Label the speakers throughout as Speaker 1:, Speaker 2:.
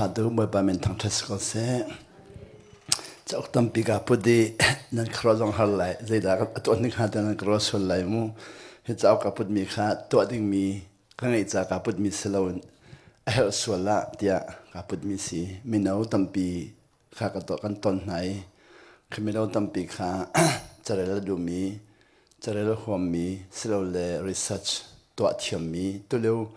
Speaker 1: Zaangfahtu Bawipa min thangṭhat si ko seh. Cauk tampi kaa put i nan khuaruah zong har lai. Zeidah a tuah ning hnga tiah nan ka ruah sual lai mu. Hi cauk kaa putmi kha tuah dingmi ka ngeih ca kaa putmi si loin a herh sual ah tiah kaa putmi si. Mino tampi kha ka tuah kan ton hna i khi mino tampi kha carel a duhmi carel a huammi silole research tuah thiammi tulio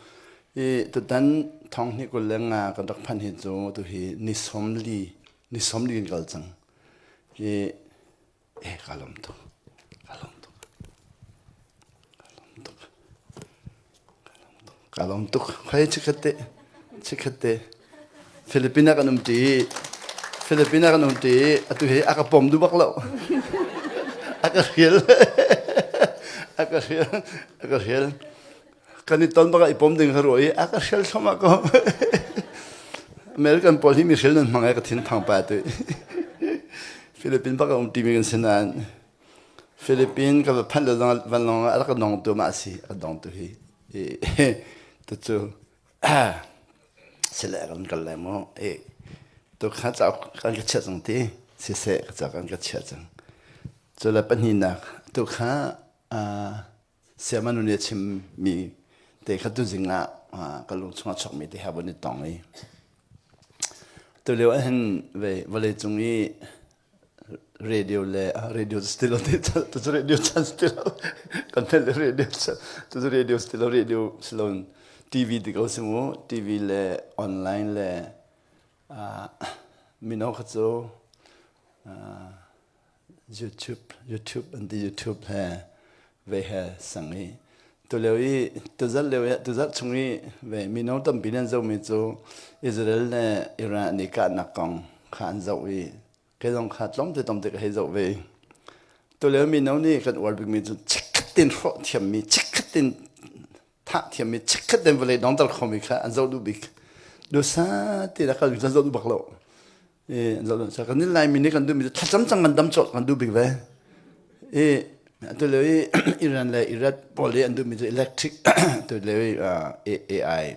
Speaker 1: i tutan thong hnih 25 kan rak phanh hi cu tuhi ni 40 ni 40 kan kal cang i eh ka lawm tuk ka lawm tuk ka lawm tuk ka lawm tuk khoi chikhat te chikhat te Philippines ah kan um ṭi Philippines ah kan um ṭi atu hi a ka pom duh bak lo a ka hrial a ka hrial a ka hrial kan i ton bak ah i pom ding ka ruah i a ka hrial thluahmah ko American pawl hi mi hrial nan hmang ai ka thin phang pa tu Philippines bak a um ṭimi kan si nain Philippines ka va phanh le vanlawng ah a rak ka dongtu mah a si a ka dongtu hi tucu sile kan kal lai maw e tu kha cauk kan ka chiah cang ti siseh ka cauk kan ka chiah cang cu le pahnihnak tu kha siamanu nih a chimmi te kha tuzing ah ka lung chungah chuakmi te ha vun i tong i tu lio ah hin ve vawlei cung i radio le radio stilo te tu cu radio chan stilo kan le radio tu cu radio stilo radio silon TV ti ko si mu TV le online le mino kha cu YouTube YouTube an ti YouTube he ve he sang i tu lio i tuzarh lio i tuzarh chung i ve mino tampi nan zohmi cu Israel le Iran an i kahnak kong kha an zoh i kei zong kha tlawmte tlawmte ka hei zoh ve. Tu lio mino nih kan uar bikmi cu chikkhat tin hrawh thiammi chikkhat tin thah thiammi chikkhat ten vawlei dongter khomi kha an zoh duh bik. Dusa ti la kal an zoh duh bak lo. I an zoh duh. Kan Laimi nih kan duhmi cu thlacam cang kan dam colh kan duh bik ve. I atu lio i Iran le Iraq pawl i an duhmi cu electric tu lio i AI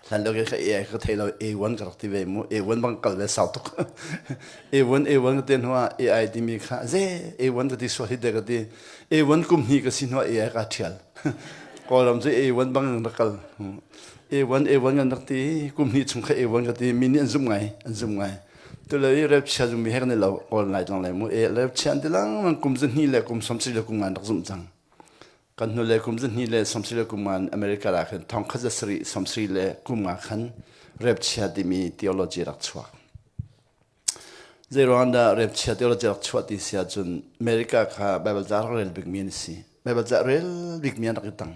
Speaker 1: hlan lio ka AI ka thei lo A1 ka rak ti ve mu A1 bang kal ve sau tuk A1 A1 ka ti hnu ah AI timi kha ze A1 ka ti sual hi de ka ti A1 kum hnih ka si hnu ah AI ka thial Kawlram cu A1 bang rak kal A1 A1 kan rak ti kum hnih chung kha A1 ka ti mi nih an zumh ngai an zumh ngai tu le i rep chia zummi he kan i lo kawl ngai tlang lai mu e rep chia an ti lang kum zu hnih le kum som le kum ngan rak zumh cang kan hnulei kum zahnih le sawmsarih le kum nga in America ah khan thong khat zasarih sawmsarih le kum nga khan repchia timi theology rak chuak. Zeiruang dah repchia theology rak chuah ti si ahcun America kha Bible ca rak rel bikmi an si. Bible ca rel bikmi an rak i tang.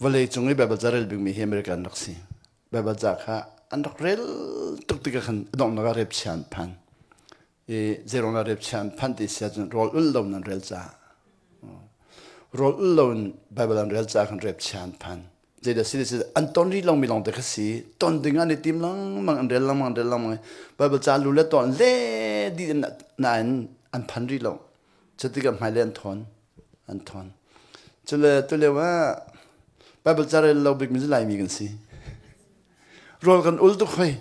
Speaker 1: Vawlei cung i Bible ca rel bikmi hi America an rak si. Bible ca kha an rak rel tuk tikah khan a donghnak ah repchia an phan. I zeiruang dah repchia an phanh ti si ahcun rawl ul lo in an rel caah rawl ul lo in Bible an rel caah khan repchia an phan. Zeidah si si an ton rih lomi lawng te kha si ton ding an i tim lengmang an rel lengmang an rel lengmang Bible ca lu le ton le dih nain an phan rih lo. Cutikah hmailei an thawn an thawn. Cule tulio ah Bible ca rel lo bikmi cu Laimi kan si. Rawl kan ul tuk hoi.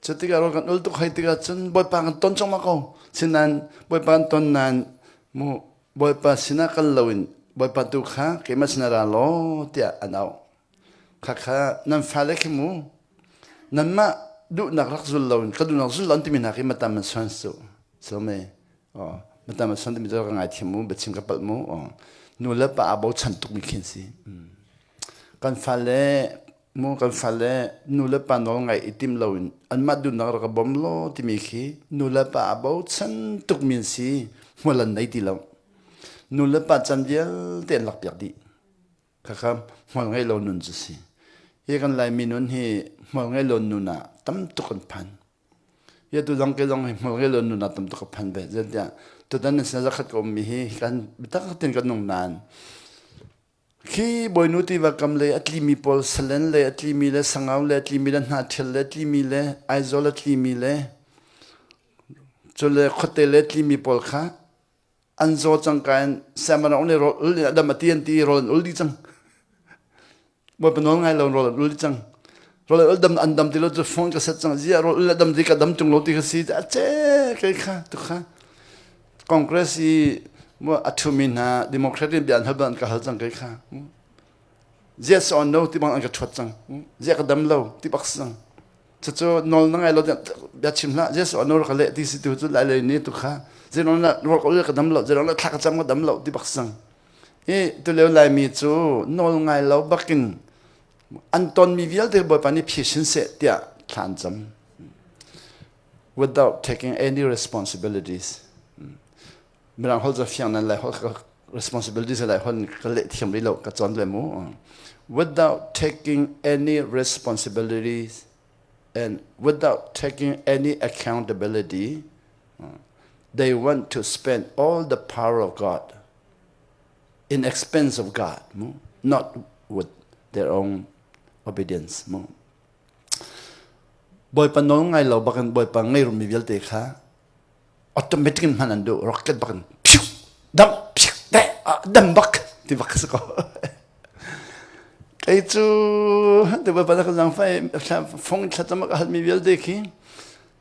Speaker 1: Cu tikah rawl kan ul tuk hoi tikah cun Bawipa kan ton cangma ko. Sinain Bawipa kan ton nain mu Bawipa sinah kal loin Bawipa tu kha keimah sinah ra law tiah an auh. Khakha nan fale khi mu nanmah duhnak rak zul loin ka duhnak zul lo an timi hna khi matam an suan su. So me oh matam an suan timi cu ka ngaithiam mu biachim ka palh mu oh nu le pa aa bochan tukmi khi an si. Kan fale mu kan fale nu le pa nawl ngaih i tim loin anmah duhnak rak ka bawm law timi khi nu le pa a bochan tukmi an si hmual an nei ti lo nu le pa can vialte an lakpiak dih khakha hmual ngei lo nun cu si hi kan laimi nun hi hmual ngei lo nun ah tam tuk kan phan hi tu zong ke zong hi hmual ngei lo nun ah tam tuk ka phan ve zeitiah tutan nan sin zakhat ka ummi hi kan bitak tin kan nung nain Khi Bawinu tiva kam lei a tlimi pawl Salen lei a tlimi le Sangau le a tlimi le Hnahṭhial le a tlimi le Aizawl a tlimi le cule khuate le tlimi pawl kha an zaw cangka in siangpahrang nih rawl ul in a dam a ti an ti i rawl an ul dih cang. Bawipa nawl ngai lo rawl an ul dih cang. Rawl ul dam an dam ti lo cu phone ka set cang zia rawl ul dam ti ka dam tung lo ti ka si a che kai kha tu kha Congress i mu a thumi hna Democrat in bia an hal ban ka hal cang kai kha yes or no ti bang an ka thuat cang zia ka dam lo ti bak cang cucu nawl na ngai lo bia chim hlah yes or no ka leh ti si tu cu lai lei ni tu kha zeilong na rawl ka ul ka dam lo zeilong na thla ka cam ka dam lo ti bak cang i tu leo laimi cu nawl ngai lo bakin an tonmi vialte Bawipa nih phisin seh tiah thla an cam without taking any responsibilities mirang holh cu fiang nan lai holh responsibilities lai hon ka leh thiam rih lo ka cawn ve mu without taking any responsibilities and without taking any accountability they want to spend all the power of God in expense of God, not with their own obedience. Bawipa nawl ngai lo bakin Bawipa ngei rumi vialte kha automatic in hman an duh rocket bakin phew dam phew te dam bak ti bak si ko kei cu te Bawipa na ka zang fai fong thlacam ka halmi vialte khi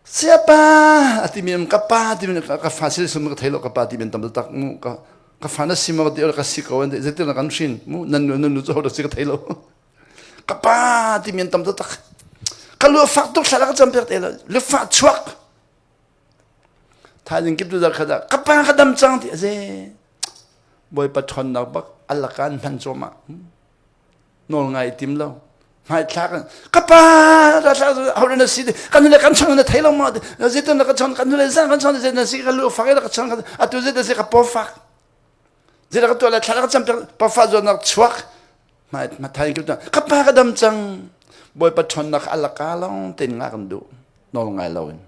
Speaker 1: siapa ati mi ka pa ti mi ka fa sil sum ka thei lo ka pa ti men tam tak mu ka ka fa na si ma ti ka si ko an zeitin na kan hrin mu nan nu nan nu chu ho si ka thei lo ka pa ti men tam tak ka lu fak tuk thla ka cham pek te lo lu fa chuak thaizing kip tu zar khada ka pa ka dam chang ti aze boy pa thon nak bak alakan hman choma nawl ngai tim lo hmaithlak ka pa ra thla ho na si kan le kan chang na thei lo ma zeitin na ka chang kan le zan kan chang zeitin na si ka lu fak ka chang atu zeitin si ka po fak zeitin ka tuah le thla ka cham pa fa zo nak chuak ma ma thai ki ka pa ka dam cang boy pa thon nak alaka long tin nga kan du nawl ngai lo in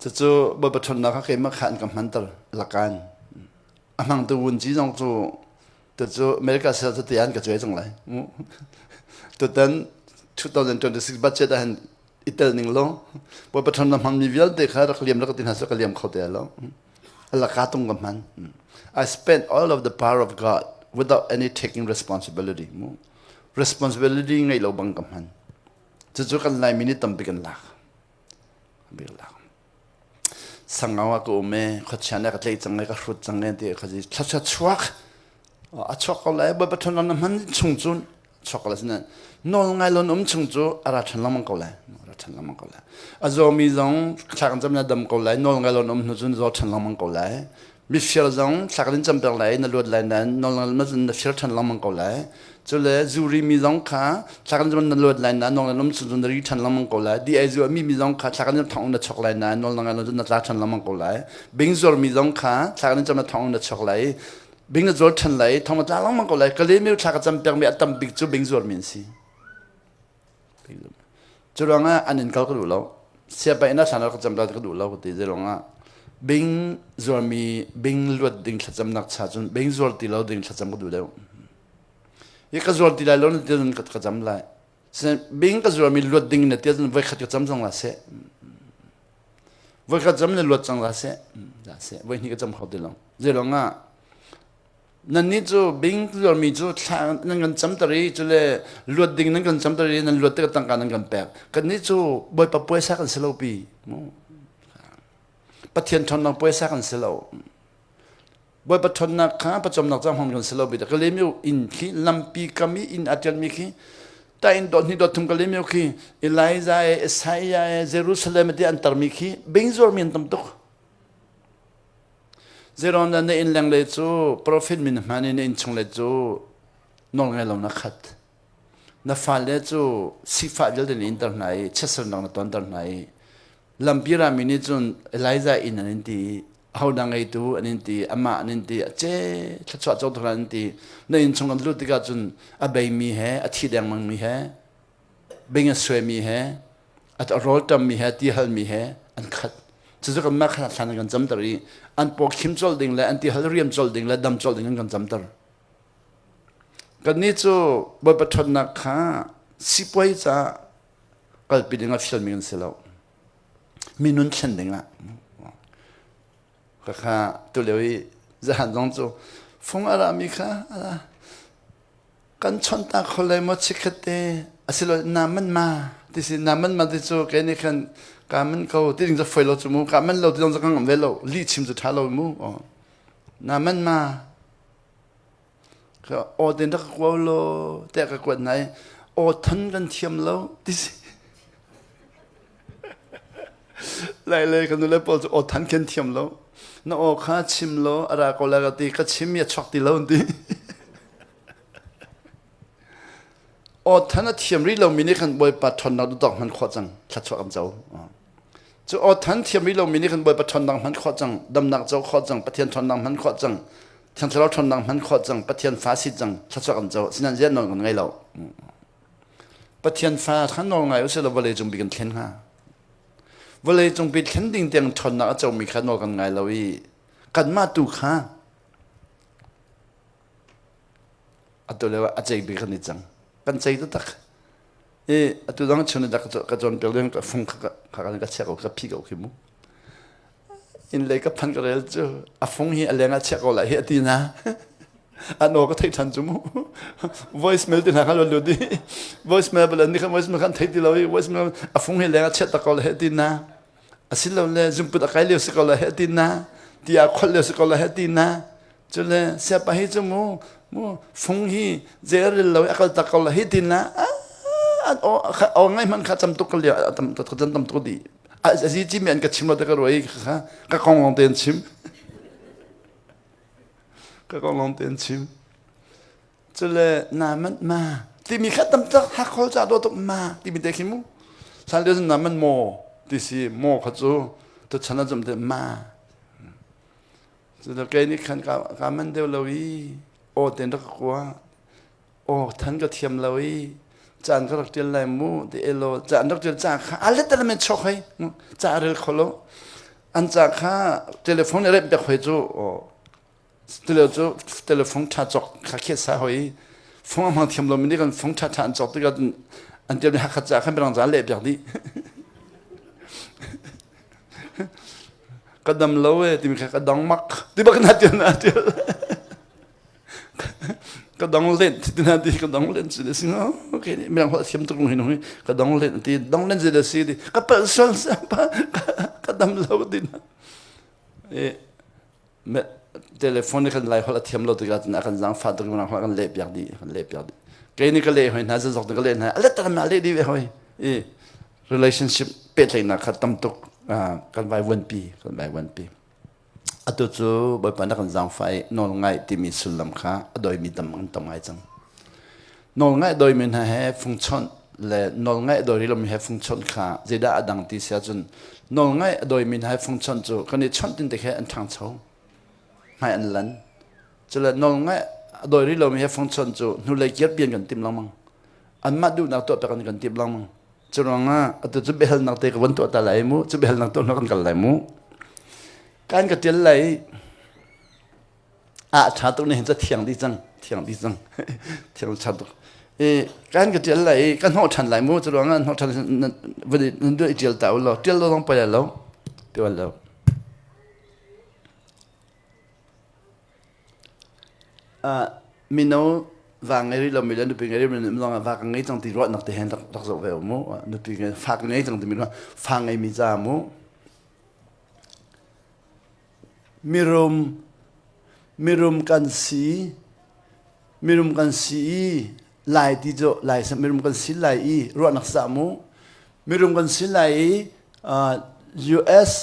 Speaker 1: cucu boy pa thon nak ka keima khan ka hmanter lakan a hmang tu wun ji zong cu Tucu America sel cu tian ka cuai cang lai. Tutan 2026 budget ah hin i tel ning lo. Bawipa ṭhawn na hmangmi vialte kha rak liam rak ti hna seh ka liam kho te lo. Alaka tung ka hman. I spent all of the power of God without any taking responsibility. Responsibility ngei lo bang ka hman. Cucu kan Laimi nih tampi kan lak. Tampi kan lak. Sangau ah ka um i khuachia nih a ka tlaih cang i ka hrut cang i ti kha thluachuah chuak a chuak ko lai Bawipa ṭhawn na hman chung cu chuak ko lai sinain nawl ngai lo na um chung cu a ra ṭhan lengmang ko lai a ra ṭhan lengmang ko lai a zawmi zong thla kan cam na dam ko lai nawl ngai lo na um hnu cun zaw ṭhan lengmang ko lai mifir zong thla kan in campiak lai na luat lai nain nawl ngai lo na fir ṭhan lengmang ko lai Cule zuri mi zong kha thla kan na luat lai na nong na um chung na ri ṭhan lengmang ko lai. Di ai zu mi mi zong kha thla kan thong na chok lai na nol na ngai na tla ṭhan lengmang ko lai. Bing zuar mi zong kha thla kan cam na thong na chok lai. Bing na zuar ṭhan lai thong na tla lengmang ko lai. Kale mi thla ka cam piak mi a tam bik cu bing zuar mi an si. Cu ruangah an in kal ka duh lo. Siapa inn ah thla ka cam ka duh lo ka ti. Zei ruangah bing zuarmi bing luat ding thlacamnak cha cun bing zuar ti lo ding thlacam ka duh deuh. Hi ka zuar ti lai lo na ti cun ka cam lai. Bing ka zuarmi luat ding na ti cun voikhat ka cam cang la seh. Voikhat cam na luat cang la seh. La seh. Voihnih ka cam kho ti lo. Zei ruangah nannih cu bing zuarmi cu thla nan kan camter i cule luat ding nan kan camter i nan luat tikah tangka nan kan pek. Kannih cu Bawipa puaisa kan si lo pi. Pathian ṭhawnnak puaisa kan si lo. Bawipa ṭhawnnak kha pawcawmnak ca hmang kan si lo bik Kalemiu inn khi lampi kam i inn a ṭialmi khi ta inn dot hnih dot thum Kalemiu khi Elijah e Isaiah e Jerusalem ti an tarmi khi bing zuarmi an tam tuk. Zeron na inn lenglei cu profet min hman in na inn chung le cu nawl ngai lo na khat. Na fale cu sifah vialte na inter hna i chiatsernak na tonter hna i lampi rami nih cun Elijah inn an in ti i ahodah ngeitu an in ti amah an in ti a ce thluachuah co an in ti na inn chung an lut tikah cun a beimi he a thi dengmangmi he bing a suaimi he a rawlṭammi he ti halmi he an khat cucu kanmah kha thlan an kan camter i an paw khim colh ding le an ti hal riam colh ding le dam colh ding an kan camter kannih cu Bawipa ṭhawnnak kha sipuai caah kalpi ding ah fialmi kan si lo mi nun thlen ding ah khakha tulio i zahan zong cu fung a rami kha. Kan chawnh ta kho lai maw chikkhat te asilo na man ma ti si na man ma ti cu kei nih khan ka man ko ti ding cu foi lo cu mu ka man lo ti zong cu ka ngam ve lo lih chim cu tha lo mu na man ma ka aw ten rak ka kuau lo te ka kuat nai aw than kan thiam lo ti si Lai le ka nule pawl cu aw than khen thiam lo. Na aw kha chim law a ra ko la ka ti ka chim i a chuak ti lo an ti. Aw than a thiam rih lomi nih khan Bawipa ṭhawnnak duhdawk hman khawh cang thluachuah kan co. Cu aw than thiam rih lomi nih khan Bawipa ṭhawnnak hman khawh cang, damnak co khawh cang, Pathian ṭhawnnak hman khawh cang, Thiang Thlarau ṭhawnnak hman khawh cang, Pathian fa si cang, thluachuah kan co. Sinan zian nawl kan ngei lo. Pathian fa kha nawl ngai usih law vawlei cung bi kan thlen hnga. Vawlei cung pi thlen ding tiang ṭhawnnak a comi kha nawl kan ngai lo i kanmah tu kha atu lio ah a cei bik kan i cang. Kan cei taktak. I atu dang chun da ka cawnpiak ding ka fung kha ka ka chia ko ka phi ko khi mu. Inn lei ka phan ka rel cu a fung hi a leng ah chia ko lai hi a ti na. An aw ka theih ṭhan cu mu. Voice mail ti hna kha lut i voice mail bal ni kha voice mail khan thei ti lo i voice mail a fung hi leng ah chiat tak ko lai hi a ti na. Asilole zungput a kai lio si ko lai hi a ti na. Ti ah kholh lio si ko lai hi a ti na. Cule siapa hi cu mu mu fung hi zeiril lo i a kal tak ko lai hi ti na. An aw aw ngai hmanh kha cam tuk ka lio tam tam tuk di. A zi ci mi an ka chim lo te ka ruai kha ka kong long te an chim. Ka kong long te an chim. Cule na man ma timi kha tam tak hakhol ca do tuk ma timi te khi mu. San le na man mo ti si mo kha cu tu chan a zum te ma. Cule kei nih khan ka ka man deuh lo i aw ten rak kua aw than ka thiam lo i caan ka rak tial lai mu ti elo caan rak tial ca kha a let men chok hei ca rel kholo an ca kha telephone rep piak hoi cu tilo cu telephone tha chok kha khet sa hoi phone hmang thiam lo mi nih kan phone tha tha an chok tikah an tial mi hakhat ca khan birang ca leh piak dih ka dam lo e timi kha ka dang mak ti bak na tial na tial ka dong len ti na ti ka dong len si le si no okay ni mirang holh thiam tuk hi no ka dong len ti dong len si le si ti ka pal sual sa pa ka dam lo ti na e me telephone kan lai holh a thiam lo tikah cun a kan zang fa tuk mirang holh kan leh piak di kan leh piak di kei ni ka leh hoi hna zazok ka leh hna a let tak na leh di ve hoi i relationship pehtlaihnak kha tam tuk kan vai vuanpi kan vai vuanpi Atu cu Bawipa na kan zaangfah i nawlngaih timi sullam kha a doimi tam an tam ngai cang. Nawlngaih doimi hna he fungchonh le nawlngaih a doi rih lomi he fungchonh kha zeidah a dang ti si ahcun nawlngaih a doimi hna he fungchonh cu kan i chonh tin te khe an ṭhangcho, hmai an lan. Cule nawlngaih a doi rih lomi he fungchonh cu hnulei kirpian kan tim lengmang. Anmah duhnak tuah piak an kan timh lengmang. Cu ruangah atu cu biahalnak te ka von tuah ta lai mu cu biahalnak tuah kan kal lai mu kan ka tial lai ah tha tuk ni hin ca thiang di cang thiang di cang thiang tha tuk i kan ka tial lai ka hnawh than lai mu cu ruangah hnawh than van nan duh i tial ta u law tial lo zong poi lo tial lo Mino va ngei rih lomi le nupi ngei rih lomi zong ah va ka ngei cang ti ruahnak te hen rak zoh ve u mu. Nupi ngei fa ka ngei cang timi ruah fa ngeimi ca mu. Mirum mirum kan si mirum kan si i lai ti cu lai mirum kan si lai i ruahnak sa mu. Mirum kan si lai i US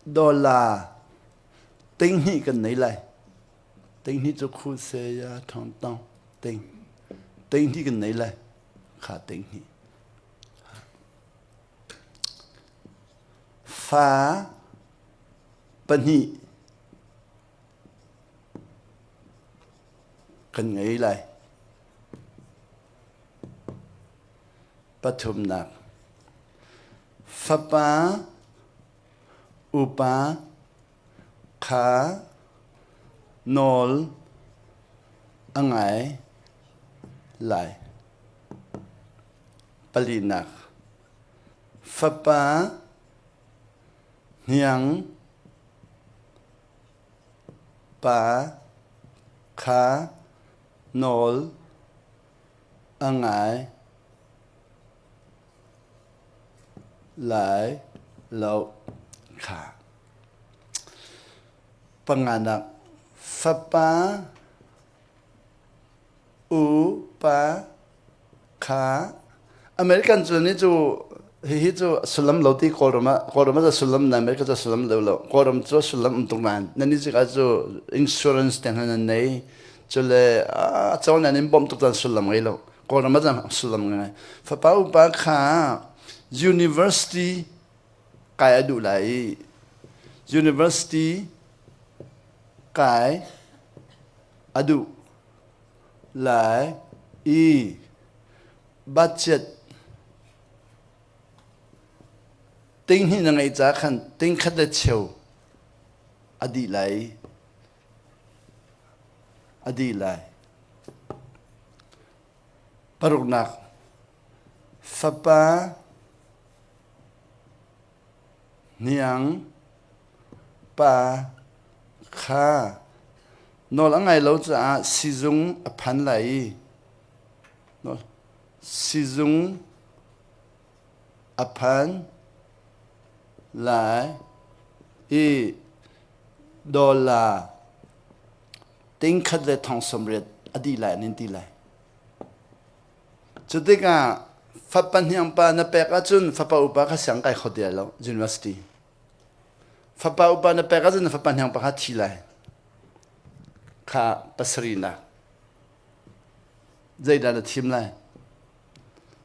Speaker 1: dollar Tinghnih kan nei lai. Tinghnih cu khu se ya thong tong ting. Tinghnih kan nei lai. Kha tinghnih. Fa pahnih kan ngei lai. Pathumnak. Fapa Upa kha nawl a ngai lai. Palinak fapa hniang pa kha nawl. A ngai lai lo kha. Panganak fapa upa kha American cu nih cu hihi cu sullam lo ti Kawlram ah Kawlram ah sullam na America cu sullam lo lo Kawlram cu sullam um tuk nain nan nih cika cu insurance te hna nan nei cu le a co nan in bawmh tuk caan sullam ngei lo Kawlram ah cun sullam ngai fapa upa kha university kai a duh lai i university kai a duh lai i budget ting hnih na ngeih ca khan ting khat le cheu a dih lai a dih lai. Paruknak fapa Hniang pa kha nawl a ngai lo caah sizung a phan lai i sizung a phan lai i dollar tingkhat le thong 80 a dih lai an in ti lai. Cu tikah fapa hniang pa na pek ahcun fapa upa kha siang kai kho ti lai lo university. Fapa upa na pek ahcun fapa hniang pa kha thi lai. Kha pasarihnak. Zeidah na thim lai?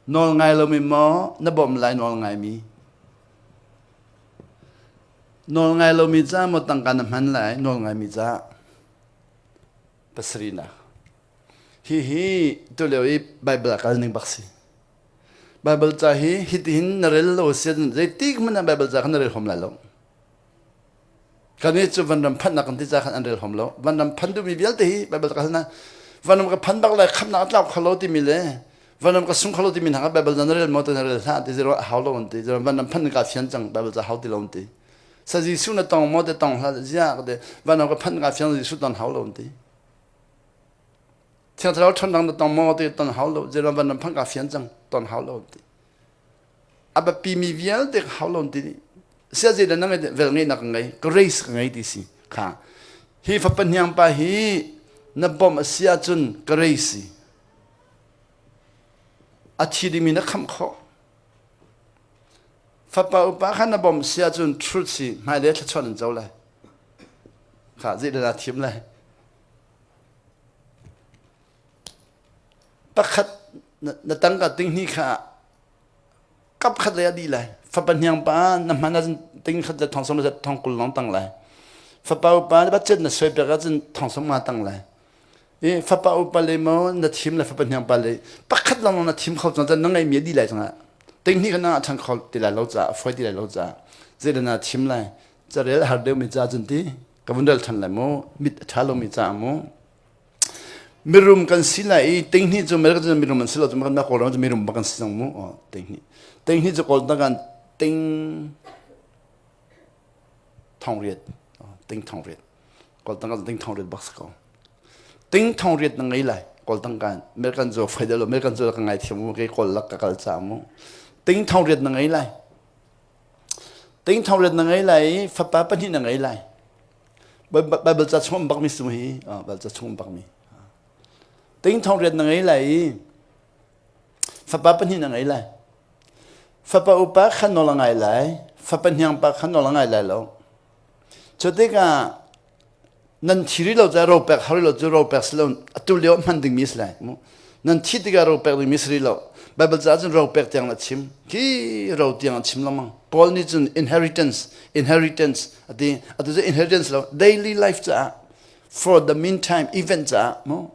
Speaker 1: Nawl ngai lomi maw na bawmh lai nawl ngaimi? Nawl ngai lomi ca maw tangka na hman lai nawl ngaimi ca? Pasarihnak. Hihi tulio i Baibal a kal ning bak si. Baibal ca hi hitihin na rel lo si zeitik hmanh ah Baibal ca kha na rel hom lai lo. Kan nih cu vanram phanhnak kan ti ca khan an rel hom lo. Vanram phan duhmi vialte hi Baibal ca kha vanram ka phan bak lai khamnak a tlau kho lo timi le vanram ka sung kho lo timi hna kha Baibal na rel maw na rel hlah ti zero a hau lo an ti. Zero vanram phan ka fian cang Baibal ca hau ti lo an ti. Sa Jesuh na tong maw te tong hlah zia ka te vanram ka phan ka fian Jesuh ton hau lo an ti. Thiang Thlarau ṭhawnnak na tong maw ti ton hau lo zeiruang van ram phang ka fian cang ton hau lo ti a biapi mi vialte ka hau lo ti sia zei na ngei vel ngeihnak ka ngei grace ka ngei ti si kha hi fapa hniang pa hi na bawmh a si ahcun grace si a thi dingmi na khamh khawh fapa upa kha na bawmh si ahcun truth si hmailei thluachuah nan co lai kha zei dah thim lai Pakhat na tangka tinghnih kha kap khat lei a dih lai. Fapa hniang pa na hman ahcun ting khat le thong sawm le thong 20 lawng tang lai. Fapa upa na budget na suai piak ahcun thong sawm nga tang lai. I fapa upa le maw na thim le fapa hniang pa le pakhat lawng na thim kho cang na ngeihmi a dih lai cangah tinghnih kha na ṭhan kho ti lai lo caah a fawi ti lai lo caah zeidah na thim lai carel a har deuhmi ca cun ti ka vun rel ṭhan lai mu mit a ṭha lomi caah mu mirum kan si lai i tinghnih cu America cu mirum an si lo cu kan Kawlram cu mirum bak kan si cang mu tinghnih tinghnih cu kawl kan ting thong riat ting thong riat kawl tang kan ting thong riat bak si ko ting thong riat na ngei lai kawl tang kan American cu fai lo American cu ka ngai thiam mu ke kawl lak ka kal ca mu ting thong riat na ngei lai Ting thong na ngei lai i fapa pahnih na ngei lai. Bible ca chung bakmi sung hi, Bible ca chung bakmi. Ting thong riat na ngei lai i fapa pahnih na ngei lai. Fapa upa kha nawl a ngai lai, fapa hniang pa kha nawl a ngai lai lo. Cu tikah nan thi rih lo ca ro pek har lo cu ro pek si lo atu lio hman dingmi si lai nan thi tikah ro pek dingmi si rih lo Bible ca cun ro pek tiang a chim khi ro tiang a chim lengmang Paul nih cun inheritance inheritance ati atu cu inheritance lo daily life caah for the meantime event caah mu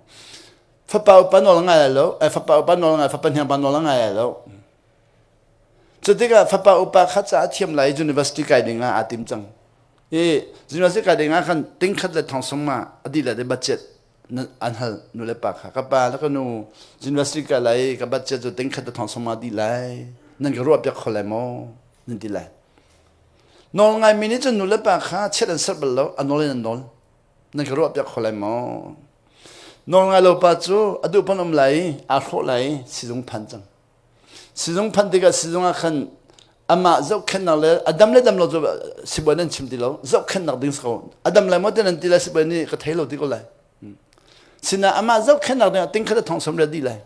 Speaker 1: fapa upa nawl ngai lai lo fapa upa nawl ngai fapa hniang pa nawl ngai lai lo cu tikah fapa upa kha ca a thiam lai university kai ding ah aa tim cang I university kai ding ah khan ting khat le thong sung ma a dih le budget an hal nu le pa kha ka pa le ka nu university kai lai ka budget cu ting khat le thong sung ma dih lai nan ka ruah piak kho lai maw nan ti lai nawl ngai mi nih cun nu le pa kha chiat an serh bal lo a nawl in an nawl nan ka ruah piak kho lai maw? Nawl ngai lo pa cu a duh pan um lai i aa hrawh lai i sizung phan cang. Sizung phan tikah sizung ah khan amah zohkhenhnak le a dam le dam lo cu sibawi nan chim ti lo zohkhenhnak ding si ko a dam lai maw ti nan ti lai sibawi nih ka thei lo ti ko lai sinah amah zohkhenhnak ding ah tingkhat a thong som le dih lai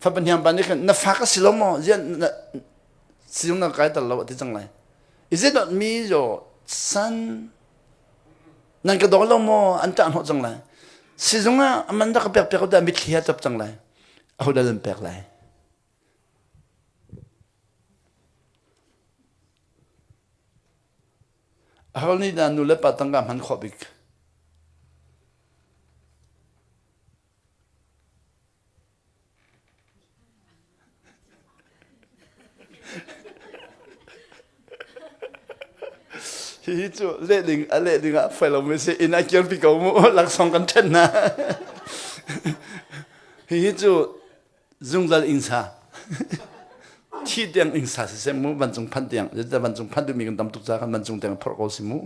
Speaker 1: fapa hniang pa nih khan na fa ka si lo maw zian sizung na kai tal lo a ti cang lai is it not me your son Nan ka daw lo maw? An ṭah hnawh cang lai. Sizung ah a man rak ka pek piak dah mitthli a ṭap cang lai. Ahodah nan pek lai? Aho nih dah nu le pa tangka hman khawh bik? Hihi cu leh ding a leh ding ah fai lomi si inn ah kirpi ko mu laksawng kan ṭhen hna. Hihi cu zungzal innsa thi tiang innsa siseh mu vancung phanh tiang zeicahtiah vancung phanh duhmi kan tam tuk caah kan vancung tiang phorh ko si mu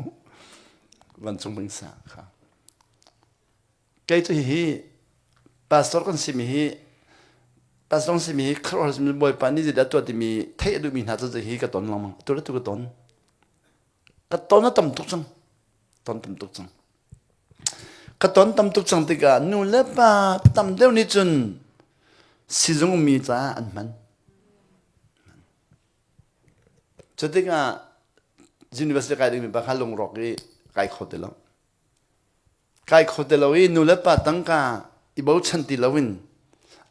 Speaker 1: vancung innsa kha. Kei cu hihi pastor kan simi hi pastor kan simi hi khuaruahhar simi Bawipa nih zeidah tuah timi theih a duhmi hna cu hi ka ton lengmang. Atu le tu ka ton. Ka ton a tam tuk cang. Ton tam tuk cang. Ka ton tam tuk cang tikah nu le pa tam deuh nih cun sizung mi caah an hman. Cu tikah university kai dingmi pa kha lungrawk i kai kho ti lo. Kai kho ti lo i nulepa tangka i bochan ti loin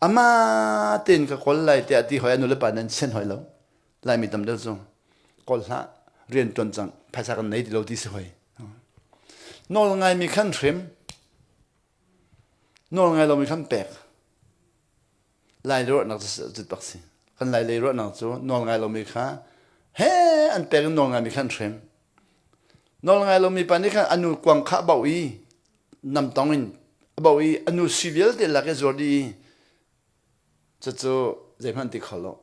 Speaker 1: amah tein ka kawl lai tiah ti hoi ah nulepa nan sian hoi lo. Laimi tam deuh cu kawl hlah rian ṭuan cang phaisa kan nei ti lo ti si hoi. Nawl ngaimi khan hrim nawl ngai lomi khan pek. Lai ruahnak cu cut bak si. Kan Lai lei ruahnak cu nawl ngai lomi kha he an pek in nawl ngaimi kha an hrem. Nawl ngai lomi pa nih khan a nu kuang kha a bauh i namtong in a bauh i a nu sui vialte lak i zuar dih i cucu zeihmanh ti kho lo.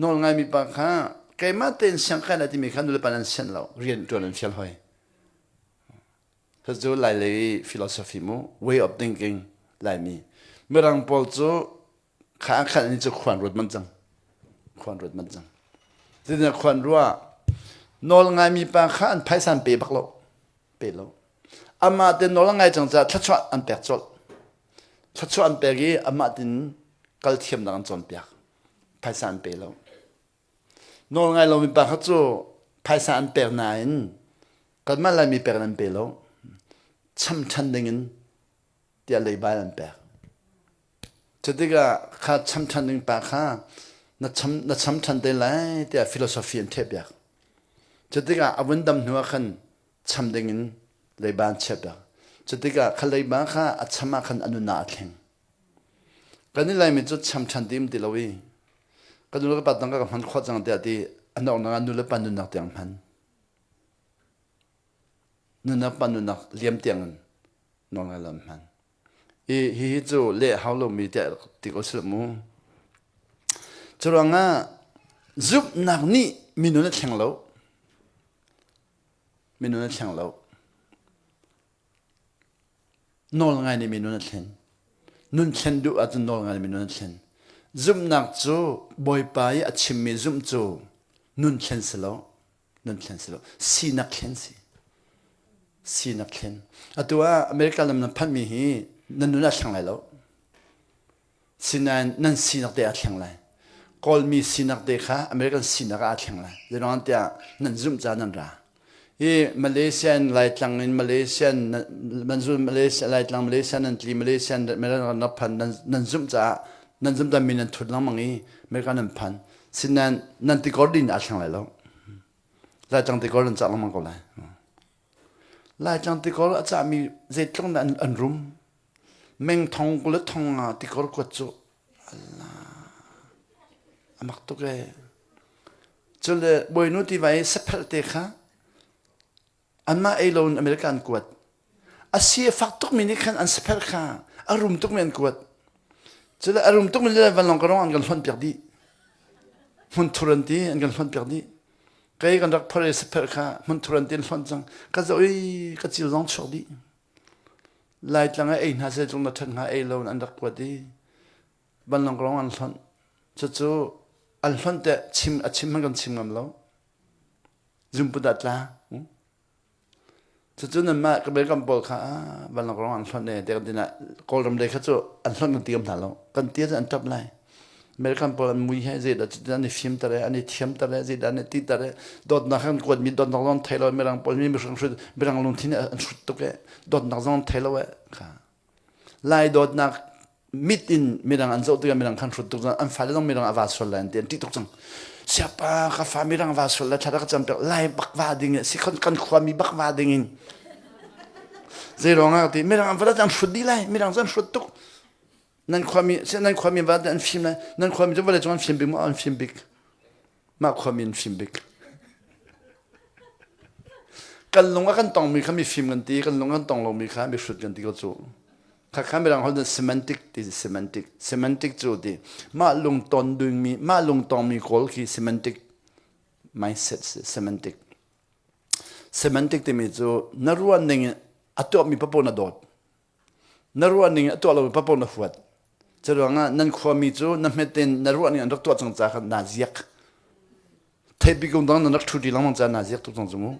Speaker 1: Nawl ngaimi pa kha keimah tein siang kai lai timi kha nulepa nan sianh lo rian ṭuan an fial hoi. Cucu Lailei philosophy mu, way of thinking Laimi. Mirang pawl cu kha khan in cu khuan ruat man cang. Khuan ruat man cang. Zeitindah khuan ruah nawl ngaimi pa kha an phaisa an pe bak lo. Pe lo. Amah te nawl a ngai cang caah thluachuah an pek colh. Thluachuah an pek i amah tin kal thiamnak an cawnpiak. Phaisa an pe lo. Nawl ngai lomi pa kha cu phaisa an pek nain kanmah Laimi pek in an pe lo. Cham ṭhan dingin tiah leiba in an pek. Cutikah kha cham ṭhan ding pa kha na cham, na cham ṭhan te lai tiah philosophy an ṭhehpiak. Cutikah a vun dam hnu ah khan cham dingin leiba an chiahpiak. Cutikah kha leiba kha a cham ah khan a nunnak a thleng. Kan i Laimi cu cham ṭhan ti um ti lo i ka nu le ka pa tangka ka hman khawh cang tiah ti a noknak ah nu le pa nunnak tiang hman. Nunnak pa nunnak liam tiang in nawl ngai lam hman. I hihi cu leh hau lomi tiah ti ko sila mu. Curuangah zumhnak nih minun a thleng lo. Minun a thleng lo. Nawl ngai nih mi nun a thlen. Nun thlen duh ahcun nawl ngai nih mi nun a thlen. Zumhnak cu Bawipa i a chimmi zumh cu nun thlen si lo. Nun thlen si lo. Sinak thlen si. Sinak thlen. Atu ah America lam nan phanhmi hi nan nun a thleng lai lo. Sinain nan sinak te aa thleng lai. Kawlmi sinak te kha American sinak ah aa thleng lai. Zeiruang tiah nan zumh caah nan ra. Hi Malaysian Laitlang in Malaysian manzul Malaysia Laitlang Malaysia nan tli Malaysian American nan phan nan nan zumh caah nan zumh caah min nan thut lengmang i America nan phan. Sinain nan tikor din aa thleng lai lo. Laitlang tikor nan cah lengmang ko lai. Laitlang tikor a cahmi zeitluk dah an, an rum. Meng thong kul le thong nga tikor kuat cu Allah a mak tuk ee. Cule Bawinu tiva i sapherh te kha anmah ei loin America an kuat. A si a fak tukmi nih khan an sapherh kha a rum tukmi an kuat. Cule a rum tukmi le vanlawng ka rong an kan hlonh piak dih. Hmunthur an ti an kan hlonh piak dih. Kei kan rak phor i sapherh kha hmunthur an ti an hlonh cang. Ka zoh i ka cil zong chuak dih. Laitlang ah ei hna seh tlung na ṭhat hnga ei lo an rak kuat i vanlawng rong an hlonh. Cucu an hlonh te chim a chim hmanh kan chim ngam lo. Zumput ah tla. Cucu nanmah ka kan pawl kha vanlawng rong an hlonh e te kan tin ah Kawlram lei kha cu an hlonh kan ti ngam hna lo. Kan ti ahcun an ṭap lai. American pawl an mui he zeidah cutin an i fimter e an i thiamter e zeidah an i titer e dawtnak kan kuatmi dawtnak zong thei lo mirang pawl mi mirang hrut mirang lungthin an hrut tuk e dawtnak zong thei lo e kha lai dawtnak mit in mirang an zoh tikah mirang khan hrut tuk an fale zong mirang a va sual lai an ti an ṭih tuk cang siapa ka fa mirang va sual lai thla ka cam pek lai bak va ding e si kan khuami bak va ding in zei ruangah ti mirang an va an hrut dih lai mirang cu an hrut tuk Nan khuami nan khuami va an fim lai. Nan khuami cu vawlei cung an fim bik maw? An fim bik. Mah khuami an fim bik. Kan lung a kan tongmi kha mi fim kan ti, kan lung kan tong lomi kha mi hrut kan ti ko cu. Kha kha mirang holh semantic ti semantic. Semantic cu ti mah lung ton dingmi, mah lung tongmi kawl khi semantic mindset semantic. Semantic timi cu na ruah ning in a tuahmi papoh na dawt. Na ruah ning a tuah lomi paoh na huat. Curuangah nan khuami cu na hmet in na ruah ning an rak tuah cang ca khan naa ziak. Theipi kung dang nan rak ṭhu ṭi lengmang ca naa ziak tuk cang cu mu.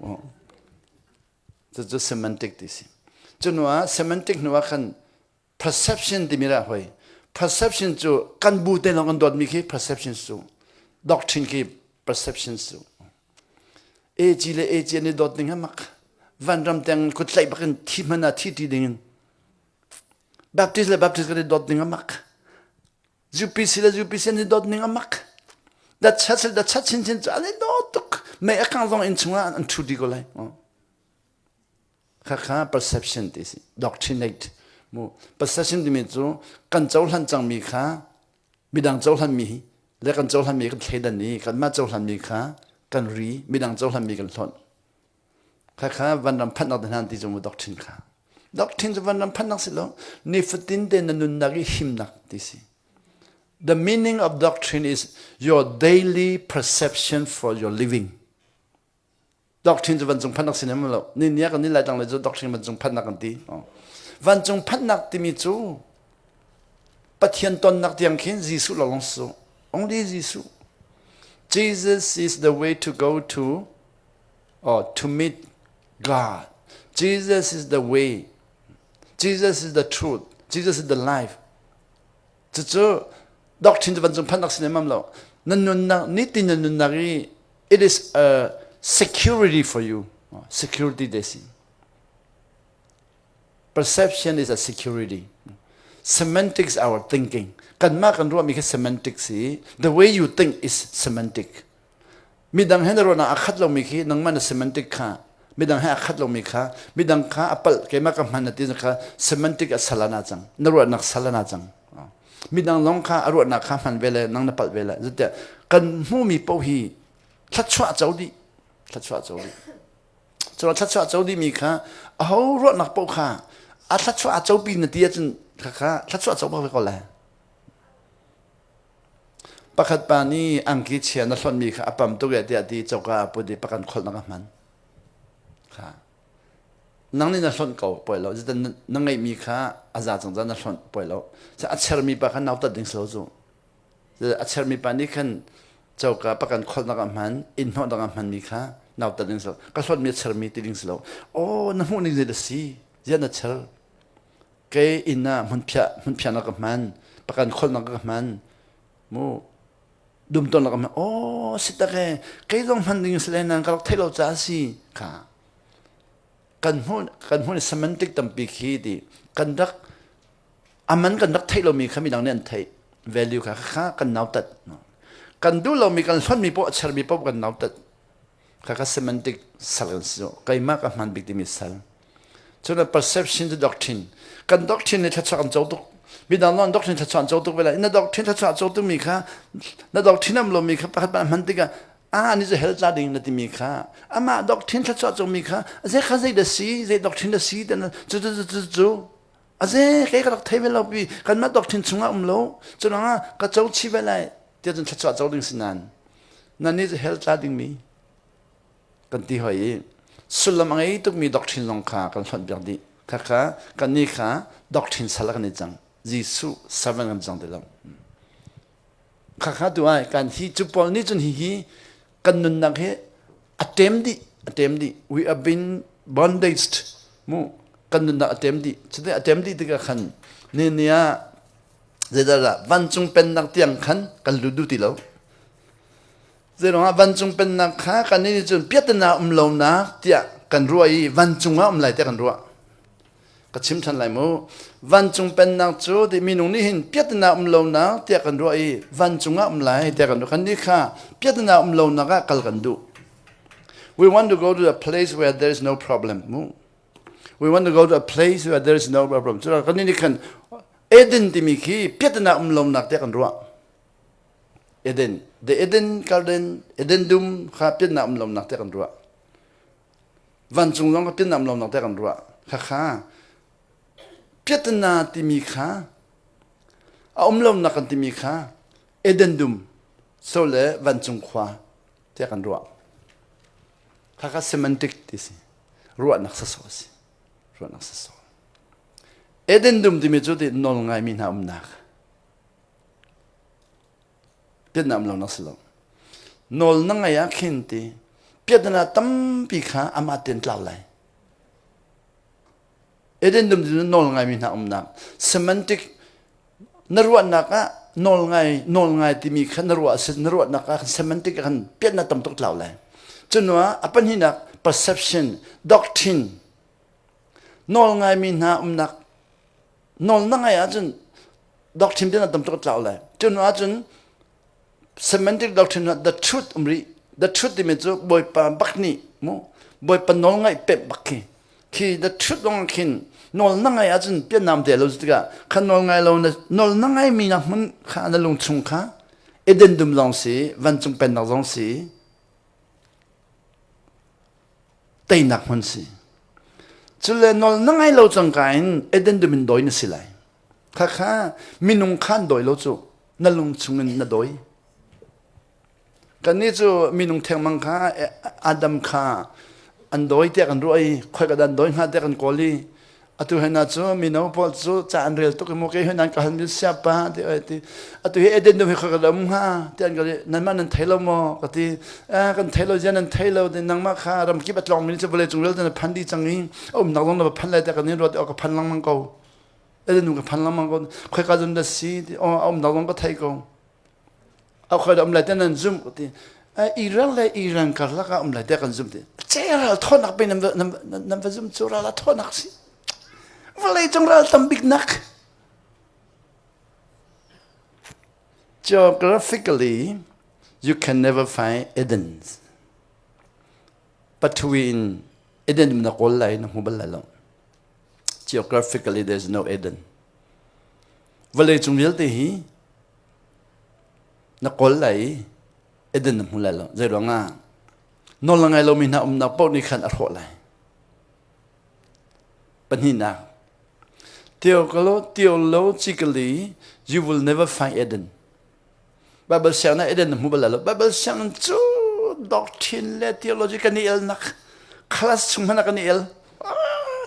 Speaker 1: Cucu semantic ti si. Cu hnu ah semantic hnu ah khan perception timi dah hoi. Perception cu kan bu te lawng kan dawtmi khi perception cu. Doctrine khi perception cu. AG le AG an i dawt ning a mak. Vanram teng kut tlaih bak in thi hmanh ah thi ṭi ding in. Baptist le Baptist kan i dawt ning a mak. UPC le UPC an i dawt ning a mak. Da chat da chat chinchin cu an i dawt tuk. Mei a kang zong inn chungah an ṭhu dih ko lai. Khakha perception ti si. Doctrinate. Mu perception timi cu kan cohlan cangmi kha midang cohlanmi hi le kan cohlanmi kan thleidan i kanmah cohlanmi kha kan ri midang cohlanmi kan hlonh khakha vanram phanhnak te hna ti cu mu doctrine kha doctrine cu vanram phanhnak si lo nifatin te na nunnak i himnak ti si the meaning of doctrine is your daily perception for your living Doctrine cu vancung phanhnak si nem lo. Ni ni kan ni lai tang le cu doctrine vancung phanhnak kan ti. Vancung phanhnak timi cu Pathian tonnak tiang khin Jesuh lawng su. Only Jesuh. Jesus is the way to go to or to meet God. Jesus is the way. Jesus is the truth. Jesus is the life. Cucu doctrine cu vancung phanhnak si nem lo. Na nunnak nitin na nunnak i it is a security for you. Security they see. Perception is a security. Semantics our thinking. Kanmah kan ruahmi kha semantics hi the way you think is semantic. Midang he na ruahnak a khat lomi khi nangmah na semantic kha midang he a khat lomi kha midang kha a palh keimah ka hman na ti kha semantic a salana cang na ruahnak salana cang midang zong kha a ruahnak kha hman ve le nang na palh ve le zatiah kan hmuhmi paoh hi thluachuah co dih thluachuah co dih cu thluachuah co dihmi kha aho ruahnak paoh kha a thluachuah a copi na ti ahcun kha kha thluachuah co bak ve ko lai pakhat pa nih angki chia na hlonhmi kha a pam tuk e tiah ti coka a put i pakan kholhnak a hman kha Nang nih na hlonh ko poi lo. Zeitin na ngeihmi kha a za cang na hlonh poi lo. A chermi pa kha nautat ding si lo cu. A chermi pa nih khan coka pakan kholhnak ah hman, inn hnawhnak ah hmanmi kha nautat ding si lo. Ka hlonhmi a chermi ti ding si lo. Aw na hmuh ning zei dah si? Ziah na cher? Kei inn ah hmunphiah hmunphiahnak ka hman, pakan kholhnak ka hman. Mu dumtonnak ka hman. Aw si tak e, kei zong hman ding si le nan ka rak theih lo caah si. Kha kan hmuh kan hmuh semantic tampi khi ti kan rak aman kan rak theih lomi kha midang nih an theih value kha kha kan nautat kan duh lomi kan hlonmi poh a chermi poh kan nautat kha kha semantic sal kan si keimah ka hman bik timi sal cun perception to doctrine kan doctrine nih thluachuah kan co tuk midang non doctrine thluachuah an co tuk ve lai na doctrine thluachuah co tukmi kha na doctrine am lomi kha pakhat hman tikah a ni cu hell tla ding na timi kha amah doctrine thluachuah cungmi kha zei kha zei da si zei doctrine da si tan cu cu cu cu cu a ze kei ka rak thei ve lo pi kanmah doctrine chungah um lo cu ah ka co chi ve lai tiah cun thluachuah co ding si nan nan ni cu hell tla ding mi kan ti hoi i sullam a ngei tukmi doctrine zong kha kan hlonh piak dih. Khakha kannih kha doctrine sal kan i cang. Jesuh servant kan cang ti lo. Khakha tu ai kan hi cu Paul nih cun hihi kan nunnak hi a tem dih a tem dih. We have been bondaged mu kan nunnak a tem dih. Cuti a tem dih tikah khan ni ni ah zeidah vancung pennak tiang khan kan lut duh ti lo. Zeiruangah vancung pennak kha kannih nih cun piahtana um lonak tiah kan ruah i vancung ah um lai tiah kan ruah. Ka chim ṭhan lai mu. Vancung pennak cu ti minung nih hin piahtana um lonak tiah kan ruah i vancung ah um lai tiah kan ruah. Kannih kha piahtana um lonak ah kal kan duh. We want to go to a place where there is no problem. Mu. We want to go to a place where there is no problem. Cucaah kannih nih khan Eden timi khi piahtana um lonak tiah kan ruah. Eden, the Eden Garden, Eden dum kha piannak um lonak tiah kan ruah. Vancung zong kha piannak um lonak tiah kan ruah. Khakha piatana timi kha a um lonak kan timi kha Eden dum so le vancung khua tiah kan ruah. Khakha semantic ti si. Ruahnak sasawh si. Ruahnak sasawh. Eden dum timi cu ti nawl ngaimi hna umnak. Piatnam lo na si lo. Nawl na ngai ah khin ti piatna tampi kha amah ten tlau lai. Eden dum cu nawl ngaimi hna umnak semantic na ruahnak ah nawl ngai nawl ngai timi kha na ruah na ruahnak ah semantic ah khan piatna tam tuk tlau lai. Cunuah a pahnihnak perception doctrine nawl ngaimi hna umnak nawl na ngai ahcun doctrine te na tam tuk tlau lai cun ahcun semantic doctrine the truth um rih the truth timi cu bawipa bak nih mu bawipa nawl ngaih pek bak khi khi the truth dong khin nawl na ngai ahcun pianam te lo tikah kha nawl ngai lo na nawl na ngai mi nak hmun kha na lung chung kha Eden dum zong si vancung pennak zong si teinak hmun si. Cule nawl na ngai lo cangka in Eden dum in dawi na si lai. Khakha minung khan dawi lo cu na lung chungin na dawi. Kannih cu minung thengmang kha Adam kha an dawi tiah kan ruah i khoi ka dan dawi hnga tiah kan kawl i Atu he na cu mino pawl cu ca an rel tuk i mu kei he nan ka hal mi siapa ti oi ti atu hi Eden dum hi ka dam hnga ti an ka ti nanmah nan thei lo maw ka ti eh kan thei lo zia nan thei lo ti nangmah kha ramkip a tlawng mi cu vawlei cung vialte na phan dih cang i a umnak zong na va phan lai tiah kan in ruat i ka phan lengmang ko Eden dum ka phan lengmang ko khoi ka zun da si ti aw a umnak zong ka thei ko a khoi da um lai te nan zum ka ti Iran le Iran karlak ah um lai te kan zum ti ce ral thawnak pe nan nan va zum cu ral a thawnak si vawlei cung ral tam bik nak geographically you can never find Eden pathui in Eden na kawl lai na hmu bal lai lo geographically there is no Eden vawlei cung vialte hi na kawl lai i Eden na hmu lai lo. Zei ruangah? Nawl na ngai lomi hna umnak paoh nih khan a hrawh lai. Pahnihnak, theologically you will never find Eden. Bible siang na Eden na hmu bal lai lo. Bible siang cu doctrine le theology kan i elnak class chung hmanh ah kan i el.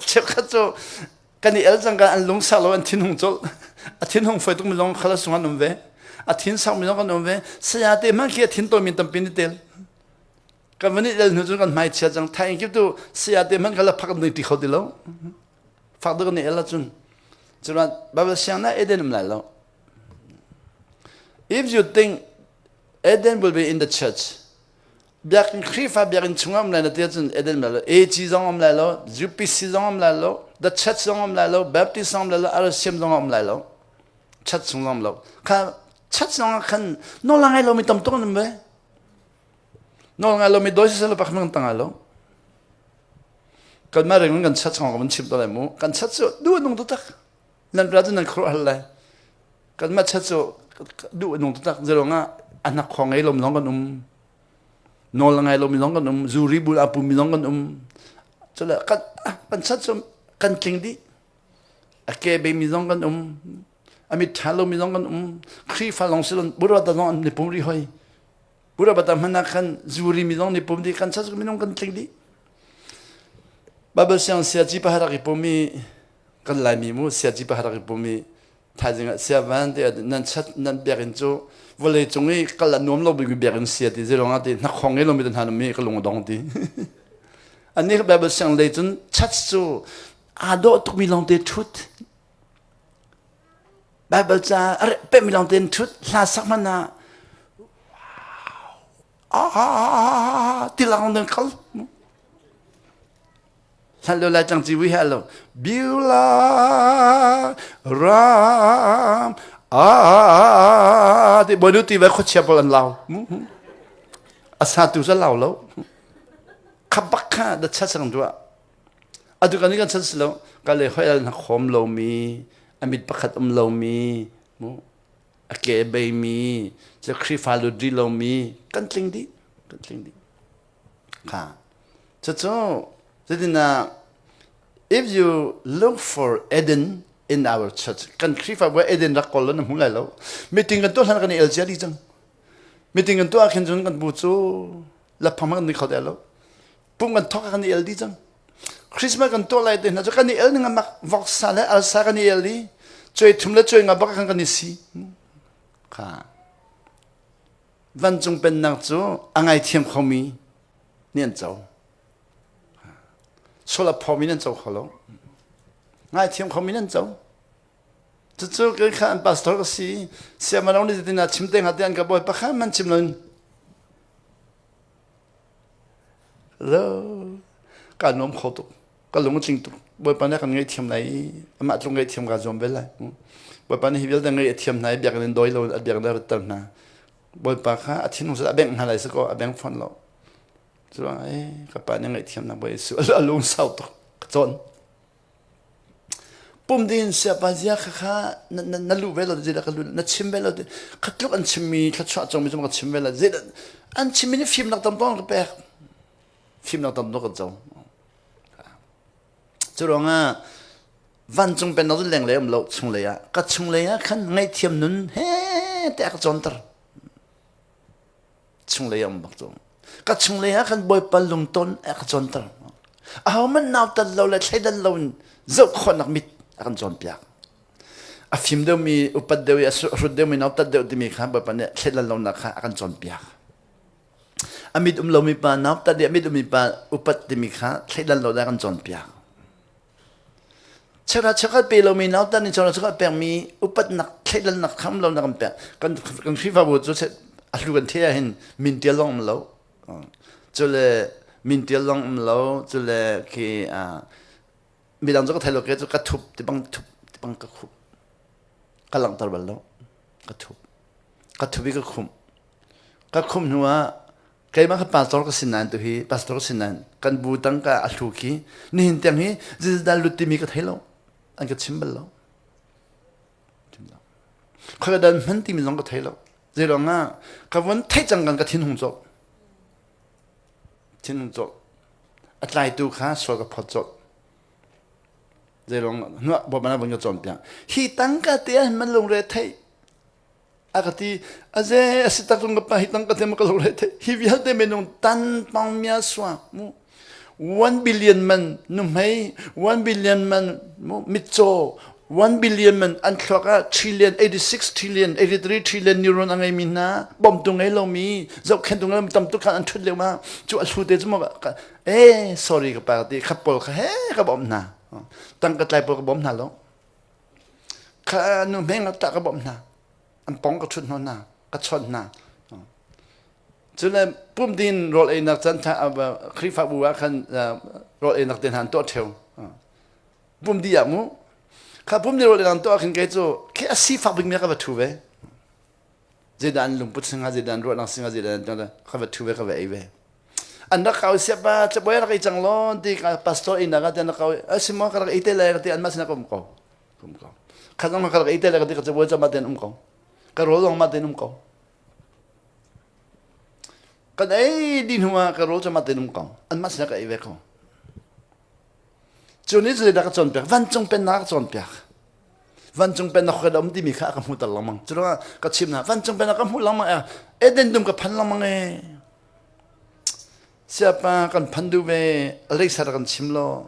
Speaker 1: Cheukhat cu kan i el cang kan an lung sak lo an thin hung colh a thin hung foi tuk mi zong khala sung an um ve a thin sak mi zong kan um ve saya te hmanh khi a thin tawi mi tampi ni tel kan van i el hnu cun kan hmai chia cang thai kip tu saya te hmanh khala phak ni ti kho ti lo fak duk ni el cun curan bible siang na eden um lai lo if you think Eden will be in the church Biakinn Khrihfa biakinn chungah um lai na ti ahcun Eden lai lo, AG zong um lai lo, UPC zong um lai lo, The Church zong um lai lo, Baptist zong um lai lo, RCM zong um lai lo. Church chung zong um lo. Kha church zong ah khan nawl a ngai lomi tam tuk an um ve. Nawl ngai lomi doi siseh lo pakhat kan tang lai lo. Kanmah ring kan church kong kan chim to lai mu. Kan church cu duh a nung taktak. Nan ra cu nan khuaruah hal lai. Kanmah church cu duh a nung taktak. Zeiruangah a hnakhawng ngei lom zong kan um. Nawl a ngai lomi zong kan um, zuri bul a pumi zong kan um. Cule kan kan chat cu kan tling dih. A ke beimi zong kan um. A mit ṭha lomi zong kan um. Khrihfa lawng si lo Buddha zong an ni pum rih hoi. Buddha bata hmanh ah khan zuri mi zong ni pum dih. Kan chat cu minung kan tling dih. Bible siang siaci pa rak i pum i kan Laimi mu siaci pa rak i pum i thaizing ah sia van te nan chat nan biakinn cu vawlei cung i kal a nuam lo bik biakinn sia ti zeilong ah ti hnakhong i lomi te hna mi ka lung a dong ti. Ani Bible siang lei cun chat cu aa dawh tukmi lawng te thut Bible ca a pehmi lawng tein thut hla sak hmanh ah ah ti lang den kal hlan lo lai cang ci wi he lo biula ram ah ti bonu ti ve khuachia pawl an lau asa tu sa lau lo khabak kha da chat sang duah Atu kan kan chan si lo. Ka le hoi al na khom lomi, a mit pakhat um lomi, mu a ke bei mi, cu Khrihfa lut rih lomi kan tling dih, kan tling dih. Kha. Cucu zeitinah if you look for Eden in our church kan Khrihfa bu Eden rak kawl lo na hmu lai lo. Meeting kan tuah hlan kan i el cia dih cang. Meeting kan tuah khin cun kan bu cu laphang kan ni kho te lo. Pum kan thawk kan i el dih cang. Christmas kan tuah lai te hna cu kan i el ning amak voksa le alsa kan i el i cuai thum le cuai nga bak kan kan i si. Kha. Vancung pennak cu a ngaithiam khomi nih an co. Sual a phomi nan co kho lo. Ngaithiam khomi nan co. Cucu kei kha an pastor ka si. Siamanong nih zeitin chim te hnga ti an ka bawi pakhat man chim loin Lo kaa nuam kho tuk. Ka lung a tling tuk. Bawipa nih a kan ngaihthiam lai i amah tluk ngaihthiam kaa zuam ve lai. Bawipa nih hi vialte ngaih a thiam hna i biakinn in dawi lo in a biakinn a ratter hna. Bawipa kha a thinlung a bengh hna lai si kaw a beng fawn lo. Cu ruangah ee ka pa nih ngaihthiam nak Bawi Jesuh a lung sau tuk. Ka cawn. Pum ding siapa zia kha kha na, na, na luh ve lo zeidah ka lu na chim ve lo kha tluk an chimmi thluachuah cawngmi cu ka chim ve lo zeidah an chimmi nih fimnak tam tawng ka pek fimnak tam tuk kan co cu ruangah vancung pennak cu lenglei um lo chunglei ah ka chunglei ah khan ngaihthiam nun he te a ka cawnter Chunglei um bak cu. Ka chunglei ah khan Bawipa lungton a ka cawnter. Ahohmanh nautat lo le thleidan lo in zoh khawhnak mit a kan cawnpiak. A fim deuhmi, upat deuh i a hrut deuhmi nautat deuh timi kha Bawipa nih thleidan lonak kha a kan cawnpiak. A mit um lomi pa nautat i a mit ummi pa upat timi kha thleidan lo a kan cawnpiak. Cheuhra cheukhat pe lomi nautan nih cheuhra cheukhat pekmi upatnak thleidannak kham lo nak kan pek. Kan kan Khrihfabu cu a hlu kan the ahhin min tial zong um lo. Cule min tial zong um lo. Cule khi midang cu ka thei lo ke cu ka thup ti bang thup ti bang ka khup. Ka langhter bal lo. Ka thup. Ka thup i ka khumh. Ka khumh hnu ah Keimah kha pastor ka si nain tu hi pastor ka si nain kan bu tangka a hlu khi nihin tiang hi zeidah lut timi ka thei lo an ka chim bal lo khoi dan hman timi zong ka thei lo zeiruang ah ka von theih cang kan ka thin hung cawk thin hung cawk a tlaitu kha sual ka phot cawk zeiruang hnuah bawipa na von ka cawnpiak hi tangka te ah man lungre theih A ka ti, aze a si tak ka pa hi tang ka them ka lo lai the hi vialte minung tan pang mia sua mu 1 billion man nu hmei 1 billion man mu mitcaw 1 billion man an thluak ah trillion 86 trillion 83 trillion neuron a ngei mi hna bom tu ngei lo mi zohkhen tu ngei tam tuk khan an thut leo ma cu a hlu te cu mo eh sorry ka pa ti khat pawl kha he ka bom hna tang ka tlai pawl ka bom hna lo Kha nu hmeng ah tah ka bawmh hna. An pong ka ṭhut hna, ka chawnh hna. Cule pum din rawl einak can Khrihfabu ah khan rawl einak te hna an tuah ṭheo. Pum di ah mu. Kha pum di rawl einak tuah khin kei cu khi a sifak bikmi ka va ṭhu ve. Zeidah an lungput singa, zeidah an ruahnak singa, zeidah an ka va ṭhu ve, ka va ei ve. An rak kau siap ba, cabuai rak ei cang law ti ka pastor inn ah ka ti an rak kau a si maw ka rak ei te lai ka ti anmah sinah ka um ko. Um ko. Khat zong ka rak ei te lai ka ti ka cabuai cang mah tein um ko. Ka rawl zong mah tein um ko. Kan ei dih hnu ah ka rawl cu mah tein um ko. Anmah sinah ka ei ve ko. Cu nih zeidah ka cawnpiak? Vancung pennak ka cawnpiak. Vancung pennak ka um timi kha a ka hmuhter lengmang. Cu ruangah ka chim hna, vancung pennak ka hmuh lengmang e. Eden dum ka phan lengmang e. Siapa kan phan duh ve, a leisar kan chim lo.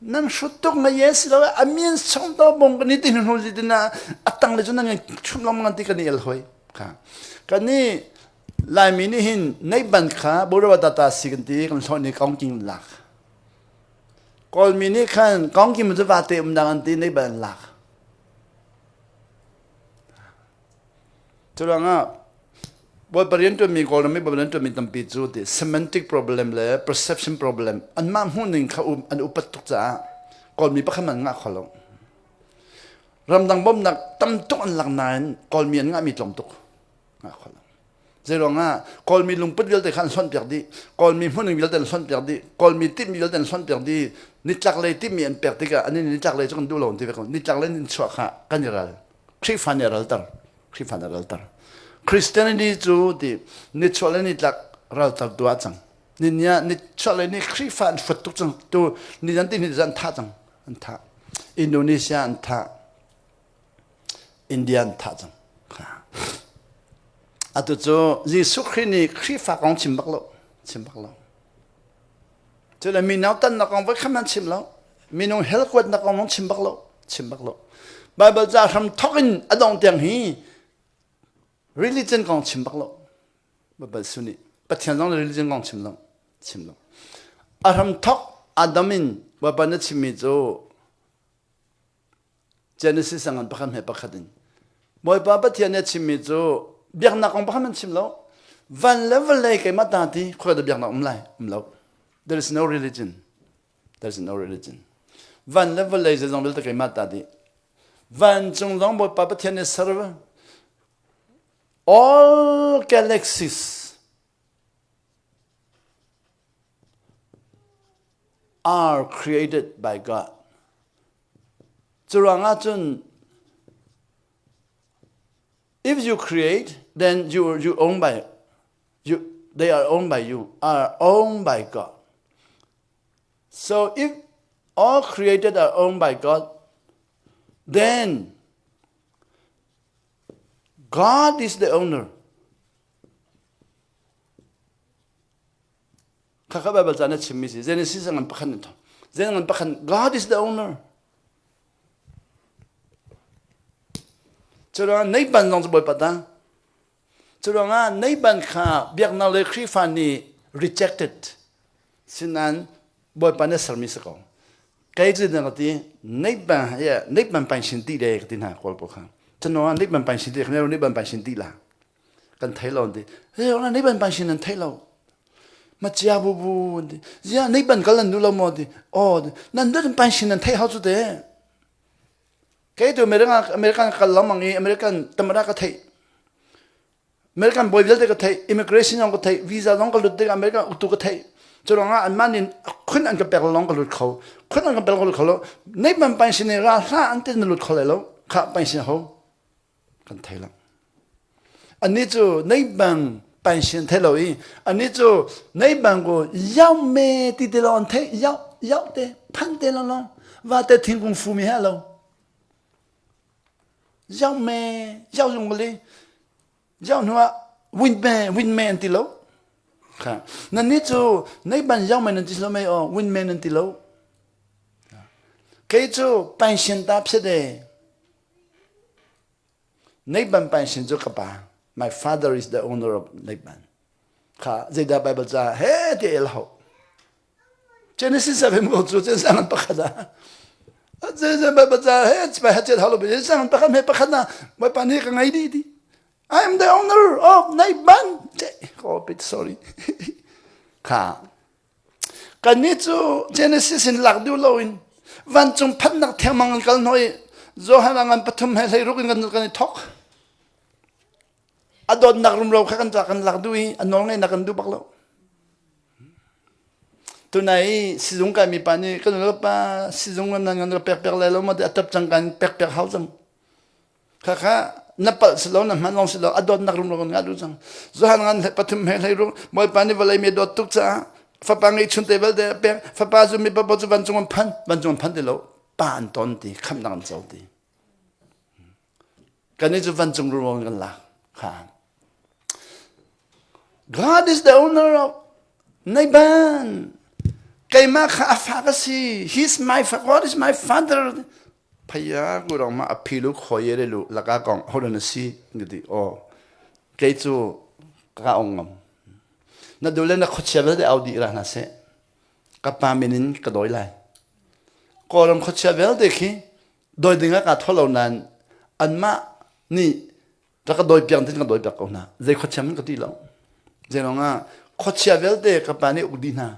Speaker 1: Nan hrut tuk na yes lo a min song to bong kan i ti hnu zi tina atang le cu nan chum long ngan ti kan i el hoi. Kha. Kan ni Laimi nih hin nei ban kha Borawa tata si kan ti kan hlawh ni kong king lak. Kawlmi nih khan kong kim cu vate um dang an ti nei ban lak. Curuangah Bawipa rianṭuanmi Kawlram i Bawipa rianṭuanmi tampi cu ti semantic problem le perception problem anmah hmuhning kha um an upat tuk caah Kawlmi pakhat man ngah kho lo. Ramdang bawmhnak tam tuk an lak nain Kawlmi an ngahmi tlawm tuk ngah kho lo. Zeiruangah Kawlmi lungput vialte kha an hlonhpiak dih. Kawlmi hmuhning vialte an hlonhpiak dih. Kawlmi timhmi vialte an hlonhpiak dih. Nitlaklei timhmi an pek tikah an nitlaklei cu kan duh lo an ti ve ko. Nitlaklei in chuah kha kan i ral. Khrihfa nih a ralter. Khrihfa nih a ralter. Christianity cu ti nichuah le nitlak ralter tu ah cang. Ni nia nichuah le ni Khrihfa an fuat tuk cang. Tu ni zan ti ni zan thah cang. An thah. Indonesia an thah. India an thah cang. Atu cu Jesuh Khrih nih Khrihfa kong chim bak lo. Chim bak lo. Cule mino tannak kong voi khat hmanh chim lo. Minung hell kuatnak kong zong chim bak lo. Chim bak lo. Bible ca hram thok in a dong tiang hi religion kong chim bak lo. Bible su nih Pathian zong religion kong chim lo. Chim lo. A hram thok Adam in Bawipa na chimmi cu Genesis a ngan pakhat hme pakhat in Bawipa Pathian nih a chimmi cu biaknak kong pakhat man chim lo van le vawlei keimah ta ti khoi dah biaknak um lai um lo there is no religion there is no religion van le vawlei zeizong vialte keimah ta dih vancung zong Bawipa Pathian nih ser all galaxies are created by God. Curuangah cun if you create, then you you own by you they are owned by you, are owned by God. So if all created are owned by God, then God is the owner. Khakha Bible ca na chimmi si Genesis ngan pakhat na thong. Zen ngan pakhat God is the owner. Curuangah neiban zong cu Bawipa ta. Curuangah neiban kha biaknak le Khrihfa nih rejected. Sinan Bawipa nih sermi si ko. Kei cu na ka ti neiban ye neiban pain sin ti le ka ti hna kawl pawl kha. Cunuang neiban pain sin ti kha neiban pain sin ti la. Kan thei lo an ti. Hey, neiban pain sin an thei lo. Ma chia bu bu an ti. Zia neiban kal nan duh lo maw ti. Oh, nan duh pain sin nan thei hau cu te. Kei tu American American kal lengmang i American tamara ka theih. American bawi vialte ka theih, immigration zong ka theih, visa zong ka lut tik American uktu ka theih. Cu ruangah anmah nih khun an ka pek lawng ka lut kho. Khun an ka pek ka lut kho lo. Nei man pain sin ra hla an ti na lut kho lai lo. Kha pain sin ho. Kan thei lo. Annih cu nei bang pain sin thei lo i annih cu nei bang ko yau me ti te lo an thei yau yau te phan te lo lo va te thingkung fu mi he lo. Yau me yau zung bali yau hnu ah win me win me an ti lo. Kha nan nih cu nei ban yau me nan ti lo mei o win me nan ti lo. Kei cu pension ta pse de Neihban pension cu ka pa. My father is the owner of Neihban. Kha zeidah Bible ca he ti el ho. Genesis a ko cu Genesis an pakhat ah. Genesis Bible ca he pai ha chet halo Genesis an pakhat me pakhat na Bawipa nih ka ngei dih ti. I am the owner of Neihban. Oh, bit sorry. Kha Kannih cu Genesis in lak duh loin vancung phanhnak thengmang in kal hnawh i Johan ah ngan pathum he hleiruk in kan kan i thok. A dawtnak rumro kha kan kan lak duh i a nawl ngeihnak kan duh bak lo. Tunai sizung kai mi pa nih kan pa sizung nan ngan pek pek lai lo ma a tap cang kan pek pek hau cang. Khakha na palh si lo na hman lawng si lo a dawtnak rumro kan ngah duh cang. Johan ngan pathum he hlei ruk Bawipa nih vawlei mi a dawt tuk caah fapa ngeihchun te vialte a pek fapa cu mi paoh cu vancung an phan vancung an phan ti lo pa an ton ti khamhnak an co ti kannih cu vancung rumro kan lak kha God is the owner of Naiban. Keimah kha a fa ka si. He's my God is my father. Phaya ku rong ma a philu khoye le lu laka kong hodan a si ngati o kei cu ka ong ngam. Na dule na khochia vialte au di ra na se. Ka pa min in ka doi lai. Kawlram khochia vialte khi doi ding ah ka tholo nan anmah nih rak ka dawi piak tin ka dawi piak ko hna zei khuachia man ka ti lo zei lawng ah khuachia vialte ka pa nih uk dih hna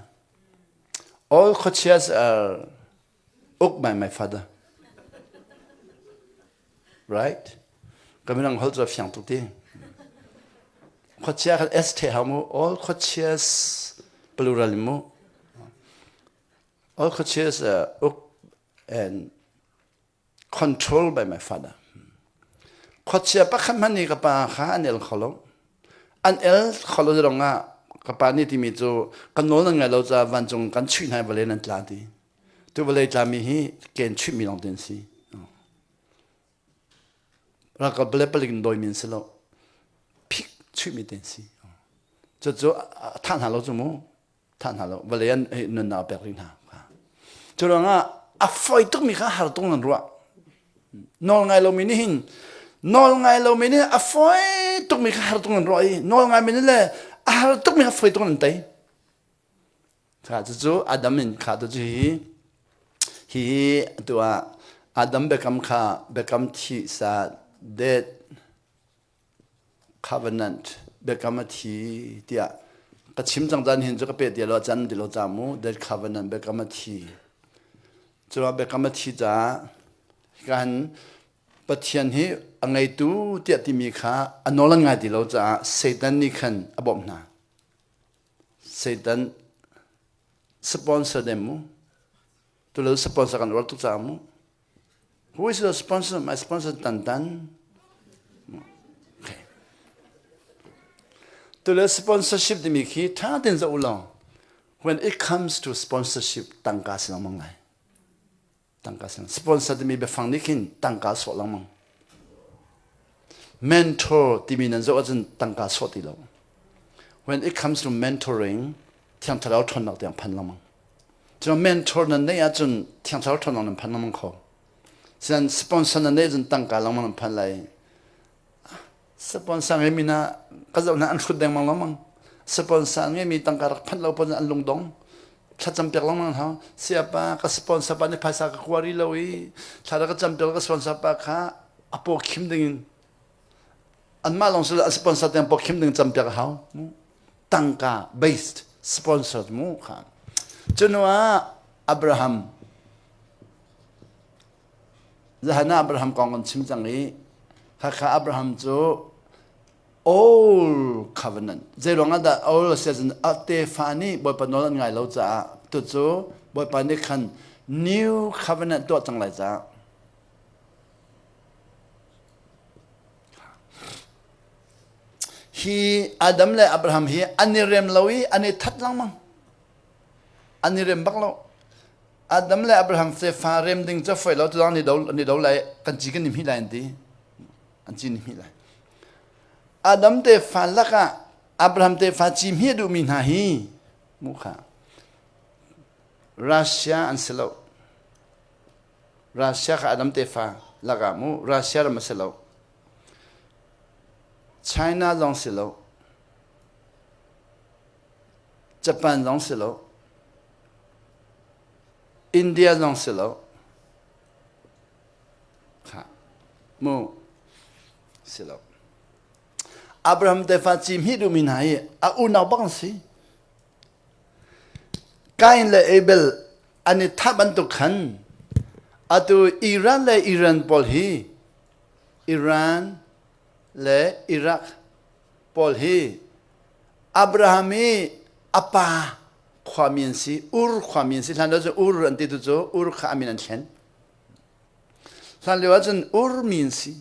Speaker 1: all khuachias are uk by my father right ka minang hol cu fiang tuk ti khuachia kha s the hau mu all khuachias plural mu all khuachias are uk and controlled by my father. Khuachia pakhat hmanh nih ka pa kha an el kho lo. An el kho lo zong ah ka pa nih timi cu kan nawl nan ngai lo caah vancung kan chuih hna i vawlei nan tla ti. Tu vawlei tlami hi ken chuihmi lawng te an si. Ralkap le palik in dawimi an si lo. Phik chuihmi te an si. Cucu a thah hna lo cu mu. Thah hna lo vawlei an nunnak a pek rih hna. Cu ruangah a fawi tukmi kha har tung nan ruah. Nawl ngai lomi nih hin nawl ngai lomi nih a fawi tukmi kha har tung nan ruah i nawl ngaimi nih le a har tukmi kha fawi tung nan tei. Kha cucu Adam in kha tu cu hi hi tu ah Adam biakam kha biakam thi sa det covenant biakam a thi tiah ka chim cang caan hin cu ka pe ti lo can ti lo ca mu that covenant biakam a thi cu biakam a thi caah kan Pathian hi a ngeitu tiah timi kha a nawl an ngai ti lo caah Satan nih khan a bawmh hna Satan sponsor them mu tulo sponsor kan uar tuk caah mu Who is the sponsor? My sponsor Tan Tan. Okay. Tule sponsorship timi khi tha ten za ulong. When it comes to sponsorship, tangka si lang lai. Tangka si Sponsor timi biafang nih khin tangka sawh lengmang. Mentor timi nan zoh ahcun tangka sawh ti lo. When it comes to mentoring, thiang thlarau ṭhawnnak tiang phan lengmang. Cun mentor nan neih ahcun thiang thlarau ṭhawnnak nan phan lengmang kho. Sian sponsor nan neih ahcun tangka lengmang nan phan lai. Sponsor ngeimi hna ka zoh hna an hrut dengmang lengmang. Sponsor ngeimi tangka rak phanh lo pon an lungdong. Thlacam piak lengmang hau. Siapa ka sponsor pa nih phaisa ka kua rih lo i thla rak ka cam piak ka sponsor pa kha a paw khim dingin anmah lawng si a sponsor tiang paw khim ding cam piak a hau. Tangka based sponsor mu kha. Cunu ah Abraham Zahana Abraham kong kan chim cang i khakha Abraham cu old covenant zei ruangah dah old a si ahcun a tefa nih Bawipa nawl an ngai lo caah tucu Bawipa nih khan new covenant tuah cang lai caah Hi Adam le Abraham hi an i rem lo i an i that lengmang. An i rem bak lo. Adam le Abraham tefa rem ding cu foi lo tu ni do ni do lai kan ci kan ni hmi lai an ti. An ci ni hmi lai. Adam tefa lakah Abraham tefa ci hmi a duhmi hna hi mu kha Russia an si lo. Russia kha Adam tefa lakah mu Russia ram a si lo. China zong si lo. Japan zong si lo. India zong si lo. Kha mu si lo. Abraham tefa ci hmi duhmi hna hi a unau bak an si. Kain le Abel an i thah bantuk khan atu Iran le Iran pawl hi Iran le Iraq pawl hi Abraham i a pa khuami an si Ur khuami an si hlan lio cu Ur an ti tu cu Ur kha a min an thlen hlan lio ahcun Ur mi an si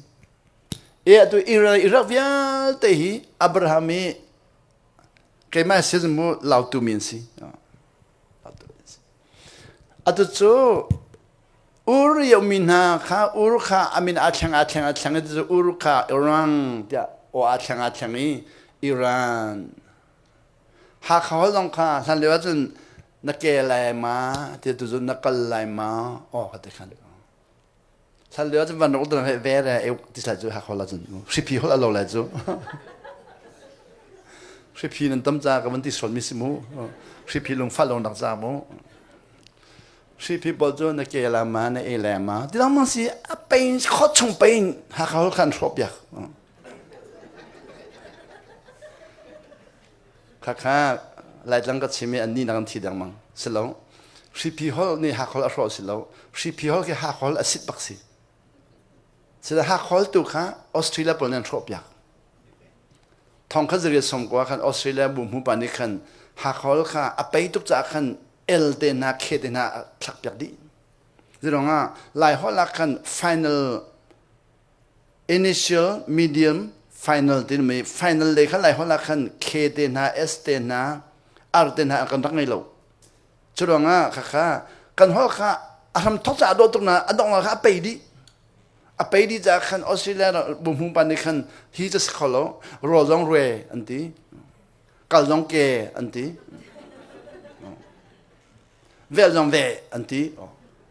Speaker 1: e atu Iran Iraq vialte hi Abraham i keimah si mu lautu mi an si atu cu Ur i ummi hna kha Ur kha a min aa thleng aa thleng aa thleng i cu Ur kha Iran tiah aw aa thleng aa thleng i Iran Hakha holh zong kha hlan lio ahcun. Na ke lai ma ti tu cun na kal lai ma aw ka ti khan. Sal lio cun van rak dang he vere eu ti sai cu hakho la cun hripi hol alo lai cu. Hripi nan tam ca ka van ti sual mi si mu. Hripi lung fa long dak ca mu. Hripi pawl cu na ke la ma na e la ma ti lang mang si a pain kho chung pain hakha hol khan hrawh piak. Khakha Laitlang ka chim i annih nak an thi dengmang. Si lo. Hripi holh nih Hakholh a hrawh si lo. Hripi holh khi Hakholh a sit bak si. Sila Hakholh tu kha Australia pawl nih an hrawh piak. Thong kha zariat som kua khan Australia bu hmu pa nih khan Hakholh kha a pei tuk caah khan L te hna K te hna a thlak piak dih. Zirong ah Lai holh ah khan final Initial, medium, final timi final lei kha lai holh ah khan K te hna, S te hna, R te hna kan rak ngei lo. Cu ruangah khakha kan holh kha a hram thok caah dawh tuk na a dongh kha a pei dih. A pei dih caah khan Australia buhmu pa nih khan hi cu si kho lo, rawl zong rue an ti, kal zong ke an ti. Vel zong ve an ti.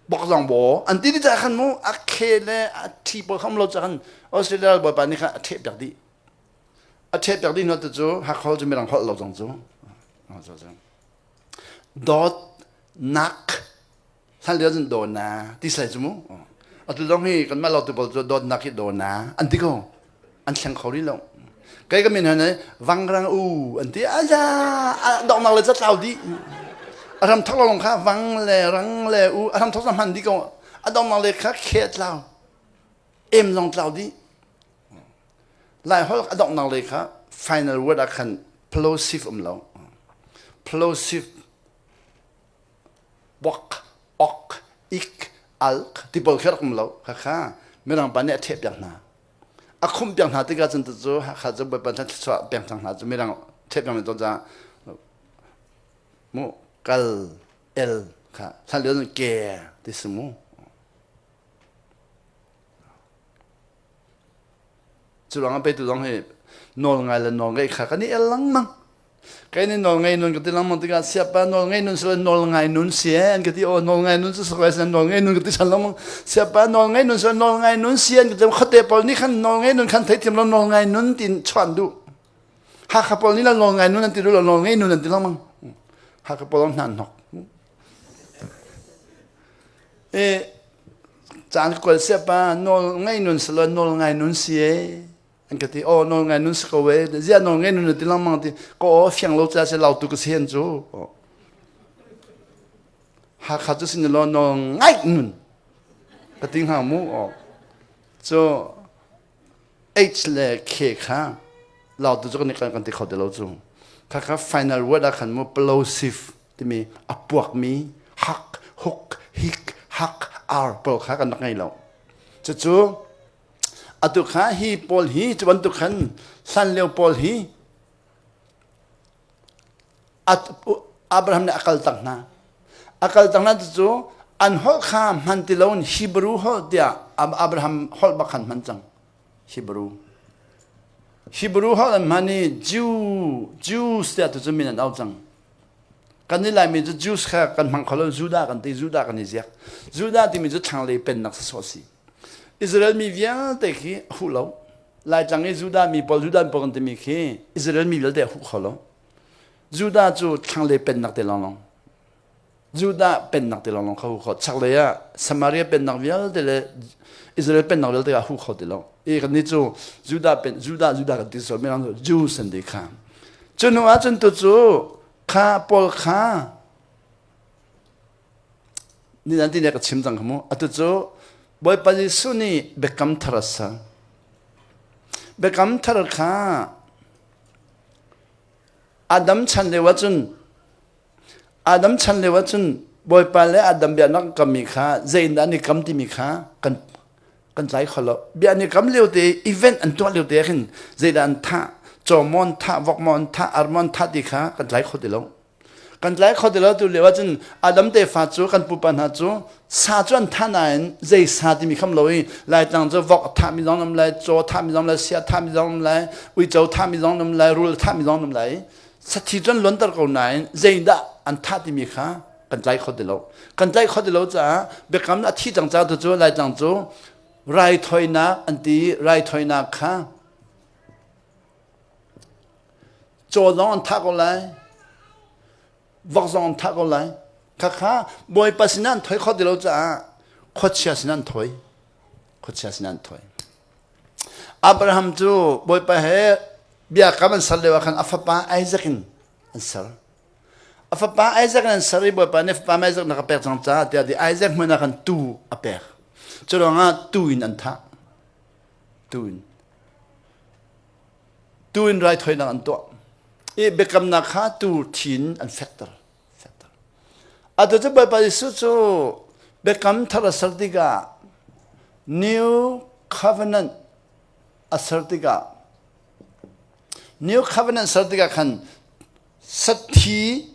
Speaker 1: Bok zong bo an ti ti caah khan mu a khe le a thi pawl kham lo caah khan Australia bawipa nih khan a ṭheh piak dih. A ṭheh piak dih hnu tu cu Hakha cu mirang holh lo zong cu. Dawt nak hlan lio cun daw na ti sai cu mu. Atu zong hi kanmah lo tu pawl cu dawtnak hi daw na an ti ko. An thleng kho rih lo. Kei ka min han vangrang u an ti aja donghnak le catlau dih. A ram thok lawng kha vang le rang le u a ram thok hman dih ko. A donghnak le kha khe tlau. Em zong tlau dih. Lai holh a donghnak le kha final word ah khan plosive um lo. Plosive bok, ok, ik, alk ti pawl khi rak um lo. Khakha mirang pa nih a ṭheh piak hna. A khumh piak hna tikah cun cu Hakha cu Bawipa thluachuah pek cang hna cu mirang ṭheh piak mi tawn caah mu kal el kha hlan lio cun ke ti si mu. Cu ruangah pei tu zong hi nawl ngai le nawl ngeih kha kan i el lengmang. Kei nih nawl ngei nun ka ti lengmang tikah siapa nawl ngei nun sila nawl ngai nun si eh an ka ti aw nawl ngai nun cu sakai sin nawl ngei nun ka ti san lengmang siapa nawl ngei nun sila nawl ngai nun si an ka ti khuate pawl nih khan nawl ngei nun khan theithiam lo nawl ngai nun tin chuan duh Hakha pawl nih la nawl ngai nun an ti duh lo nawl ngei nun an ti lengmang Hakha pawl hna hnok e caan kual siapa nawl ngei nun sila nawl ngai nun si e an ka ti aw nawl ngai nun si ko e zia nawl ngai nun ti lengmang ti ko aw fiang lo cha se lau tu ka si hen cu Hakha cu sin lo nawl ngai nun ka ti hnga mu aw cu H le K kha lau tu cu kan kan kan ti kho ti lo cu kha kha final word ah khan mu plosive timi a puakmi hak huk hik hak ar pawl kha kan rak ngei lo cucu Atu kha hi pawl hi cu bantuk khan hlanlio pawl hi Abraham nih a kal tak hna. A kal tak hna cu an holh kha hman ti loin Hebrew holh tiah Abraham holh bak khan hman cang. Hebrew. Hebrew holh an hman i Jew, Jews tiah tu cu min an au cang. Kan i Laimi cu Jews kha kan hmang kho lo, Judah kan ti, Judah kan i ziak. Judah timi cu thlanglei pennak sawsawh a si. Israel mi vialte khi a huh lo. Laitlang i Judah mi pawl, Judah mi pawl kan timi khi Israel mi vialte a huh kho lo. Judah cu thlanglei pennak te lawnglawng. Judah pennak te lawnglawng kha huh kho. Chaklei ah Samaria pennak vialte le Israel pennak vialte a huh kho ti lo. I kan nih cu Judah pen Judah Judah kan ti sual mirang cu Jews an ti kha. Cu hnu ah cun tu cu kha pawl kha Ni nan ti ne ka chim cang kha mu. Atu cu Bawipa Jesuh nih biakam thar a ser. Biakam thar kha Adam chan lio ahcun Adam chan lio ahcun Bawipa le Adam bia nak kammi kha zeiindah an i kam timi kha kan kan tlai kho lo. Bia an i kam lio te event an tuah lio te ah khin zeidah an thah, caw maw an thah, vok maw an thah, ar maw an thah ti kha kan tlai kho ti lo. Kan tlai kho ti lo tu lio ahcun Adam tefa cu kan pupa hna cu sa cu an thah nain zei sa timi kham lo i Laitlang cu vok a thahmi zong um lai, caw thahmi zong lai, sia thahmi zong um lai, uico thahmi zong um lai, rul thahmi zong um lai. Sathi cu an luanter ko nain zeidah an thah timi kha kan tlai kho ti lo. Kan tlai kho ti lo caah biakam a thi cang caah tu cu Laitlang cu raithawinak an ti raithawinak kha caw zong an thah ko lai vok zong an thah ko lai khakha bawipa sinah an thoi kho ti lo caah khuachia sinah an thawi khuachia sinah an thawi Abraham cu bawipa he biakam an ser lio ah khan a fapa Isaac in an ser a fapa Isaac in an ser i bawipa nih fapa Isaac na ka pek cang caah tiah ti Isaac hmun ah khan tuu a pek cu ruangah tuu in an thah tuu in tuu in raithawinak an tuah i biakamnak kha tuu thi in an fekter fekter atu cu Bawipa Jesuh cu biakam thar a ser tikah New Covenant a ser tikah New Covenant ser tikah khan sathi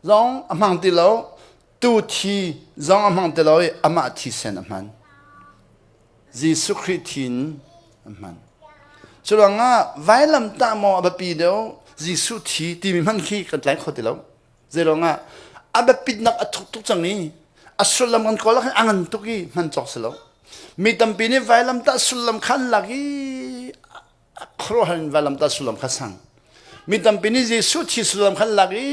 Speaker 1: zong a hmang ti lo tu thi zong a hmang ti lo i amah thisen a hman Jesuh Khrih thi in a hman cu ruangah vailamtah maw a biapi deuh Jesuh thi timi hmanh khi kan tlai kho ti lo Zeiruangah a biapitnak a thuk tuk cang i a sullam kan kawl ah khan a ngan tuk i hman cawk si lo. Mi tampi nih vailamtah sullam kha an lak i a khuaruahhar in vailamtah sullam kha sang. Mi tampi nih Jesuh thi sullam kha an lak i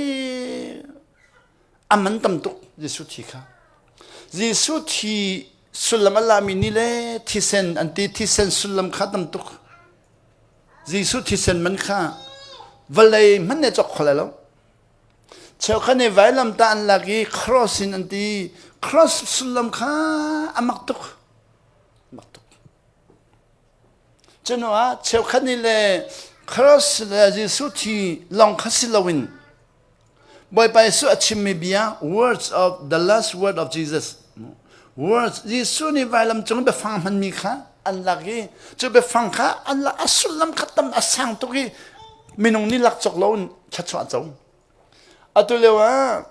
Speaker 1: a man tam tuk Jesuh thi kha. Jesuh thi sullam a lami nih le thisen an ti thisen sullam kha tam tuk. Jesuh thisen man kha vawlei hmanh nih a cawk kho lai lo. Cheukhat nih vailamtah an lak i cross in an ti. Cross sullam kha a mak tuk. Mak tuk. Cu ah cheukhat nih le cross le Jesuh thi lawng kha si loin Bawipa Jesuh a chimmi bia words of the last word of Jesus words Jesuh nih vailam cung biafang hmanmi kha an lak i cu biafang kha an lak a sullam kha tam a sang tuk i minung nih lak cawk lo in thluachuah co. Atu lio ah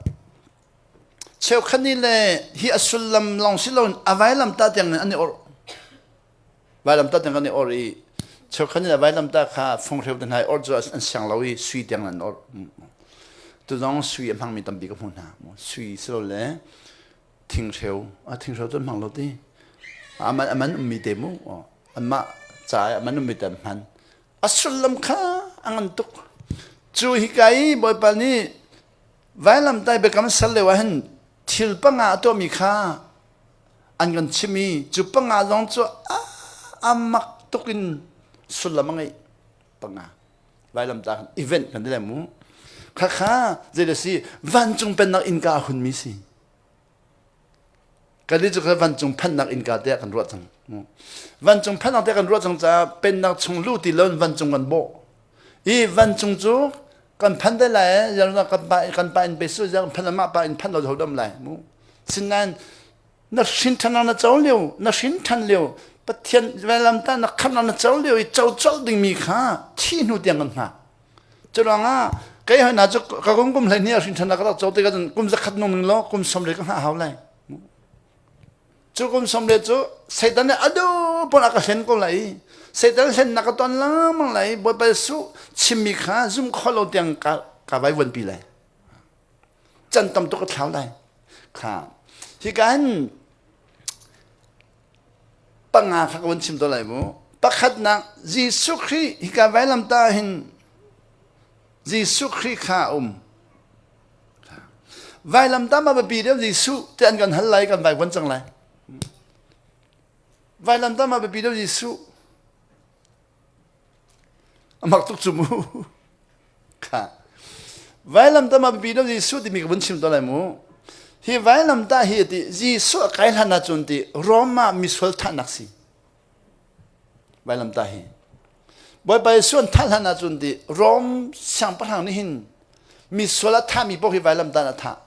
Speaker 1: cheukhat nih le hi a sullam lawng si loin a vailamtah tiang in an i orh. Vailamtah tiang kan i orh i cheukhat nih a vailamtah kha funghreu te hna i orh cu an siang lo i sui tiang an orh. Tu zong sui a hmangmi tampi ka hmuh hna. Sui si lo le thinghreu a thinghreu cu an hmang lo ti. Aman aman ummi te mu. Anmah ca i aman ummi te an hman. A sullam kha a ngan tuk. Cu hika i Bawipa nih vailamtai biakam ser lio ah hin thil panga a tuahmi kha an kan chim i cu panga zong cu a mak tuk in sullam a ngeih panga vailamtah event kan ti lai mu khakha zei si vancung pennak innka a hunmi si Kannih cu vancung phanhnak innka te ah kan ruah cang. Vancung phanhnak te kan ruah cang caah pennak chung luh ti loin vancung kan bawh. I vancung cu kan phan te lai kan pa kan pa in pe su kan phan mah pa in phan lo dam lai mu. Sinain na hrin than na co lio na hrin than lio Pathian velam ta na khamh na co lio i co colh dingmi kha thi hnu tiang kan hngak. Curuangah kei hoi na cu ka kum kum hlei hnih a hrin ṭhan ka rak co tikah cun kum zakhat nung ning law kum som le ka hngah hau lai. Cu kum som le cu Satan nih adu pon a ka hlen ko lai i Satan hlennak ka ton lengmang lai i Bawipa Jesuh chimmi kha zum kho lo tiang ka ka vai vuanpi lai. Can tam tuk ka thlau lai. Kha hika hin panga kha ka vun chim to lai mu. Pakhatnak Jesuh Khrih hika vailamtah hin Jesuh Khrih kha a um. Vailamtah ma biapi deuh Jesuh ti an kan hal lai kan vai vuan cang lai. Vailamtah ma biapi deuh Jesuh. A mak tuk cu mu. Kha. Vailamtah ma biapi deuh Jesuh timi ka vun chim to lai mu. Hi vailamtah hi ti Jesuh a kai hlan ahcun ti Rome ah misual thahnak si. Vailamtah hi. Bawipa Jesuh an thah hlan ahcun ti Rome siangpahrang nih hin misual a thahmi paoh hi vailamtah in a thah.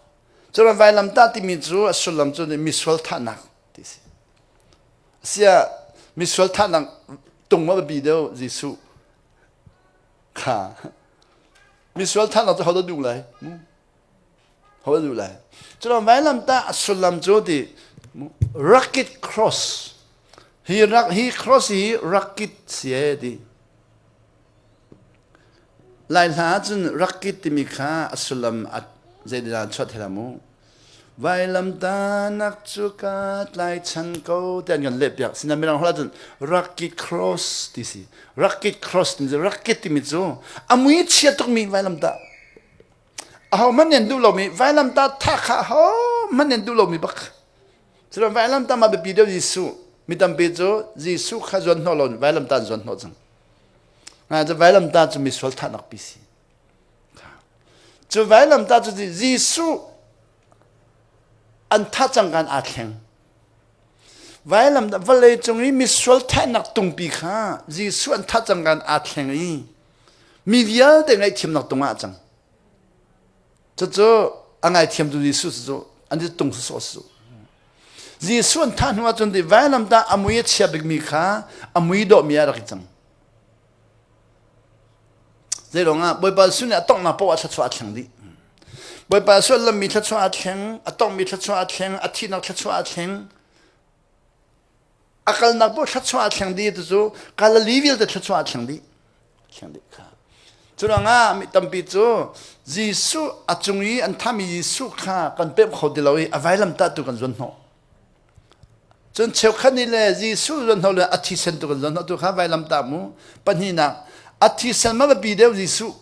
Speaker 1: Curan vailamtah timi cu a sullam cu misual thahnak ti si. Sia misual thahnak tung ma biapi deuh Jesuh. Kha misual thahnak cu ho dah duh lai? Ho dah duh lai? Culo vailamtah a sullam cu ti rugged cross. Hi rak hi cross hi rugged si e ti. Lai hla ahcun rakkit timi kha a sullam a zeidah chuah thela mu. Vailamtanak cu ka tlaichan ko ti an kan leh piak. Sinain Mirang holh ahcun rugged cross ti si. Rugged cross timi cu rugged timi cu a mui chia tukmi vailamtah. Ahohmanh nih an duh lomi vailamtah thah kha ahohmanh nih an duh lomi bak. Culo vailamtah mah biapi deuh Jesuh. Mi tampi cu Jesuh kha zuan hnawh lo vailamtah an zuan hnawh cang. Nga cu vailamtah cu misual thahnak pi si. Cu vailamtah cu Jesuh an thah cang kan aa thleng. Vailam vawlei cung i misual thahnak tungpi kha Jesuh an thah cang kan aa thleng i mi vialte ngaihthiamnak tung ah a cang. Cucu a ngaithiamtu Jesuh cu an i tung sawsawh su. Jesuh an thah hnu ahcun ti vailamtah a mui a chia bikmi kha a mui dawhmi ah rak i cang. Zeiruangah Bawipa Jesuh nih a tonghnak paoh ah thluachuah a thleng dih. Bawipa Jesuh a lammi thluachuah a thleng, a tonghmi thluachuah a thleng, a thihnak thluachuah a thleng, a kalnak paoh thluachuah a thleng dih tu cu Galilee vialte thluachuah a thleng dih. Thleng dih kha. Cu ruangah mi tampi cu Jesuh a cung i an thami Jesuh kha kan pemh kho ti lo i a vailamtah tu kan zuan hnawh. Cun cheukhat nih le Jesuh zuanhnawh le a thisen tu kan zuanhnawh tu kha vailamtah mu. Pahnihnak, a thisen ma biapi deuh Jesuh.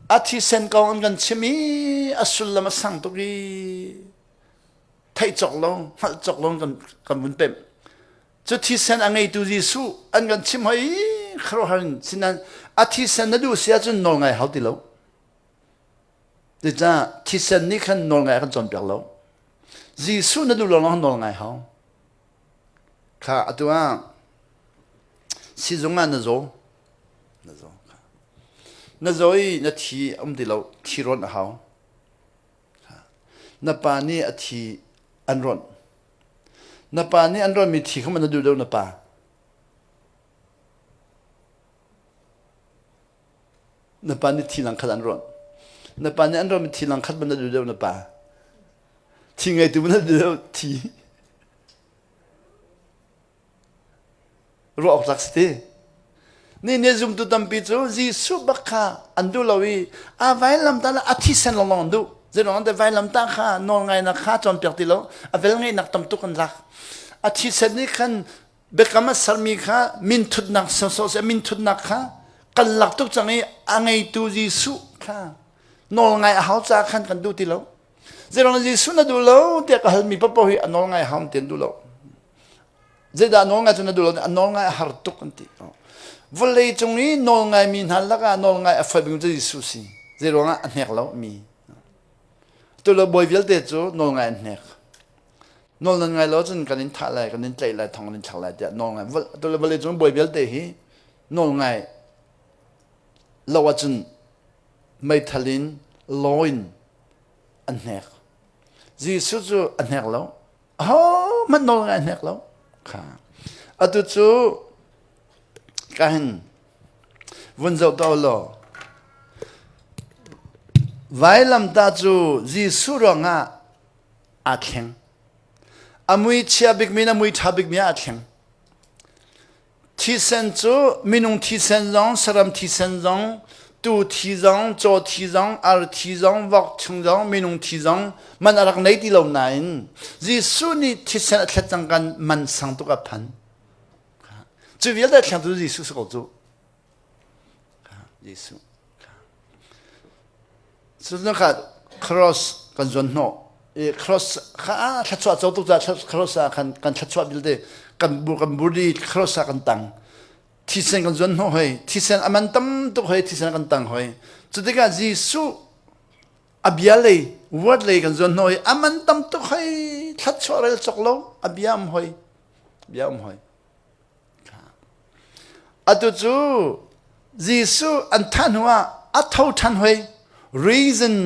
Speaker 1: A thisen kong an kan chim i a sullam a sang tuk i theih cawk lo, hngalh cawk lo kan, kan vun pemh. Cu thisen a ngeitu Jesuh an kan chim hoi khuaruahhar in sinan a thisen na duh si ahcun nawl ngai hau ti lo. Cucaah thisen nih khan nawlngai a kan cawnpiak lo. Jesuh na duh lawnglawng nawlngai hau. Kha atu ah sizung ah na zaw. Na zaw. Na zaw i na thi um ti lo, thi rawnh a hau. Na pa nih a thi an rawnh. Na pa nih an rawnhmi thi kha na duh deuh na pa. Na pa nih thi lang khat an rawnh. Na pa nih an rawnhmi thi lang khat man na duh deuh na pa. Thi ngeitu man na duh deuh thi. Ruah awk tlak si ti. Ni ne zumtu tampi cu Jesuh bak kha an duh lo i a vailamtah le a thisen lawnglawng an duh. Zeiruang dah vailamtah kha nawlngainak kha cawnpiak ti lo, a velngeihnak tam tuk an lak. A thisen nih khan biakam a sermi kha minthutnak sawsawh seh minthutnak kha kan lak tuk cang i a ngeitu Jesuh kha nawl ngai a hau caah khan kan duh ti lo. Zeiruang Jesuh na duh lo tiah ka halmi paoh hi a nawl ngai hau ti an duh lo. Zeidah nawl ngai cu na duh lo a nawl ngai a har tuk an ti. Vawlei cung i nawl ngaimi hna lakah nawl ngai a fawi bik cu Jesuh si. Zeiruangah a hnek lo mi. Tu lo bawi vialte cu nawl ngai an hnek. Nawl nan ngai lo cun kan in thah lai, kan in tlaih lai, thong kan in thlak lai tiah nawl ngai. Tu le vawlei cung bawi vialte hi nawl ngai lo ahcun meithal in law in an hnek. Jesuh cu a hnek lo. Ahohmanh nawl ngai a hnek lo. Kha. Atu cu ka hin vun zoh to law vailamtah cu Jesuh ruangah aa thleng. A mui chia bikmi in a mui ṭha bikmi ah aa thleng. Thisen cu minung thisen zong, saram thisen zong, tuu thi zong, caw thi zong, ar thi zong, vok chung zong, minung thi zong man a rak nei ti lo nain Jesuh nih thisen a thlet cang kan man sang tuk a phan. Cu vialte thlengtu Jesuh si ko cu. Jesuh. Cun kha cross kan zuan hnawh i cross kha thluachuah co tuk caah cross ah khan kan thluachuah vialte kan bur kan bur di cross ah kan tang thisen kan zuan hnawh hoi thisen a man tam tuk hoi thisen kan tang hoi cu tikah Jesuh a bia lei word lei kan zuan hnawh i a man tam tuk hoi thluachuah rel cawk lo a bia um hoi bia um hoi Atu cu Jesuh an thah hnuah a tho ṭhan hoi. Reason.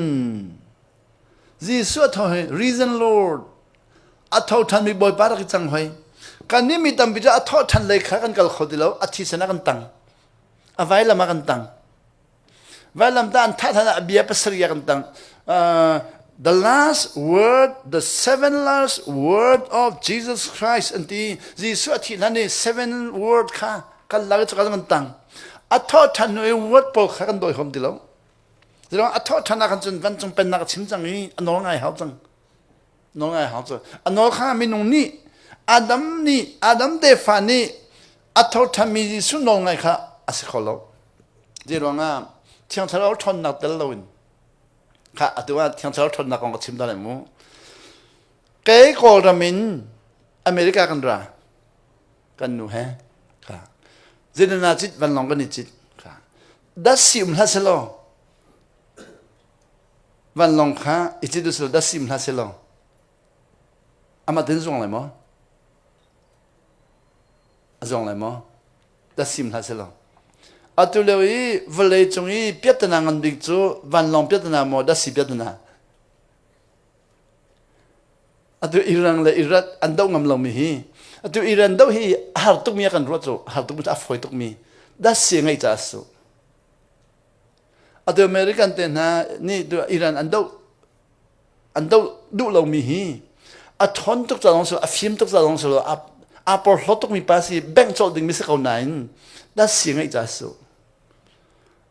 Speaker 1: Jesuh a tho hoi. Reason Lord. A tho ṭhanmi Bawipa rak i cang hoi. Kannih mi tampi cu a thawh ṭhan lei kha kan kal kho ti lo. A thisen ah kan tang. A vailam ah kan tang. Vailamtah an thah hlan ah a bia pasarih ah kan tang. The last word, the seven last word of Jesus Christ an ti. Jesuh a thih hlan i seven word kha. Kan lak i cuka kan tang. A thawh ṭhan hnu i word pawl kha kan dawi hom ti lo. Zeiruang a thawh ṭhan ah khan cun vancung pennak a chim cang i a nawl ngai hau cang. Nawl ngai hau cang. A nawl kha minung nih Adam nih Adam tefa nih a tho ṭhanmi Jesuh nawl ngai kha a si kho lo. Zeiruang ah Thiang Thlarau ṭhawnnak tel loin kha atu ah Thiang Thlarau ṭhawnnak kong ka chim ta lai mu. Kei Kawlram in America kan ra. Kan nu he kha zeidan cit vanlawng kan i cit kha dasi um hlah selaw vanlawng kha i cit usila dasi um hlah selaw amah tin zuang lai maw a zuang lai maw dasi um hlah selaw atu lio i vawlei cung i piahtana ngan bik cu vanlawng piahtana maw dasi piahtana Atu Iran le Iraq an doh ngam lomi hi atu Iran doh hi a har tukmi a kan ruat cu a har tukmi cu a fawi tukmi dasi ngeih caah su. Atu American te hna nih Iran an doh an doh duh lomi hi a ṭhawn tuk ca zong si a fim tuk ca zong si lo aa porhlawt tukmi pa si bengh colh dingmi si ko nain dasi ngeih caah su.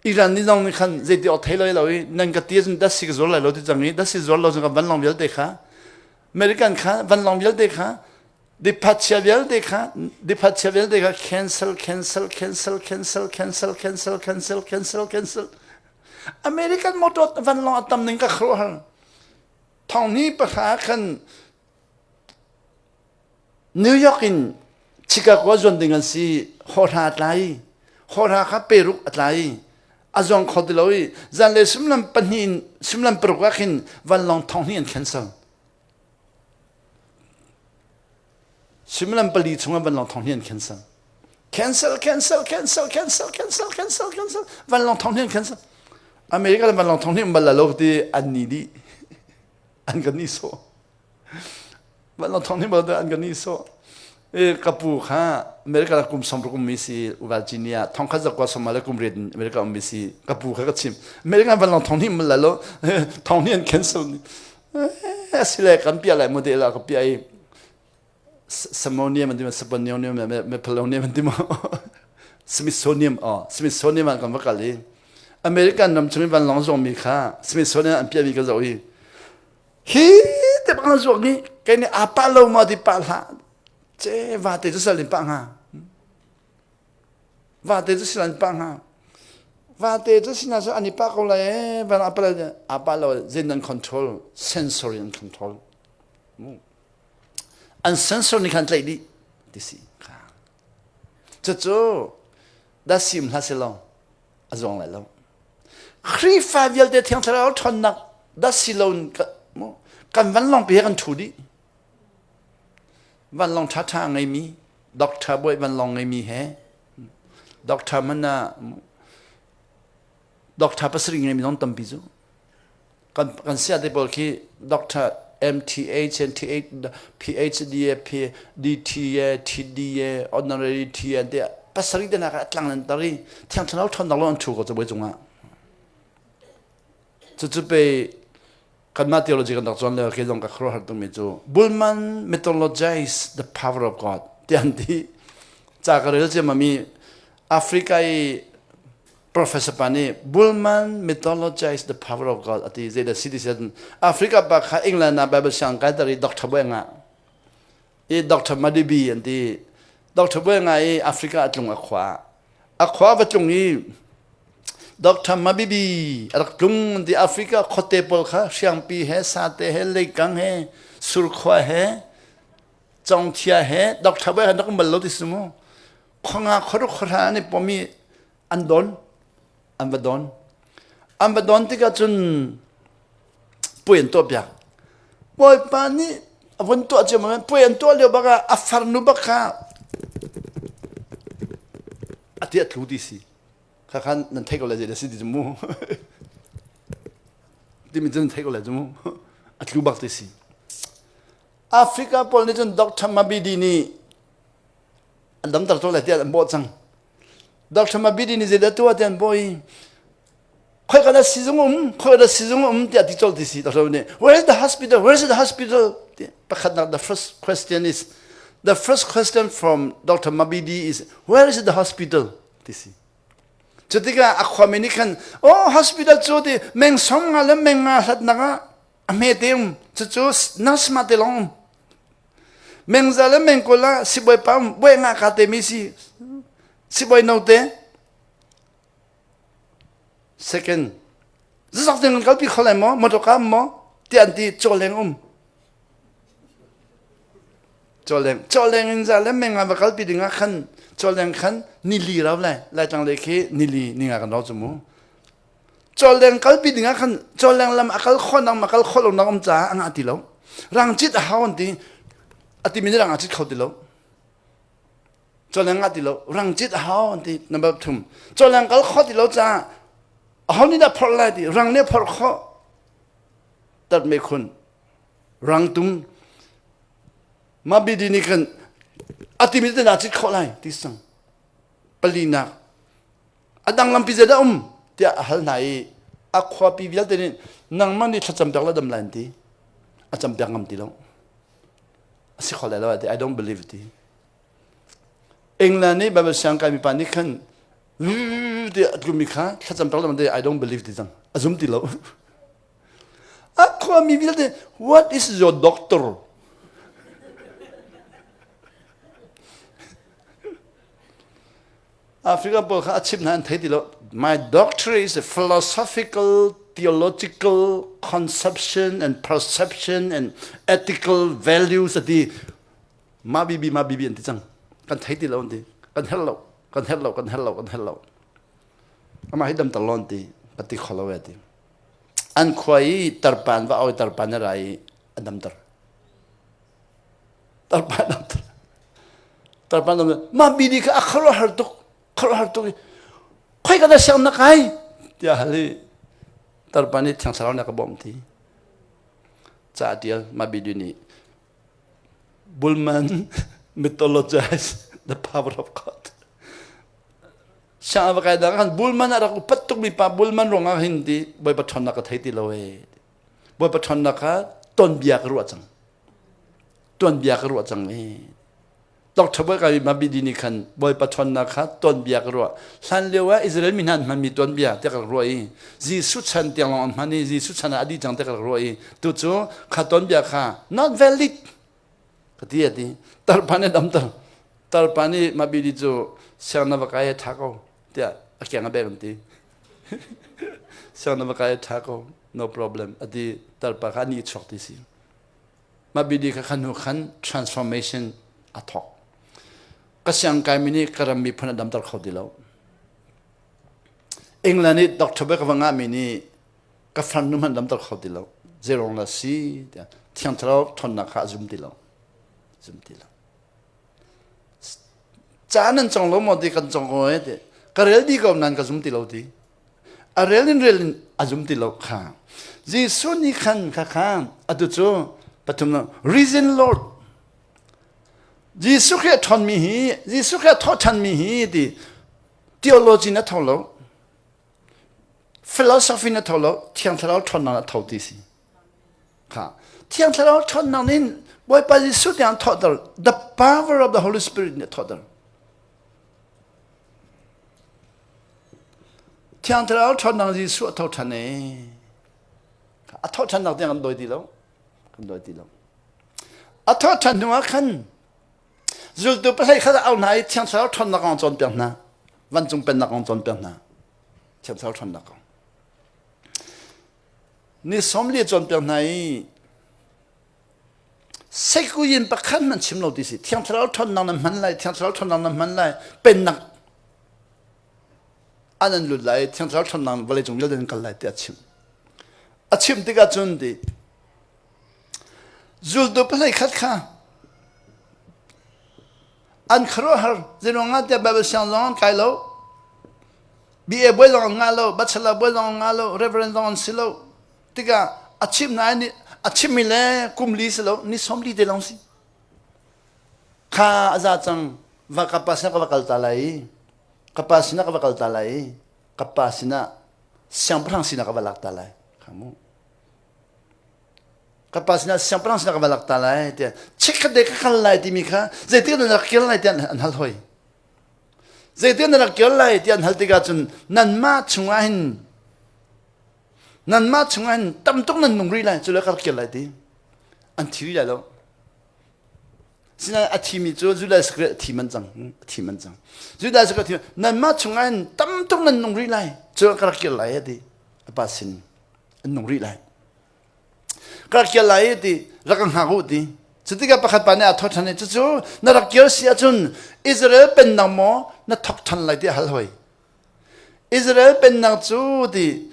Speaker 1: Iran nih zong nih khan zeiti awk thei lo i nan ka ti ahcun dasi ka zuar lai lo ti cang i dasi zuar lo cun ka vanlawng vialte kha American kha vanlawng vialte kha diphatchia vialte kha diphatchia vialte kha cancel cancel cancel cancel cancel cancel cancel cancel cancel American motor vanlawng a tam ning ka khuaruahhar thong ni pahra khan New York in Chicago a zuan ding an si. Hawhra a tlai. Hawhra kha peruk a tlai. A zuang kho ti lo i zanlei sumlam pahnih in sumlam paruk ah khin vanlawng thong hnih an cancel. Suimilam pali chungah vanlawng thong hnih an cancel. Cancel, cancel, cancel, cancel, cancel, cancel, cancel. Vanlawng thong hnih an cancel. America le vanlawng thong hnih um bal la lo ti an ni dih. An kan ni sawh. Vanlawng thawng nih bal an kan nihsawh. E ka pu kha America kum 60 ummi si Virginia thong khat zakwa soma le kum riat in America ummi si ka pu kha ka chim. America vanlawng thong nih mal lo thong nih an cancel ni. Asile kan pia lai model la ka pia i Samonium an ti ma Saponium Mepalonium an ti ma Smithsonian oh Smithsonian an kan va kal i American ram chung i vanlawng zong mi kha Smithsonian an piah mi ka zoh i Hi te bang na zuak ni kei nih aa pah lo maw ti pah hlah ce vate cu sal in pah hnga vate cu sal in pah hnga vate cu sinah cu an i pah ko lai ee van a pah a pah lo zein an control sensory an control an sensor nih khan tlaih dih ti si cucu dasim hlah selaw a zuang lai lo Khrihfa vialte Thiang Thlarau ṭhawnnak dah si lo kan vanlawng pi he kan ṭhu dih vanlawng ṭhaṭha a ngeimi doctor bawi vanlawng ngeimi he doctor man ah doctor pasarih ngeimi zong tampi cu kan kan sia te pawl khi doctor MTH NTH PhD P DT TD honorary T an te pasarih te nak ah tlang nan tar i thiang thlarau ṭhawnnak lo an ṭhu ko cabuai cungah cucu pe kanmah theology kan rak cawn lio ke zong ka khuaruahhar tukmi cu Bulman mythologize the power of God ti an ti ca ka rel ciammami Africa i Professor pa nih Bulman mythologize the power of God ati zeidah si ti sian Africa pa kha England ah Bible siang kai tar i Dr. Boy nga i Dr. Madibi an ti Dr. Boy nga i Africa a tlung a khua a khua va tlung i Dr. Mabibi a rak tlung ti Africa khote pawl kha hriangpi he sate he leikang he surkhua he congthia he Dr. Boy han rak um bal lo ti si mu khonga khoruk khorha an i pomi an don an va don an va don tikah cun puai an tuah piak bawipa nih a vun tuah cio ma puai an tuah lio bak ah a farnu bak kha a ti a tlu ti si kha khan nan theih ko lai zei si ti cu mu timi cu nan theih ko lai cu mu a tlu bak ti si Africa pawl nih cun Dr. Mabidi nih an damter cawk lai tiah an bawh cang Dr. Mabidi nih zeidah tuah tiah an bawh i khoi ka dah sizung um khoi dah sizung um tiah ti colh ti si Dr. nih where is the hospital where is the hospital pakhatnak the first question is The first question from Dr. Mabidi is, where is the hospital? Ti si. Cu tikah a khuami nih khan, oh hospital cu ti meng song nga le meng nga hlatnak ah a hme te um. Cucu nurse ma te lawng um. Meng za le meng kul ah sibawi pa um, bawi nga ka te mi si. Sibawi no te. Second, zazak ding kan kalpi kho lai maw, motor ka um maw? Ti an ti cawleng um. Cawleng, cawleng in za le meng ah va kalpi ding ah khan cawleng khan nili rau lai. Laitlang lei khi nili ninga kan rau cu mu. Cawleng kalpi ding ah khan cawleng lam a kal kho nang ma kal kho lo nang um caah a ngah ti lo. Rang cit a hau an ti. A ti mi nih rang a cit kho ti lo. Cawleng ngah ti lo. Rang cit a hau an ti. Number thum. Cawleng kal kho ti lo caah aho nih dah phorh lai ti. Rang nih phorh khawh. Tat me khun. Rangtum mah bidi nih khan a timi te dah cit khawh lai ti sang. Palinak a dang lampi zeidah um tiah a hal hna i a khuapi vialte nih nangmah nih thlacam piak la dam lai an ti. A cam piak ngam ti lo. A si kho lai lo ti I don't believe ti. England nih Bible siang kai mi pa nih khan ti a tlumi kha thlacam piak la ti I don't believe ti cang. A zum ti lo. A khuami vialte what is your doctor? Africa pawl kha a chimh hna an thei ti lo. My doctor is a philosophical, theological conception and perception and ethical values ati ma bibi ma bibi an ti cang. Kan thei ti lo an ti. Kan herh lo, kan herh lo, kan herh lo, kan herh lo. Amah hi dam tar lo an ti. Ka ti kho lo e ti. An khua i tarpan va oi tarpan a ra i a damter. Tarpan damter. Tarpan damter. Mah bidi kha a khuaruahhar tuk, khuaruahhar tuk i khoi ka dah siang na kai tiah hal i tarpan nih thiang thlarau nih a ka bawmh ti. Ca a tial mah bidi nih Bulman mythologize the power of God. Siang va kai dang khan Bulman a rak upat tukmi pa Bulman ruangah hin ti Bawipa ṭhawnnak ka thei ti lo ee. Bawipa ṭhawnnak kha tonbia ka ruah cang. Tuanbia ka ruah cang ee. Dr. Bawi kai Mabidi nih khan Bawipa ṭhawnnak kha tuanbia ka ruah. Hlan lio ah Israel mi hna an hmanmi tuanbia tiah ka rak ruah i Jesuh chan tiang lawng an hman i Jesuh chan ah a dih cang tiah ka rak ruah i tu cu kha tuanbia kha not valid ka ti a ti. Tarpa nih damter. Tarpa nih Mabidi cu siang na va kai a ṭha ko tiah a keng a bek an ti. Siang na va kai a ṭha ko no problem a ti. Tarpa kha a ni chuak ti si. Mah bidi kha khan hnu khan transformation a thawk. Ka siang kaimi nih ka ram miphun a damter kho ti lo. England i Dr. Beck va ngahmi nih ka farnu hmanh damter kho ti lo. Zeirong la si tiah Thiang Thlarau ṭhawnnak kha a zum ti lo. Zum ti lo. Ca nan cong lo maw ti kan cong ko e ti. Ka rel dih ko nan ka zum ti lo ti. A rel in rel in a zum ti lo kha. Jesuh nih khan kha kha atu cu pathum risen Lord Jesuh Khrih a ṭhawnmi hi Jesuh Khrih a thawh ṭhanmi hi ti theology na tho lo philosophy na tho lo Thiang Thlarau ṭhawnnak na tho ti si kha Thiang Thlarau ṭhawnnak in Bawipa Jesuh tiang thawhter the power of the Holy Spirit nih thawhter Thiang Thlarau ṭhawnnak Jesuh a tho ṭhan ee. A thawh ṭhannak tiang kan dawi ti lo. Kan dawi ti lo. A thawh ṭhan hnu ah khan zultu pahlei khat a au hna i Thiang Thlarau ṭhawnnak kong cawnpiak hna. Vancung pennak kong cawnpiak hna. Thiang Thlarau ṭhawnnak kong. Ni sawmli cawnpiak hna i Seikuyin pakhat hmanh chim lo ti si. Thiang Thlarau ṭhawnnak na hman lai, Thiang Thlarau ṭhawnnak na hman lai, pennak an an lut lai, Thiang Thlarau ṭhawnnak vawleicung vialte an kal lai tiah a chim. A chim tikah cun ti zultu pahlei khat kha an khuaruahhar zeiruangah tiah Bible siang zong an kai lo BA bawi zong an ngah lo bachelor bawi zong an ngah lo reverend zong an si lo tikah a chim hna i a chimmi le kum li si lo ni sawm li te lawng si kha a za cang va ka pa sinah ka va kal ta lai i ka pa sinah ka va kal ta lai i ka pa sinah siangpahrang sinah ka va lak ta lai kha mu. Ka pa sinah siangpahrang sinah ka va lak ta lai tiah chikkhat te ka kal lai timi kha zeitik na rak kir lai tiah an hal hoi. Zeitik na rak kir lai tiah an hal tikah cun nanmah chungah hin nanmah chungah hin tam tuk nan nung rih lai cu le ka rak kir lai ti an thi rih lai lo. Sinain a thimi cu Judah Iscariot a thi man cang a thi man cang. Judah Iscariot a thi nanmah chungah hin tam tuk nan nung rih lai cu ka rak kir lai ti a pa sin an nung rih lai. Ka rak kir lai ti rak ka hngak u ti. Cutikah pakhat pa nih a thawt ṭhan i cucu na rak kir si ahcun Israel pennak maw na thawk ṭhan lai ti a hal hoi. Israel pennak cu ti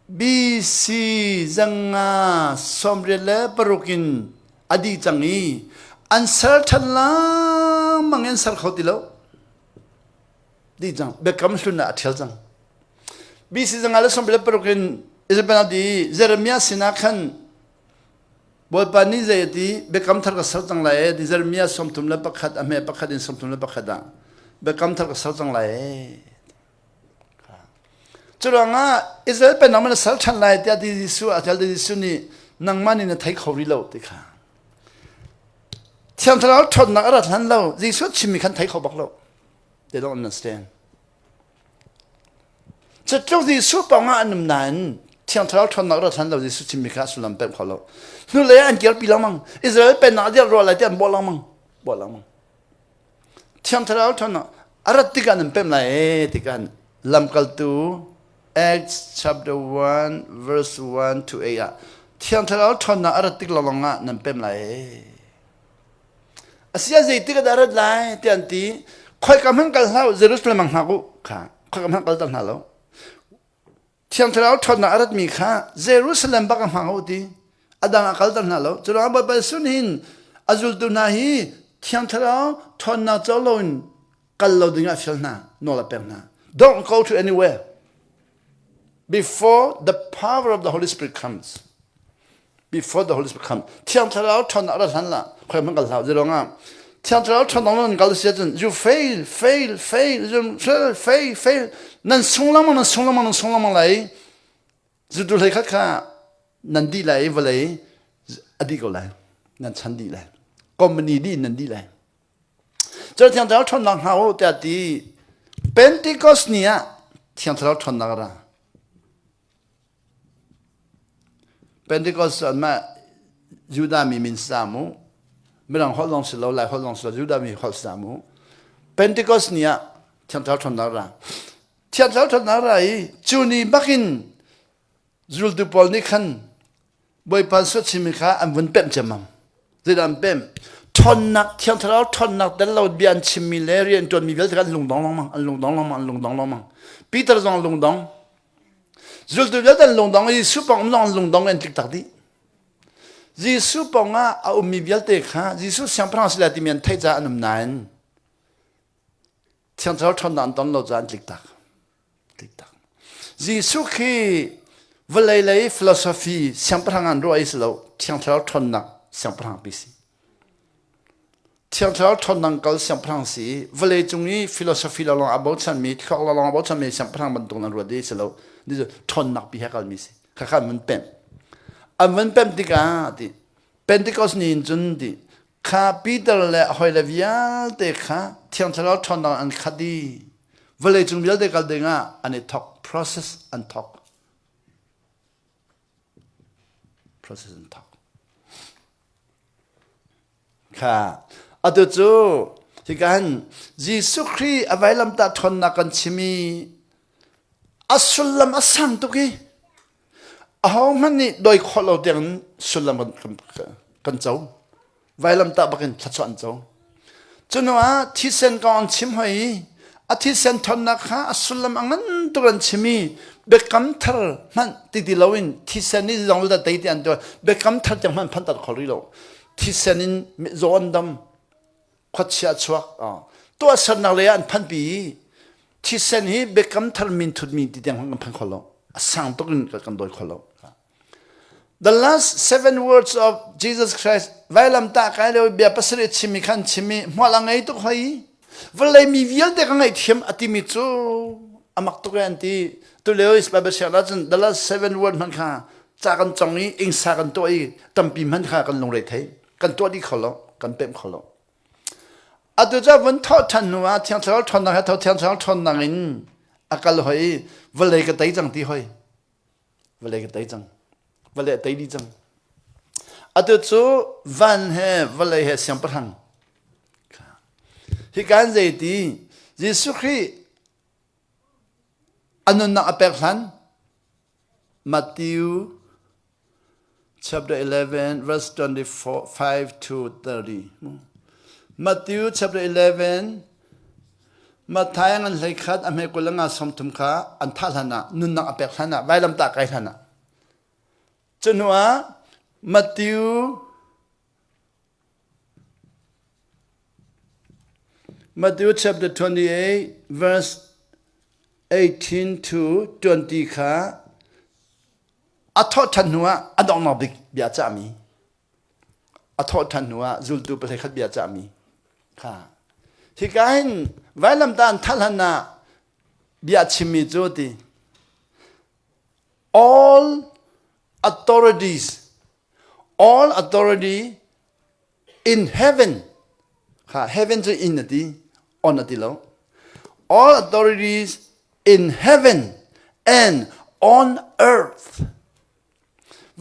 Speaker 1: BC 1986 in a dih cang i an ser ṭhan lengmang in ser kho ti lo. Dih cang. Biakam hlun ah a ṭhial cang. BC 1986 in Israel pennak dih i Jeremiah sinah khan Bawipa nih zei a ti biakam thar ka ser cang lai ee ti Jeremiah 31 a hme pakhat in 31 ah biakam thar ka ser cang lai ee. Curuangah Israel pennak na ser ṭhan lai tiah ti Jesuh a tel Jesuh nih nangmah nih na thei kho rih lo ti kha. Thiang Thlarau ṭhawnnak a rat hlan lo Jesuh chimmi khan thei kho bak lo. They don't understand. Cutluk Jesuh pawngah an um nain Thiang Thlarau ṭhawnnak rat hlan lo Jesuh chimmi kha sullam pemh kho lo. Hnulei ah an kirpi lengmang. Israel pennak a dirh rua lai ti an bawh lengmang. Bawh lengmang. Thiang Thlarau ṭhawnnak a rat tikah nan pemh lai ee tikah lamkaltu Acts chapter 1 verse 1 to 8 ah Thiang Thlarau ṭhawnnak a rat tik lawng ah nan pemh lai ee. Asia zeitik ah dah rat lai tiah an ti. Khoika hmanh kal hlah u, Jerusalem ah hngak u kha. Khoika hmanh kal ter hna lo. Thiang Thlarau ṭhawnnak a ratmi kha Jerusalem bak ah hngak u ti. A dang ah kal ter hna lo. Cu ruangah Bawipa Jesuh nih hin a zultu hna hi Thiang Thlarau ṭhawnnak co loin kal lo ding ah a fial hna, nawl a pek hna. Don't go to anywhere before the power of the Holy Spirit comes. Before the Holy Spirit comes. Thiang Thlarau ṭhawnnak ra hlan la khoi hmanh kal hlah. Zeiruangah Thiang Thlarau ṭhawnnak nan kal si ahcun you fail, fail, fail, you fail, fail, fail. Nan sung lengmang, nan sung lengmang, nan sung lengmang lai. Zutu hlei khat kha nan dih lai i vawlei a dih ko lai. Nan chan dih lai. Company dih in nan dih lai. Cun Thiang Thlarau ṭhawnnak hna u tiah ti Pentecost ni ah Thiang Thlarau ṭhawnnak a ra. Pentecost cu anmah Judah mi min sa mu. Mirang holh lawng si lo, Lai holh lawng si lo, Judah mi holh sa mu. Pentecost ni ah Thiang Thlarau ṭhawnnak a ra. Thiang Thlarau ṭhawnnak a ra i cu ni bakin Zultu pawl nih khan Bawipa suat chimmi kha an vun pemh ciammam. Zeidah an pemh? Ṭhawnnak, Thiang Thlarau ṭhawnnak tel lo bia an chimmi le rian ṭuanmi vialte kha an lungdong lengmang, an lungdong lengmang, an lungdong lengmang. Peter zong a lungdong. Zultu vialte an lungdong i Jesuh pawng um zong an lungdong an tlik tak dih. Jesuh pawng ah a ummi vialte kha Jesuh siangpahrang si lai timi an theih caah an um nain Thiang Thlarau ṭhawnnak an ton lo caah an tlik tak. Tlik tak. Jesuh khi vawlei lei philosophy siangpahrang an ruah i si lo Thiang Thlarau ṭhawnnak siangpahrang pi si. Thiang Thlarau ṭhawnnak kal siangpahrang si i vawlei cung i philosophy lawng a bochanmi thluak lawng a bochanmi siangpahrang bantuk an ruat i si lo. Ni cu ṭhawnnak pi he kalmi si. Khakha an vun pemh. An vun pemh tikah ti Pentecost ni in cun ti kha Peter le a hawile vialte kha Thiang Thlarau ṭhawnnak an khat i vawleicung vialte kal dingah an i thawk process an thawk process an thawk kha atu cu hika hin Jesuh Khrih a vailamtah ṭhawnnak kan chim i a sullam a sang tuk i Ahohmanh nih dawi khawh lo tiangin sullam kan co. Vailamtah bakin thluachuah an co. Cu ah thisen kong an chim hoi i a thisen ṭhawnnak kha a sullam a ngan tuk an chim i biakam thar hmanh ti ti loin thisen nih zong da tei ti an tuah biakam thar tiang hmanh phan tat kho rih lo thisen in zaw an dam khuachia chuak tuahsernak lei ah an phanpi i thisen hi biakam thar min thutmi ti tiang kan phan kho lo a sang tuk in kan dawi kho lo The last seven words of Jesus Christ vailam ta kai leo bia pasarih chimi khan chimi hmual a ngei tuk hoi vawlei mi vialte ka ngaihthiam a timi cu amak tuk an ti tu leo is Bible siang cun the last seven word hman kha. Ca kan cong i ingsa kan tuah i tampi hmanh kha kan lungre thei. Kan tuah dih kho lo, kan pemh kho lo. Atu cu vun thawh ṭhan hnu ah Thiang Thlarau ṭhawnnak he tho Thiang Thlarau ṭhawnnak in a kal hoi i vawlei ka tei cang ti hoi. Vawlei ka tei cang. Vawlei a tei dih cang. Atu cu van he vawlei he siangpahrang. Hi kan zei ti Jesuh Khrih a nunnak a pek hlan Matthew chapter 11 verse 25 to 30. Matthew chapter 11 Matthai ngan hlei khat a hme kul nga som thum kha an thah hlan ah nunnak a pek hlan ah vailam ta kai hlan ah cu hnu ah Matthew Matthew chapter 28 verse 18 to 20 kha a thawh ṭhan hnu ah a donghnak bik bia cahmi a thawh ṭhan hnu ah zultu pahlei khat bia cahmi kha hika hin vailamtah an thah hlan ah bia chimmi cu ti all authorities all authority in heaven kha heaven cu in a ti on a ti lo all authorities in heaven and on earth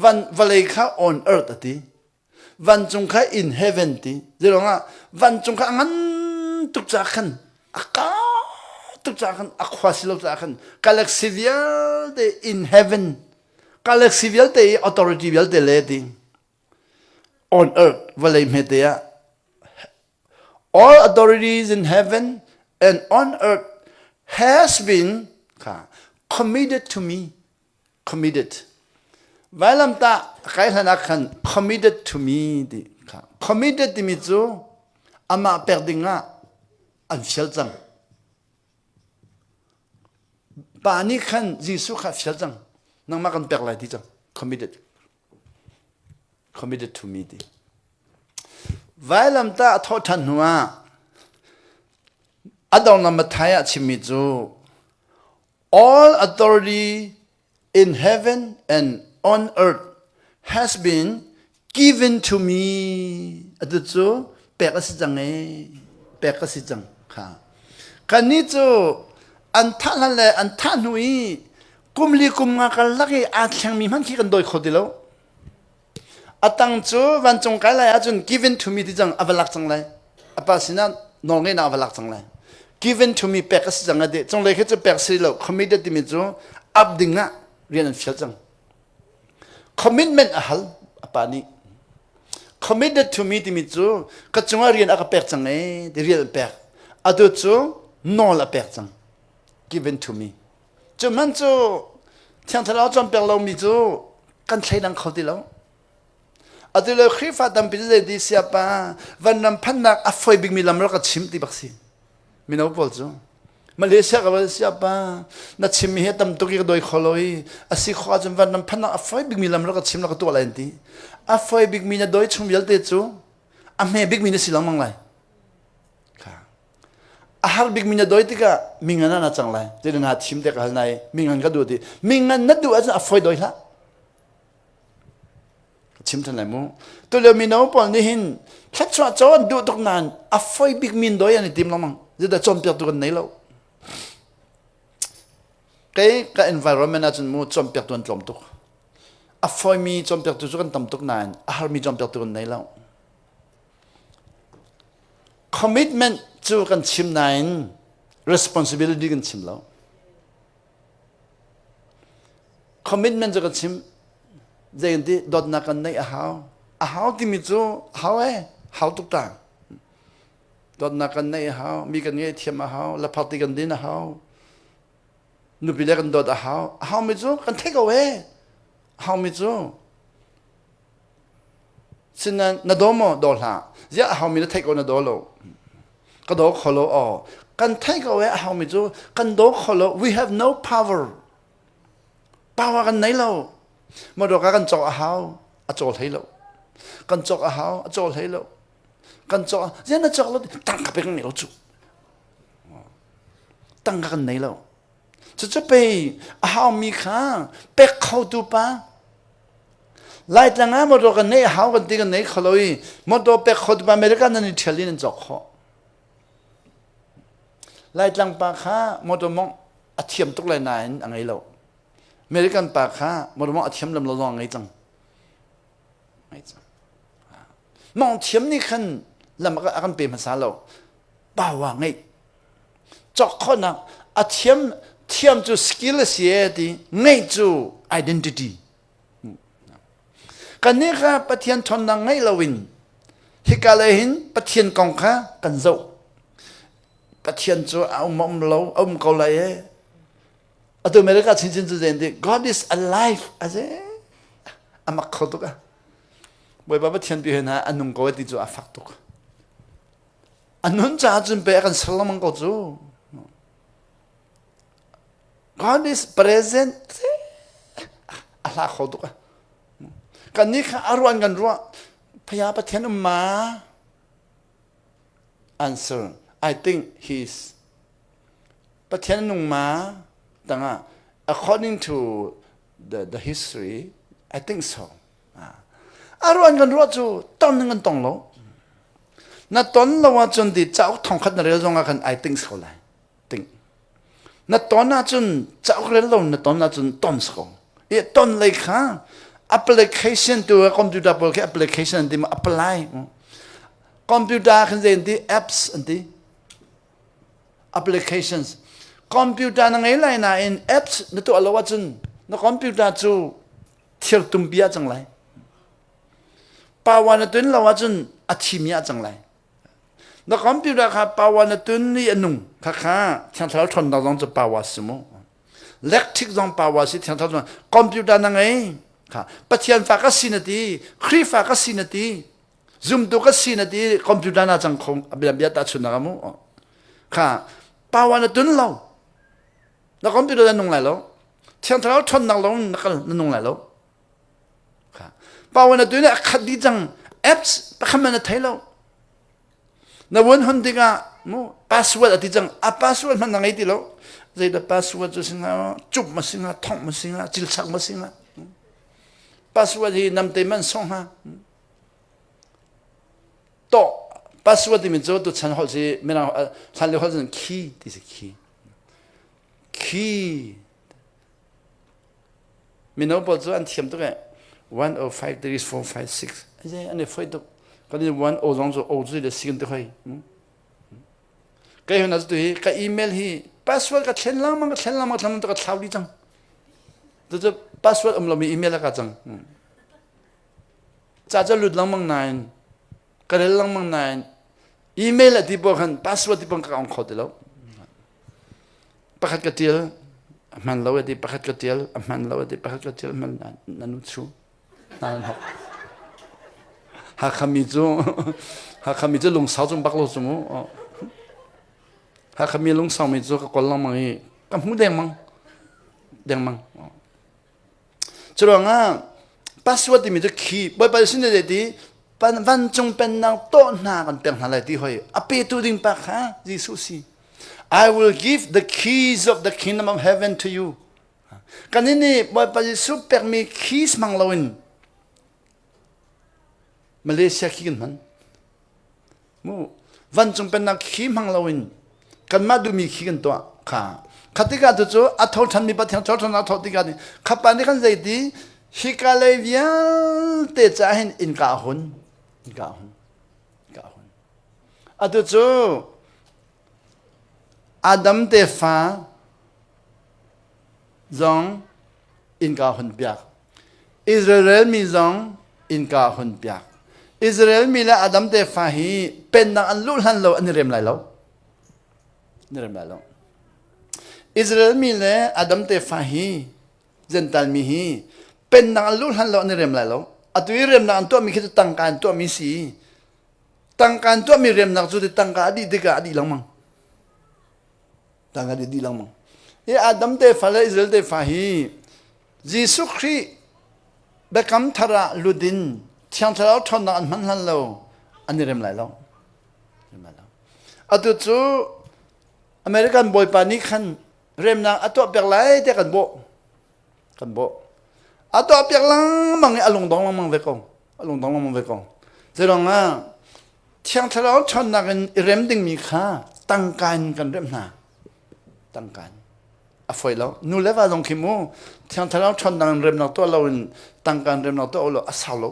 Speaker 1: van vawlei kha on earth a ti vancung kha in heaven ti zeiruangah vancung kha a ngan tuk caah khan a kau tuk caah khan a khua si lo caah khan galaxy vialte in heaven galaxy vialte i authority vialte le ti on earth vawlei hmete ah all authorities in heaven and on earth has been kha committed to me committed vailamtah kai hlan ah khan committed to me ti kha committed timi cu amah pek ding ah an fial cang pa nih khan Jesuh kha fial cang nangmah kan pek lai ti cang committed committed to me ti vailamtah a thawh ṭhan hnu ah a dongnak Matthai ah chimmi cu all authority in heaven and on earth has been given to me atu cu pek a si cang e pek a si cang kha kannih cu an thah hlan le an thah hnu i kum li kum nga karlak i aa thlengmi hmanh khi kan dawi kho ti lo A tang cu vancung kai lai ahcun given to me ti cang a va lak cang lai. A pa sinah nawlngeihnak a va lak cang lai. Given to me pek a si cang a ti. Cunglei khi cu pek si lo. Committed timi cu up ding ah rian an fial cang. Commitment a hal a pa nih. Committed to me timi cu ka cungah rian a ka pek cang ee ti rian an pek. Atu cu nawl a pek cang. Given to me. Cu hmanh cu Thiang Thlarau cawnpiak lomi cu kan thleidang kho ti lo. Atu le Khrihfa tampi cu zeiti siapa vanram phannak a foi bikmi lam rak ka chim ti bak si. Mino pawl cu Malaysia ka va siapa na chimmi hi tam tuk i ka doi kho lo i a si khawh ahcun vanram phannak a foi bikmi lam rak ka chim rak ka tuah lai an ti. A foi bikmi na doi chung vialte cu a hme bikmi na si lengmang lai. A har bikmi na doi tikah mingan ah na cang lai. Zeidah na thim te ka hal nai mingan ka duh ti. Mingan na duh ahcun a foi doi hlah. Ka chim than lai mu. Tulio mino pawl nih hin thluachuah caw an duh tuk nain a foi bik min doi an i tim lengmang. Zeidah cawnpiak tu kan nei lo. Kei ka environment ahcun mu cawnpiak tu an tlawm tuk. A foimi cawnpiaktu cu kan tam tuk nain a harmi cawnpiaktu kan nei lo. Commitment cu kan chim nain responsibility kan chim lo. Commitment cu kan chim zei kan ti dawtnak kan neih a hau. A hau timi cu hau e hau tuk ta. Dawtnak kan neih a hau, mi kan ngei thiam a hau, laphak ti kan din a hau. Nupi le kan dawt a hau. A hau mi cu kan theih ko e. A hau mi cu Sinain na daw maw? Daw hlah. Ziah a haumi na theih ko na daw lo. Ka daw kho lo aw. Kan theih ko e a haumi cu kan daw kho lo. We have no power. Power kan nei lo. Motor kan cawk a hau. A cawl hlei lo. Kan cawk a hau. A cawl hlei lo. Kan cawk. Ziah na cawk lo? Tangka pe kan ngei lo cu. Tangka kan nei lo. Cucu pei a haumi kha pek khotu pa. Laitlang ah motor kan neih hau kan ti kan nei kho lo i motor pek kho tu America nan i ṭhial in an cawk khawh. Laitlang pa kha motor mongh a thiam tuk lai nain a ngei lo. American pa kha motor mongh a thiam lam lo zong a ngei cang. Ngei cang. Mong thiam nih khan lam a kan pe hmasa lo. Power ngeih. Cawk khawhnak a thiam thiam cu skill a si e ti ngeih cu identity. Kannih kha Pathian ṭhawnnak ngeih loin hika lei hin Pathian kong kha kan zoh. Pathian cu a um um lo, a um ko lai e. Atu America chinchin cu zein ti God is alive a si. A mak kho tuk a. Bawipa Pathian tu hna a nung ko ti cu a fak tuk. A nun caah cun pe a kan ser lengmang ko cu. God is present. A hla kho tuk a. Kan nih kha a ruan kan ruah. Phaya Pathian um ma? Answer. I think he is. Pathian nung ma? Tangah according to the, the history, I think so. A ruan kan ruah cu ton kan tong lo. Na ton lo ahcun ti cauk thongkhat na rel zong ah khan I think so lai. Think. Na ton ahcun cauk rel lo na ton ahcun ton ko. I ton lei kha application tu computer pawl khi application an ti ma apply. Computer khan zei an ti apps an ti. Applications. Computer na ngei lai nain apps na tuah lo ahcun na computer cu thir tumpi ah cang lai. Power na tun lo ahcun a thimi ah cang lai. Na computer kha power na tun i a nung kha kha thiang thlarau ṭhawnnak zong cu power si mu. Electric zong power si thiang thlarau computer na ngei kha Pathian fa ka si na ti Khrihfa ka si na ti zumtu ka si na ti computer na cang kho bia bia ta chun na mu kha power na tun lo na computer na nung lai lo thiang thlarau ṭhawnnak lo na kal na nung lai lo kha power na tun a khat dih cang apps pakhat na thei lo na won hon tikah mu password a ti cang a password hmanh na ngei ti lo zeidah password cu singa cup ma singa thongh ma singa cilchak ma singa password hi namte man song ha to password timi cu tu chan holh si mirang hlan lio holh cun key ti si key key Mino pawl cu an thiam tuk eh. 1 0 5 3 4 5 6 Aze an i foi tuk. Kan i 1 o zong cu o cu le si kan ti hoi. Kai hon tu hi ka email hi password ka thlen lengmang ka thlen lengmang thlen ka thlau di cang. Tu cu password um lomi email ka cang. Ca cu lut lengmang nain ka rel lengmang nain email a ti pawl khan password ti pang ka ong kho ti lo. Pakhat ka ṭial a hman lo a ti, pakhat ka ṭial a hman lo a ti, pakhat ka ṭial a hman na nu chu hna nan hok. Hakha mi cu Hakha mi cu lungsau cu bak lo cu mu. Hakha mi lungsau mi cu ka kol lengmang i ka hmu dengmang dengmang. Curuangah password timi cu khi Bawipa sin le ti vancung pennak tawh hna kan pek hna lai ti hoi a petu ding pa kha Jesuh si. I will give the keys of the kingdom of heaven to you. Kan nih Bawipa Jesuh pekmi keys hmang loin Malaysia khi kan hman. Mu vancung pennak khi hmang loin kanmah duhmi khi kan tuah kha. Kha tikah tu cu a tho ṭhanmi Pathian tho ṭhan a tho tikah nih kha pa nih khan zeiti hika lei vialte caah hin innka a hun innka a hun innka a hun atu cu Adam tefa zong innka hun piak Israel mi zong innka hun piak. Israel mi le Adam tefa hi pennak an luh hlan lo an i rem lai lo. An i rem lai lo. Israel mi le Adam tefa hi Gentile mi hi pennak an luh hlan lo an i rem lai lo. Atu i remnak an tuahmi khi cu tangka an tuahmi si. Tangka an tuahmi remnak cu tangka a dih tikah a dih lengmang. Tangka a dih lengmang. Hi Adam tefa le Israel tefa hi Jesuh Khrih biakam thar ah lut in Thiang Thlarau ṭhawnnak an hman hlan lo an i rem lai lo. Atu cu American bawipa nih khan remnak a tuah piak lai tiah kan bawh. Kan bawh. A tuah piak lengmang i a lungdong lengmang ve ko. A lungdong lengmang ve ko. Zeiruang ah Thiang Thlarau ṭhawnnak in i rem dingmi kha tangka in kan remh hna. Tangka in. A fawi lo. Nu le va zong khi mu Thiang Thlarau ṭhawnnak in remnak tuah lo in tangka in remnak tuah lo a sau lo.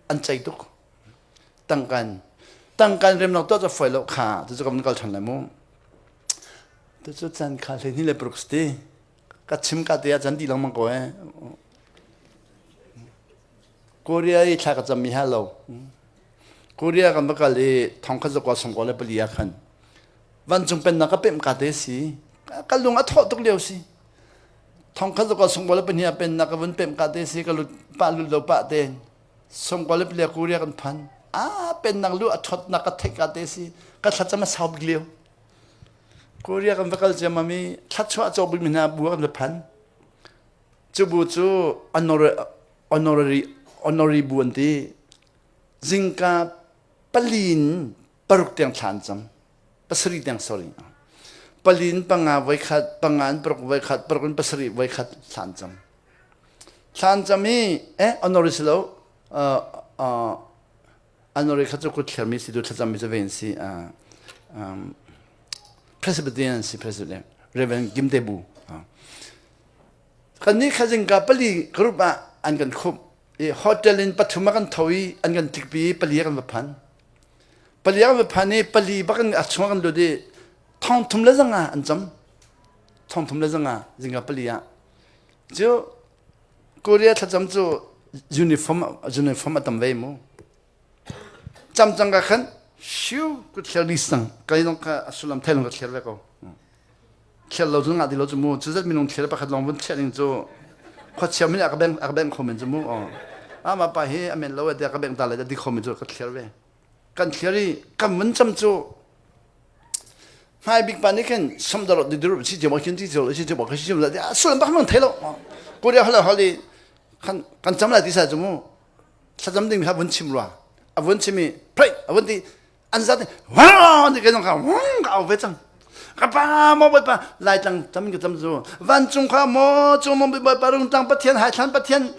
Speaker 1: An cei tuk. Tangka in. Tangka in remnak tuah cu a fawi lo kha. Cucu kan kal ṭhan lai mu. Cucu caan kha 12 le paruk si. Ka chim ka te ah chan di lengmang ko eh. Korea i thla ka cammi ha lo. Korea kan va kal i thong khat zakua song ko le pali ah khan vancung pennak ka pemh ka te si. Ka lung a thawh tuk lio si. Thong khat zakua song ko le pahnih ah pennak ka vun pemh ka te si ka lut pah lut lo pah te. Song ko le pali ah Korea kan phan. Ah pennak lu a thawtnak ka theih ka te si. Ka thlacam a sau bik lio. Korea kan va kal ciammam i thlachuah cawk bikmi hna bu ah kan va phan. Cu bu cu honorary, honorary, honorary bu an ti. Zingka palin paruk tiang thla an cam. Pasarih tiang sorry. Palin panga voi khat, panga in paruk voi khat, paruk in pasarih voi khat thla an cam. Thla an cam i eh honorary si lo uh, uh, Anori kha cu kut thlermi si tu thlacammi cu ve an si. Um, Presbyterian an si Presbyterian. Reverend Kim Te Bu. Kan nih kha zingka pali group ah an kan khumh. I hotel in pathum ah kan tho i an kan tlikpi i pali ah kan va phan. Pali ah kan va phan i pali bak in a chung ah kan lut i thong thum le zanga an cam. Thong thum le zanga zingka pali ah. Cu Korea thlacam cu uniform uniform a tam ve mu. Cam cang ka khan siu ku thler ni sang kai nong kha a sulam thai long ka thler ve ko. Thler lo cu nga ti lo cu mu cu zat minung thler pakhat long vun thler ning cu khuachia min a ka beng a ka beng kho men cu mu. Ama pa hi a men lo te ka beng ta le di kho men cu ka thler ve. Kan thler i kan mun cam cu Hmai bik pa nih khin samdar di dur si jemo khin ti jelo si jemo khi jemo la sulam bak mang thei lo Korea hal hal i kan kan cham lai ti sa chu mu thlacam ding kha vun chim rua a vun chim i pray a vun ti an zat wa ti ke ka wong ka au ve chang ka pa mo boy pa lai tlang cham ka cham zu vancung kha mo chung mo boy pa rung tang pathian hai thlan pathian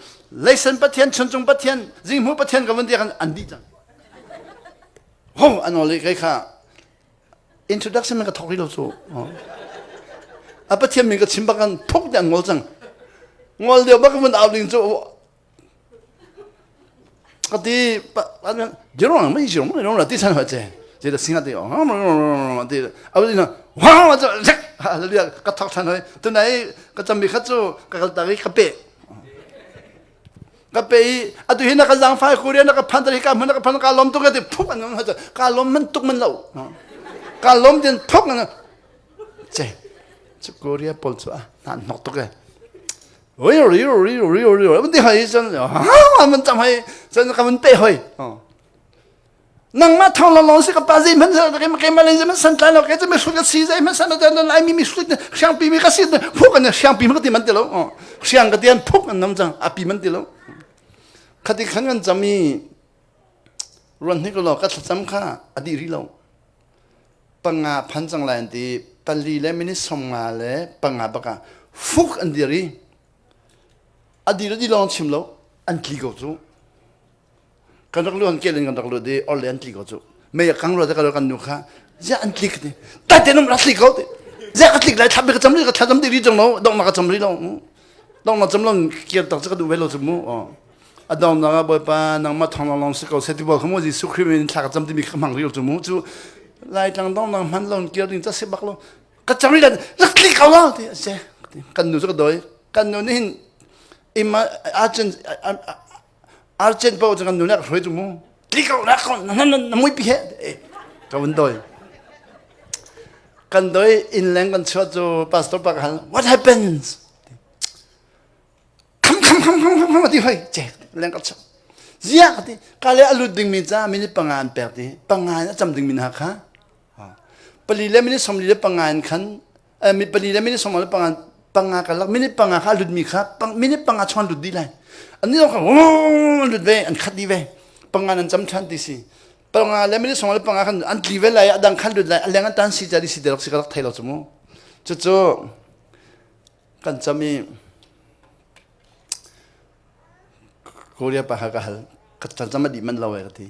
Speaker 1: leisen pathian chuncung pathian jingmu pathian ka vun ti kan an di chang ho an ole kai kha introduction man ka thok rih lo cu a pathian min ka chim bak kan phuk te an ngol cang ngol deu bak mun au ding cu ka ti jirong mai jirong mai rong ti chan ha che je da singa ti ti au ni wa wa hallelujah ka thok than hoi tunai ka cham mi kha chu ka kal ta ka pe Ka pe i atu hi na ka zaangfai Korea na ka phan hi ka hmun na ka phan ka lom tuk ti phuk an ka lom man tuk man lo ka lom din phuk an che chu Korea pawl chu a na nok tuk e ri ri ri ri ri ri ti hai chan ha man cham hai chan ka man pe hoi nangmah thawng lawnglawng si ka pa zei hmanh keimah lei zeihmanh san tlai lo kei cu mihrut ka si zeihmanh san lo lai mi mihrut hriangpi mi ka si phuk an hriangpi mi ka ti man ti lo hriang ka ti an phuk an nam cang api man ti lo khati khan kan cam i ruan hnik lo ka thlacam kha a dih rih lo panga phan cang lai an ti pali le minute 50 le panga baka fuk an dir i a dir a di lawng chim lo an tli ko cu Kan rak lu an kel in kan rak lut i orle an tli ko cu. Mei a kang rua te kan nu kha zia an tlik ti. Ta te num ra tli ko ti. Zia ka tlik lai thap ka cham ri ka thla ti ri chang lo dong na ka cham ri lo. Dong na cham lo kiar tak ka du ve lo chu mu. A dong na ka bawipa nang ma thong long long si ko se ti bol khamu Jesu Christ min thla ka cham ti mi ka mang ri lo chu mu chu lai tlang dong nang man lo kiar ding cha se bak lo. Ka cham ri lan rak tli ko lo ti se. Kan nu chu ka doi. Kan nu ni hin ima a chen Argent paoh cu kan nu nih a ka hruai cu mu. Tli ko na ko na na na muipi he ka vun doi. Kan doi inn leng kan chuah cu pastor pa ka hal what happens? Kham kham kham kham kham kham ti hoi che leng ka chuah. Zia ka ti ka le a lut ding mi ca minute panga an pek ti panga in a cam ding mi hna kha pali le minute 45 le panga in khan mi pali le minute sawm le panga panga ka lak minute panga kha lut mi kha minute panga chuan lut dih lai an ni kha lut ve an khat dih ve panga nan cam than ti si panga le minute sawm le panga khan an tli ve lai adang khan lut lai a leng an tan si cha di si te rak si ka rak thei lo chu mu cu cu kan cam i. Korea pa kha ka hal. Ka cam a dih man lo e ka ti.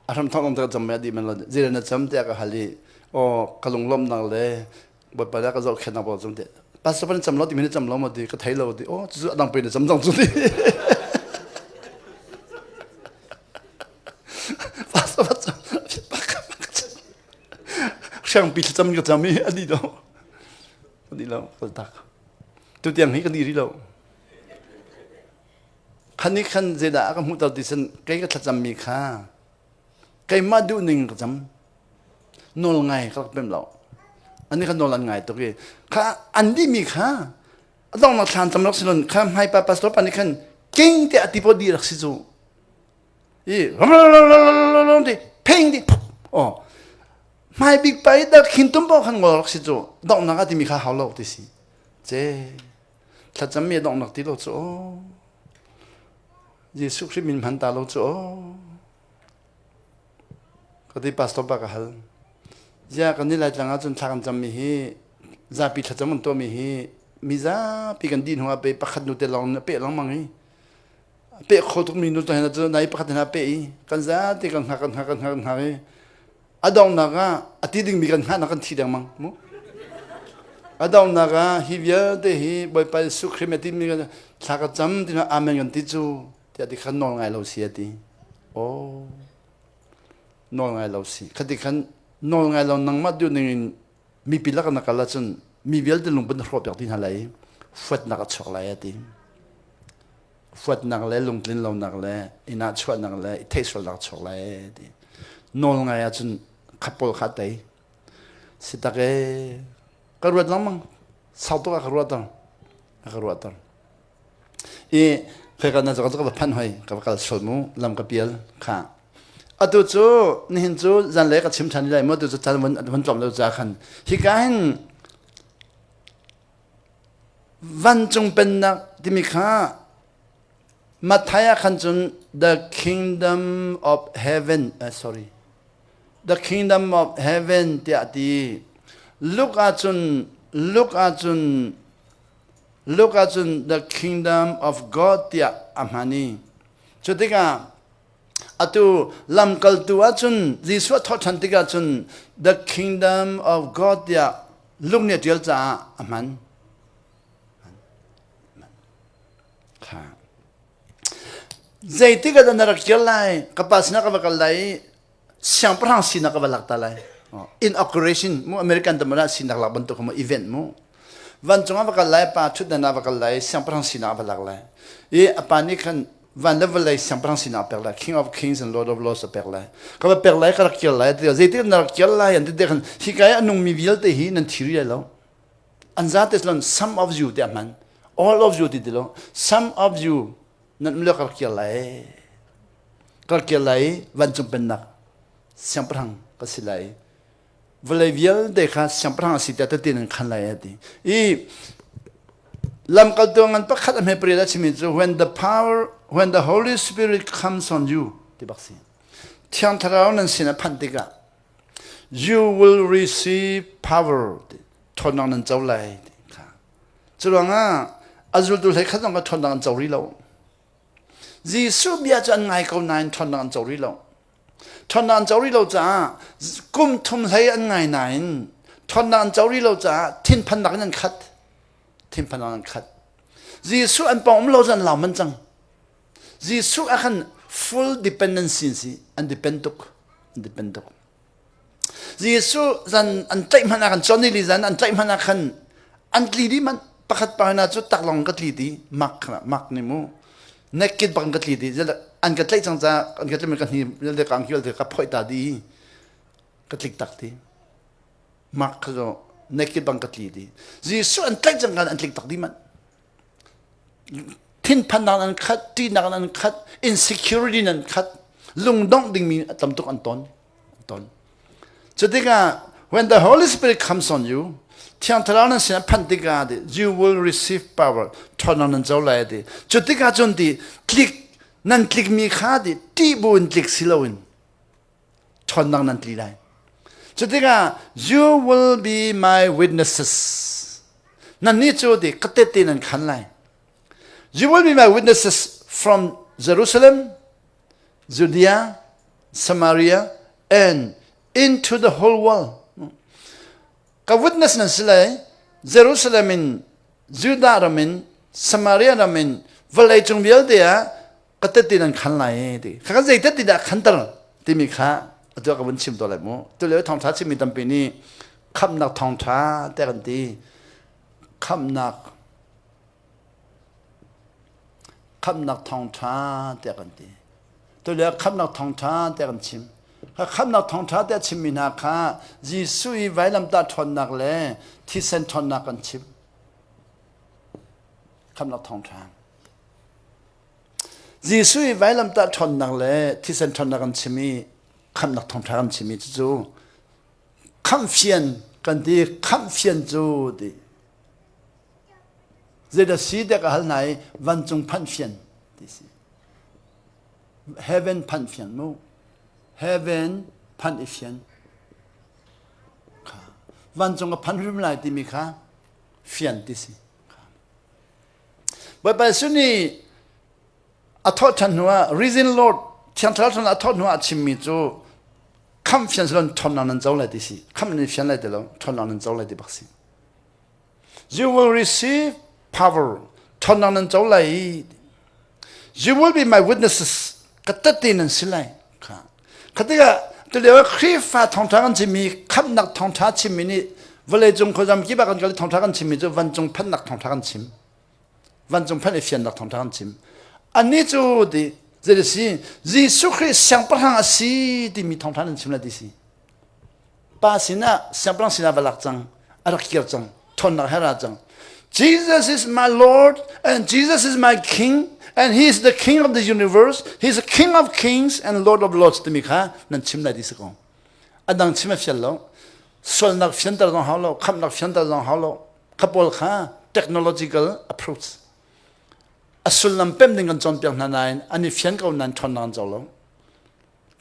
Speaker 1: A hram thong ka cam a dih man lo. Zei na cam tiah ka hal i aw ka lunglawmhnak le Bawipa dah ka zohkhenhnak pawl cam ti. Pastor pa na cam lo ti mi na cam lo ma ti ka thei lo ti. Oh cucu a dang pe na cam zong cu ti. Pastor pa cam Siangpi thlacam ka cam i a dih lo. A dih lo kal tak. Tutiang hi ka dih rih lo. Khan nih khan zeidah a ka hmuhter ti sin kei ka thlacammi kha keimah duh ning ka cam. Nawl ngai ka rak pem lo. Ani kha nawl an ngai tuk i kha an dihmi kha a donghnak thlan cam rak si lon kha hmaipa pastor pa nih khan king te a ti po di rak si cu. I ram ti pheng ti oh hmai bik pa i dak khin tum po khan ngol rak si cu donghnak a timi kha hau lo ti si. Ce thlacammi a donghnak ti lo cu aw Jesuh Khrih min hman ta lo cu aw ka ti pastor pa ka hal zia kan ni lai tlang ahcun thla kan cammi hi zapi thlacam kan tuahmi hi mi zapi kan dih hnu ah pe pakhat nu te lawng pe lengmang hi pe kho tukmi nu te cu nai pakhat hna pe i kan zate kan hngak kan hngak kan hngak kan hngak i A donghnak ah a ti dingmi kan hngahnak kan thi dengmang mu. A donghnak ah hi vialte hi Bawipa Jesuh Khrih a timi kan thla ka cam ti amen kan ti cu tiah ti khan nawl ngai lo si a ti. Oh nawl ngai lo si. Khati khan nawl ngai lo nangmah duh ning in mipi lak na kal ahcun mi vialte lungput na hrawh piak ti hna lai fuatnak a chuak lai a ti. Huatnak le lungtlin lonak le inn ah chuahnak le i theihsualnak chuak lai ti. Nawl ngai ahcun khat pawl kha tei. Si tak ee ka ruat lengmang sau tuk a ka ruahter a ka ruahter. I khoi ka na ka ka va phanh hoi ka va kal sual mu lam ka pial kha. Atu cu nihin cu zanlei ka chim ṭhan lai mu tu cu caan vun vun tlawm lo ca khan hika hin Vancung pennak timi kha Matthai ah khan cun the kingdom of heaven uh, sorry the kingdom of heaven tiah a ti. Luke ah cun Luke ah cun Luke ah cun the kingdom of God tiah a hman i cu tikah atu lamkaltu ahcun Jesuh a thawhṭhan tikah cun the kingdom of God tiah Luke nih a ṭial caah a hman. Kha. Zeitik ah dah na rak kir lai? Ka pa sinah ka va kal lai i siangpahrang sinak ka va lak ta lai. Inauguration mu American tamara sinak lak bantuk mu event mu. Vancung ah va kal lai pa thutdan ah va kal lai siangpahrang sinak va lak lai. I a pa nih khan van le vawlei siangpahrang sinak a pek lai King of Kings and Lord of Lords a pek lai. Ka va pek lai ka rak kir lai ti zeitik na rak kir lai an ti te khan hika i a nungmi vialte hi nan thi rih lai lo. An zate lon some of you ti a hman. All of you ti ti lo. Some of you nan um le ka rak kir lai. Ka rak kir lai vancung pennak siangpahrang ka si lai. Vawlei vialte kha siangpahrang a si tiah tete nan khan lai a ti. I lamkaltu ngan pakhat a hme pariat a chimi cu when the power when the Holy Spirit comes on you ti bak si. Thiang Thlarau nan sin a phanh tikah you will receive power ṭhawnnak nan co lai ti kha. Cu ruangah a zultu hlei khat zong kha ṭhawnnak an co rih lo. Jesuh bia cu an ngai ko nain ṭhawnnak an co rih lo. Ṭhawnnak an co rih lo caah kum thum hlei an ngai nain ṭhawnnak an co rih lo caah thinphannak in an khat. Thinphannak in an khat. Jesuh an pawng um lo cu an lau man cang. Jesuh ah khan full dependency si an depend tuk. An depend tuk. Jesuh zan an tlaih hmanh ah khan Johnny Lee zan an tlaih hmanh ah khan an tli dih manh pakhat pa hna cu taklong ka tli ti mak mak ni mu naked bak ka tli ti an ka tlaih cang ca an ka tlaih ka hni vialte ka angki vialte ka phoih ta di ka tlik tak ti mak kha zo naked bang ka tli ti Jesuh an tlaih cang kan an tlik tak di manh thinphannak an khat ṭihnak an khat insecurity an khat lungdongh dingmi tam tuk an ton ton cu tikah when the holy spirit comes on you thiang thlarau nan sin a phanh tikah you will receive power ṭhawnnak nan co lai ti cu tikah cun ti tlik nan tlikmi kha ti ṭih bu in tlik si loin ṭhawnnak nan tli lai. Cu tikah you will be my witnesses. Nannih cu ti ka tehte nan khan lai. You will be my witnesses. From Jerusalem, Judea, Samaria, and into the whole world. Ka witness nan si lai, Jerusalem in, Judah ram in, Samaria ram in, vawlei cung vialte ah ka tette nan khan lai ti. Kha kan zei tette dah khanter timi kha atu ka vun chim to lai mu. Tu lio thawngtha chimmi tampi nih khamnak thawngtha te kan ti. Khamnak Khamhnak thawngṭha tiah kan ti. Tulio khamhnak thawngṭha tiah kan chim. Kha khamhnak thawngṭha tiah chimmi hna kha Jesuh i vailamtah ṭhawnnak le thisen ṭhawnnak kan chim. Khamhnak thawngṭha. Jesuh i vailamtah ṭhawnnak le thisen ṭhawnnak kan chim i khamhnak thawngṭha kan chim i cucu khamhfian kan ti khamhfian cu ti Zeidah si tiah ka hal hna i vancung phanh fian ti si. Heaven phanh fian mu. Heaven phanh i fian. Kha. Vancung a phan hrim lai timi kha fian ti si. Bawipa Jesuh nih a thawh ṭhan hnu ah Risen Lord Thiang Thlarau ṭhan a thawh hnu ah a chimmi cu khamh fian silon ṭhawnnak nan co lai ti si. Khamh nan fian lai ti lo, ṭhawnnak nan co lai ti bak si. You will receive power. Ṭhawnnak nan co lai i You will be my witnesses. Ka tette nan si lai. Kha. Kha tikah tulio Khrihfa thawngṭha kan chimmi khamhnak thawngṭha chimmi nih vawleicung khuazam kip ah kan kal i thawngṭha kan chimmi cu vancung phanhnak thawngṭha kan chim. Vancung phanh i fiannak thawngṭha kan chim. Annih cu ti zei a si Jesuh Khrih siangpahrang a si timi thawngṭha nan chim lai ti si. Pa sinah siangpahrang sinah va lak cang a rak kir cang ṭhawnnak he ra cang Jesus is my Lord and Jesus is my King and he is the King of the universe he is the King of kings and Lord of lords timi kha nan chim lai ti si ko a dang chim a fial lo sualnak fianter zong hau lo khamhnak fianter zong hau lo kha pawl kha technological approach a sullam pem ding kan cawnpiak hna nain an i fian ko nain ṭhawnnak an co lo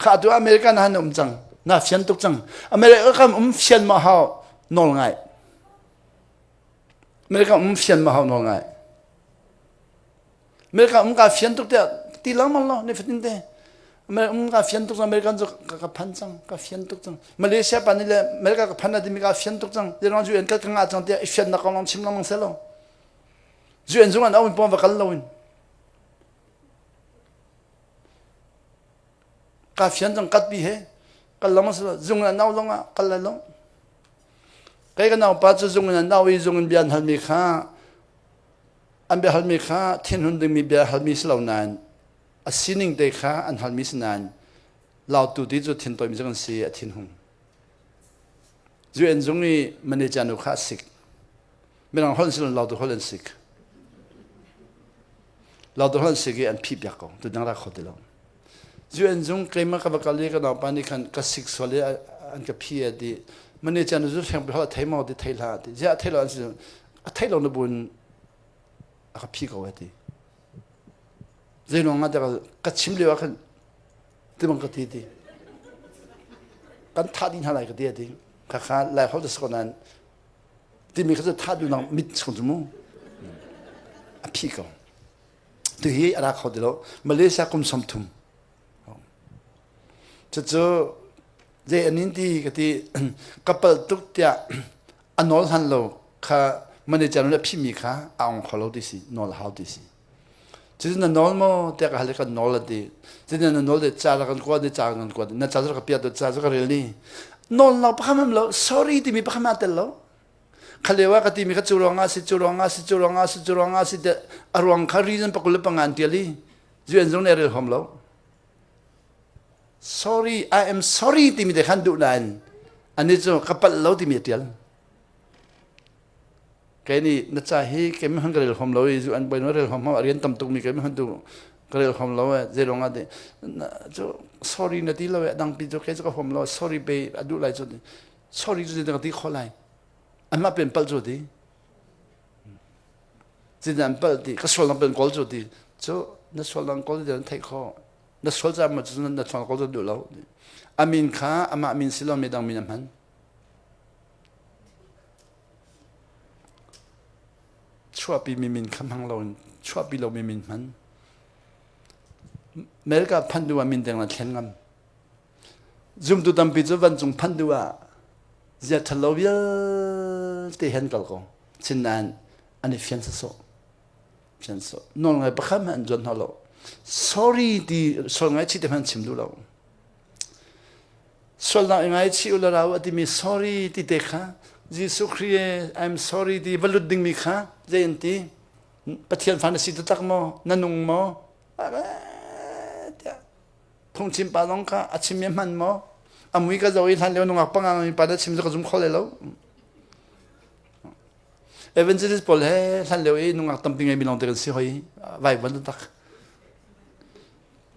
Speaker 1: Kha tu American han um cang. Na fian tuk cang. America kan um fian ma hau nawl ngai. America um fian ma hau nawl ngai. America um ka fian tuk tiah ti lengmang lo ni fatin te. America um ka fian tuk cang American cu ka ka phan cang ka fian tuk cang. Malaysia pa nih le America ka phan na timi ka fian tuk cang. Ti rang UN ka ka ngah cang tiah i fian nak kong long chim lengmang seh lo. UN zung an au in pawng va kal lo in. Ka fian cang katpi he kal lengmang si zung in an au zong ah kal lai lo. Kei ka naupa cu zung in an au i zung in bia an halmi kha an bia halmi kha thinhun dingmi bia halmi si lo nain a sining te kha an halmi si nain lautu ti cu thintoimi cu kan si a thinhung. UN zung i manager nu kha a sik. Mirang holh si lo lautu holh an sik. Lautu holh an sik i an phih piak ko. Tu dang ra kho ti lo. UN zung keimah ka va kal i ka naupa nih khan ka sik sual i an ka phi a ti. Manager nu zu hreng holh a thei maw ti thei hlah ti. Ziah a thei lo an si a thei lo na bun a ka phi ko a ti. Zei ruang ah dah ka chim lio ah khan ti bang ka ti ti. Kan thah dih hna lai ka ti a ti. Khakha lai holh da si ko nain timi kha cu thah duhnak mit chung cu mu a phih ko tu hi a ra kho ti lo Malaysia kum 30 cucu zei anin ti ka ti ka pal tuk tiah a nawl han lo kha manager le phimi kha a ong kho lo ti si nawl hau ti si cucu na nawl maw tiah ka hal i kan nawl a ti cucu na nawl de ca la kan kuat de ca kan kuat na ca cu ka piat ca cu ka rel ni nawl lo pakhat hmanh lo sorry timi pakhat hmanh tel lo khaleo ah ka timi kha cu ruangah si cu ruangah si cu ruangah si cu ruangah si te a ruang kha reason pakul le panga an tial i UN zong nih a rel hom lo sorry I am sorry timi te khan duh nain ani cu ka palh lo timi a tial Kei nih na ca hi kei han ka rel hom lo i zu an boin rel hom a rian tam tuk mi kei han tu ka rel hom lo e zei rong ah ti cu sorry na ti lo e dang pi cu kei cu ka hom lo sorry pe a duh lai cu sorry cu ka ti kho lai anmah pen pal cu ti cin an pal ti ka sual nang pen kawl cu ti cu na sual nang kawl ti an theih kho na sual ca ma cu na sual kawl cu duh lo amin kha amah min si lo mi dang min a hman Chuahpimi min kha hmang loin chuahpi lomi min hman. America phanh duh ah min deng na thlen ngam. Zumtu tampi cu vancung phanh duh ah zia ṭhat lo vialte hen kal ko. Sinain an i fian sawsawh. Fian sawh. Nawl ngai pakhat hmanh an zuan hna lo. Sorry ti sual ngaichih te hmanh chim duh lo. Sualnak i ngaichih u la rau a timi sorry ti te kha Jesuh Khrih I'm sorry ti va lut dingmi kha zei an ti? Pathian fa na si taktak maw? Na nung maw? Tiah phungchim pa zong kha a chim i a hman maw? A mui ka zoh i hlan lio nungak panga mi pa na chim cu ka zum kho lai lo. Evangelist pawl he hlan lio i nungak tampi ngei mi lawng te kan si hoi vai van tak.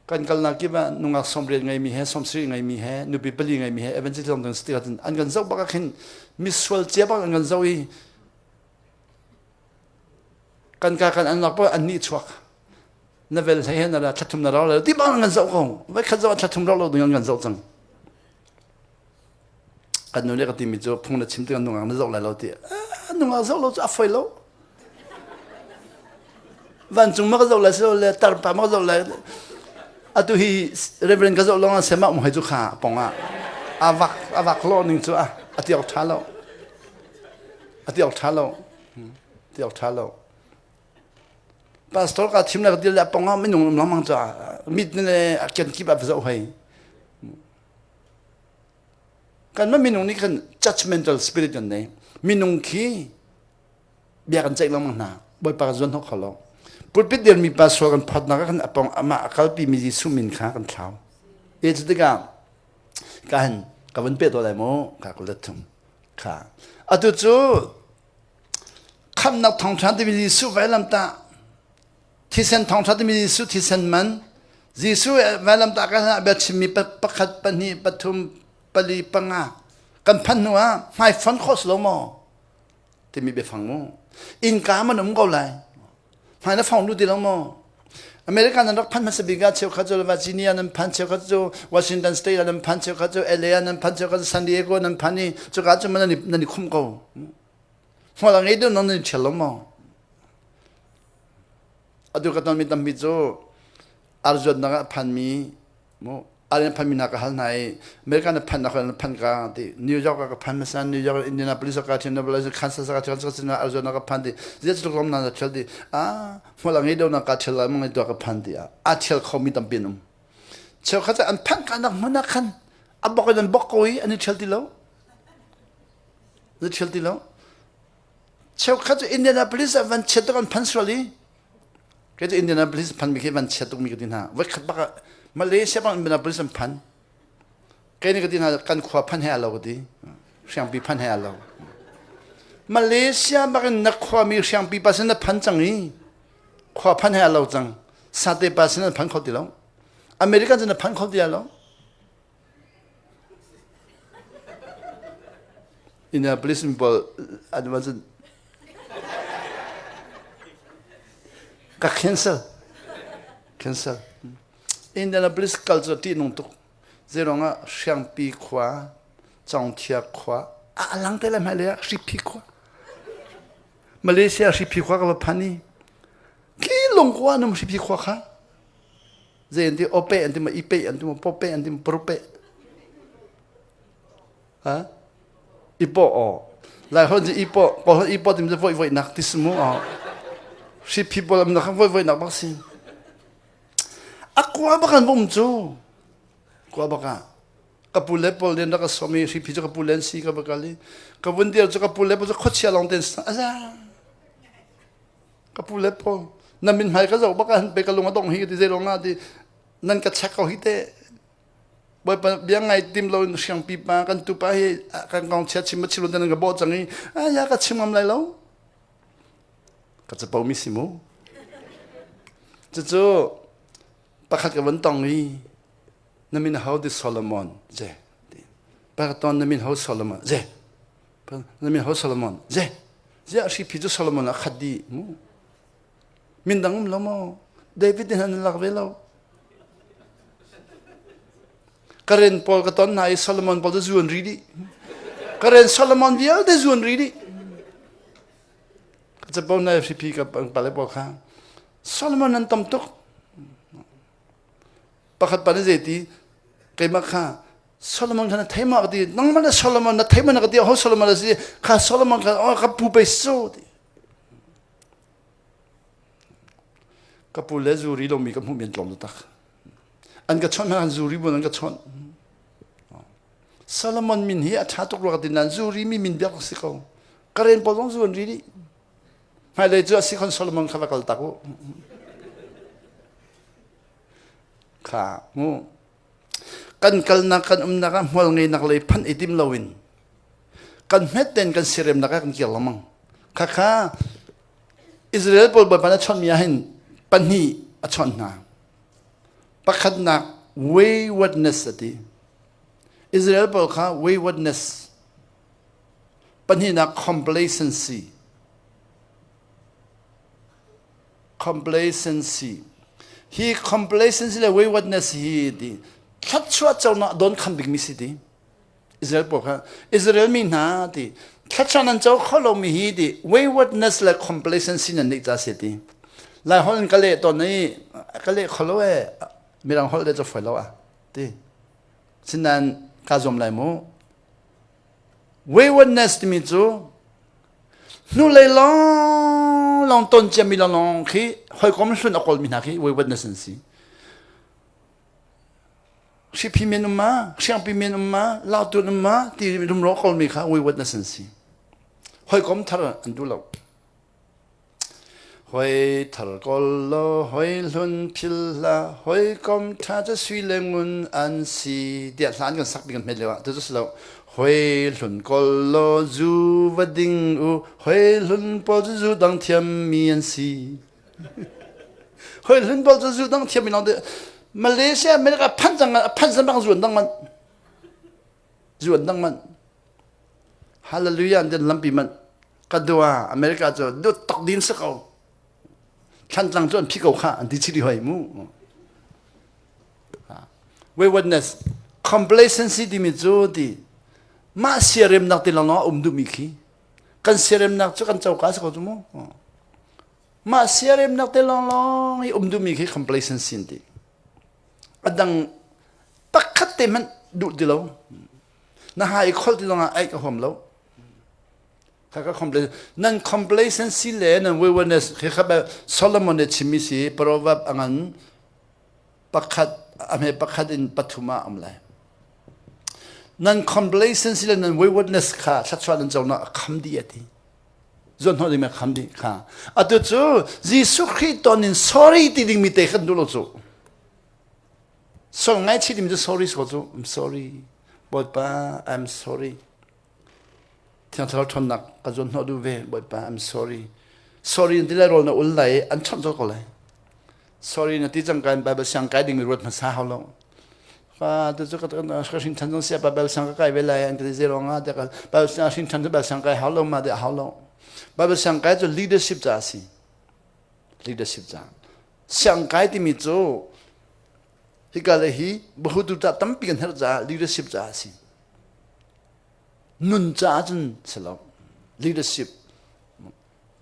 Speaker 1: Kan kalnak kip ah nungak 80 ngeimi he 70 ngeimi he nupi pali ngeimi he evangelist lawng kan si tikah an kan zoh bak ah khin misual cia bak an kan zoh i Kan ka kan an lak an nih chuak. Na vel hlei he na ra thlathum na rau lo ti bang an zoh ko. Vai khat zoh thlathum rau lo ding an kan zoh cang. Kan nu le ka timi cu phung na chim tikah nungak na zoh lai lo ti. Nungak zoh lo cu a foi lo. Vancung ma ka zoh lai si lo le tarpa ma ka zoh lai. Atu hi Reverend ka zoh lawng ah sema um hoi cu kha pong ah avak avak lo ning cu a ati awk tha lo. A ti awk ṭha lo. Ti awk ṭha lo. Pastor ka thim le ka dil le pong ah minung um lengmang cu mit le a ken kip ah va zoh hoi. Kan mah minung nih khan judgmental spirit kan nei. Minung khi bia kan ceih lengmang hna. Bawipa kan zuan hnawk kho lo. Pulpit dirmi pa sual kan phawtnak ah khan a pong amah a kalpi mi Jesuh min kha kan thlau. E cu tikah ka han ka vun pe to lai mu ka ka let thum. Kha. Atu cu khamnak thawngṭha timi Jesuh vailamtah thisen thawngṭha timi Jesuh thisen man Jesuh vailamtah kan ah bia chimmi pakhat pahnih pathum pali panga kan phanh hnu ah hmaifon khawh si lo maw timi biafang mu innka man um ko lai Hmai na fong lu ti lo maw? America nan rak phan hmasa bik ah cheukhat cu Virginia nan phan cheukhat cu Washington State ah nan phan cheukhat cu LA ah nan phan cheukhat cu San Diego nan phan i cuka cu nan i nan i khum ko. Hmual a ngei deuh nan i ṭhial lo maw? Atu ka tonmi tampi cu arzuatnak ah phanmi Mu alin phan mi hna ka hal hna i America na phan na phan ka ti New York ka phan hmasa New York Indianapolis ka thian Indianapolis Kansas ka thian Kansas Arizona ka phan ti zia tluk lam na thial ti a hmual a ngei do na ka thial lai mang to ka phan ti a a thial kho mi tampi an um cheu kha an phan ka nak hmun ah khan a bok in an bok ko i an i thial ti lo an i thial ti lo cheu kha cu Indianapolis ah van chiat tuk an phan sual i Kei cu Indianapolis phan mi khi van chia tukmi ka ti hna. Voikhat bak ah Malaysia bang Indianapolis an phan. Kei nih ka ti hna kan khua phan he alo ka ti. Hriangpi phan he alo. Malaysia bak in na khua mi hriangpi pa sin na phan cang i khua phan he alo cang. Sate pa sin na phan kho ti lo. American sin na phan kho ti lo. Indianapolis mi pawl an va cun ka cancel cancel Indianapolis kal cu ṭih nung tuk zeiruang ah Hriangpi khua Congthia khua a lang te le hmailei ah Hriphi khua Malaysia Hriphi khua ka va phan i khi lungkua num Hriphi khua kha Zei an ti ope an ti ma ipe an ti ma pope an ti ma prope ha ipo o lai hon ipo ko hon ipo tim voi voi nak ti smu o si people am nak voi voi nak bak si akwa bakan bum chu kwa baka ka pu le pol den ka somi si phi chu ka pu len si ka bakali ka vun dir chu ka pu le pol chu khochia long ten aza Ka pu le pawl na min hmai ka zoh bak ah pe ka lung a dong hi ti zei nga ti nan ka check ko hi te bawipa bia ngai tim lo in hriangpi pa kan tupa hi kan kong chia chim ma chim lo nan ka bawh cang i a ya ka chim ngam lai lo ka capo mi si mu cucu pakhat ka van tong i na min ho di Solomon je pakhat ton na min ho Solomon je Na min ho Solomon. Ze. Ziah hriphi cu Solomon ah khat dih mu. Min dang um lo maw? David nih nan lak ve lo. Karen pawl ka ton hna i Solomon pawl cu zuan ri dih. Karen Solomon vialte zuan ri dih. Ka capo na hriphi ka pale pawl kha. Solomon nan tam tuk. Pakhat pa nih zeiti keimah kha Solomon kha na thei ma ka ti nangmah na Solomon na thei ma na ka ti ho Solomon a si kha Solomon kha oh ka pu pei su ti ka pu le zuri lomi ka hmuh men tlawm tak an ka chawnh an zuri bu an ka chawnh Solomon min hi a ṭha tuk rua ka ti nain zuri mi min biak si ko Karen pawl zong zu an ri dih hmailei cu a si khon Solomon kha va kal tak u kha mu kan kalnak kan umnak ah hmual ngeinak lei phanh i tim loin kan hmet ten kan siremnak ah kan kir lengmang khakha Israel pawl Bawipa na chawnhmi ah hin pahnih a chawnh hna pakhatnak waywardness a ti Israel pawl kha waywardness pahnihnak complacency Complacency. Hi complacency le waywardness hi ti thluachuah conak don kham bikmi si ti. Israel pawl kha Israel mi hna ti thluachuah nan co kho lomi hi ti waywardness le complacency nan neih ca si ti. Lai holh in ka leh tawn i ka leh kho lo e mirang holh le cu foi lo a ti. Sinain ka zuam lai mu. Waywardness timi cu hnulei lawnglawng ton ciami lawnglawng khi hawikom hlun a kawlmi hna khi waywardness an si. Hriphi men um ma, hriangpi men um ma, lautun um ma ti rumro kawlmi kha waywardness an si. Hawikom thar an duh lo. Hoi thar kawl law hoi hlun phil hlah hawikom ṭha cu sui le ngun an si tiah hla an kan sak bik kan hmet lio ah tu cu si lo hoi hlun kawl law zu va ding u hoi hlun pawl cu zu dang thiammi an si hoi hlun pawl cu zu dang thiammi lawng te Malaysia America phan cang phan san bang zu an dang man zu an dang man Hallelujah an den lampi man ka dua America cu dut tok din si ko thlantlang cu an phi ko kha an ti chiri hoi mu waywardness complacency timi cu ti mah siaremnak ti lawng um duhmi khi kan siaremnak cu kan coka si ko cu mu mah siaremnak te lawng lawng i um duhmi khi complacency an ti a dang pakhat te hmanh duh ti lo na ha i kholh ti zongah ai ka huam lo kha ka complain nan complacency le nan waywardness khi kha Solomon nih chimmi si proverb angan pakhat a hme pakhat in pathum ah um lai nan complacency le nan waywardness kha thluachuah nan conak a kham dih ati zuan hnawh ding a kham dih kha atu cu Jesuh Khrih ton in sorry ti ding mi te khan duh lo cu Sol ngaihchih ding cu sorry so cu I'm sorry Bawipa I'm sorry Thiang Thlarau ṭhawnnak ka zuan hnawh duh ve Bawipa I'm sorry sorry na ti lai rawl na ul lai an chawnh colh ko lai sorry na ti cang kai Bible siang kai ding mi ruat hmasa hau lo ka tu cu ka ka hrin ṭhan zong sia Bible siang ka kai ve lai an ka ti zero nga te ka Bible siang hrin ṭhan cu Bible siang kai hau lo ma de hau lo Bible siang kai cu leadership ca a si leadership ca Siangkai timi cu hika le hi bahutu ca tampi kan herh caah leadership caah a si. Nun caah cun si lo. Leadership.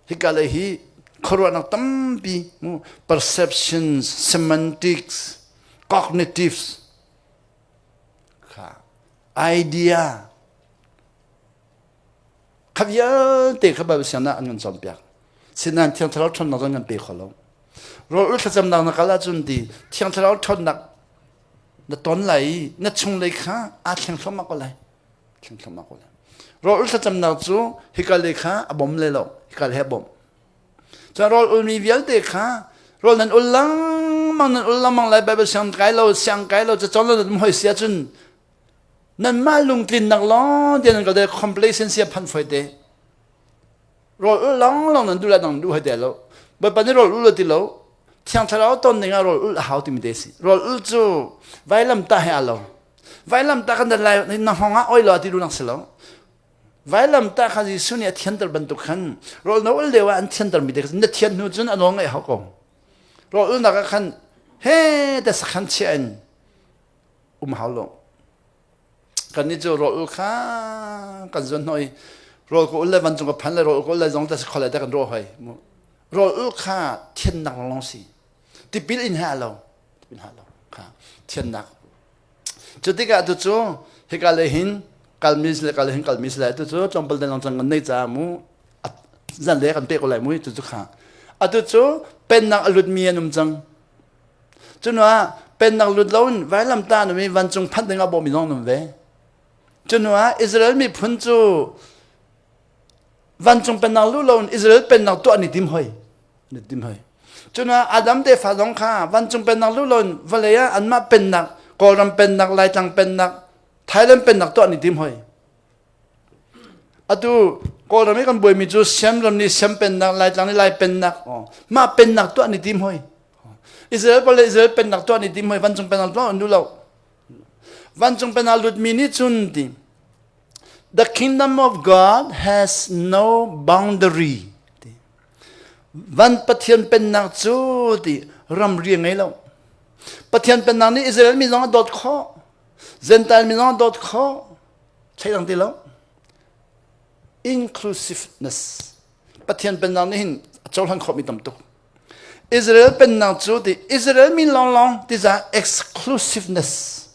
Speaker 1: Hika le hi khuaruahnak tampi perceptions, semantics, cognitives, kha idea kha vialte kha Bible sianginn ah an kan cawnpiak. Sinain Thiang Thlarau ṭhawnnak zong kan pe kho lo. Rawl ul thlacamnak na kal ahcun ti Thiang Thlarau ṭhawnnak na ton lai i na chunglei kha aa thleng thluahmah ko lai. Thleng thluahmah ko lai. Rawl ul thlacamnak cu hika lei kha a bawm le lo, hika lei a bawmh. Cun rawl ulmi vialte kha rawl nan ul lengmang nan ul lengmang lai Bible siang kai lo siang kai lo cacawn lo nan hoi si ahcun nanmah lungtlinnak lawng te nan kal te complacency a phan foi te rawl ul long long nan duh la dang duh hai te lo bawipa nih rawl ul ti lo thiang thlarau ton ding ah rawl ul a hau timi te si rawl ul cu vailam ta he a lo vailam ta kan dan lai na hong ah oi lo ti lu nak si lo vailam ta kha Jesuh nih a thianter bantuk khan rawl no ul leo ah an thianter mi te na thian hnu cun a nawl ngaih hau ko rawl ulnak ah khan he te sakhan chia in um hau lo kan nih cu rawl ul kha kan zuan hnawh i rawl ka ul le van cung ka phan le rawl ka ul le zong ta si khol le ta kan rawh hoi rawl ul kha thiannak lawnglawng si tipil in ha lo tipil ha lo. Kha thiannak. Cu tikah tu cu hika le hin kalmi si le kal hin kalmi si lai tu cu tlawmpal den long cang kan nei ca mu zan le kan pe ko lai mu tu cu kha atu cu pennak a lutmi an um cang Cunuah pennak lut loin vailamtah numi vancung phanh ding ah bawhmi zong an um ve. Cunuah Israel miphun cu vancung pennak luh loin Israel pennak tuah an i tim hoi. An i tim hoi. Cunuah Adam tefa zong kha vancung pennak luh loin vawlei ah anmah pennak, Kawlram pennak, Laitlang pennak, Thailand pennak tuah an i tim hoi. Atu Kawlram i kan buaimi cu Siam ram nih Siam pennak, Laitlang nih Lai pennak, mah pennak tuah an i tim hoi. Israel pawl le Israel pennak tuah an i tim hoi, vancung pennak tuah an duh lo. Vancung pennak lutmi nih cun ti The kingdom of God has no boundary. Van Pathian pennak cu ti ramri ngei lo. Pathian pennak nih Israel mi zong a dawt khawh. Gentile mi zong a dawt khawh. Thleidang ti lo. Inclusiveness. Pathian pennak nih hin a cohlan khawhmi tam tuk. Israel pennak cu ti Israel mi lawnglawng ti za exclusiveness.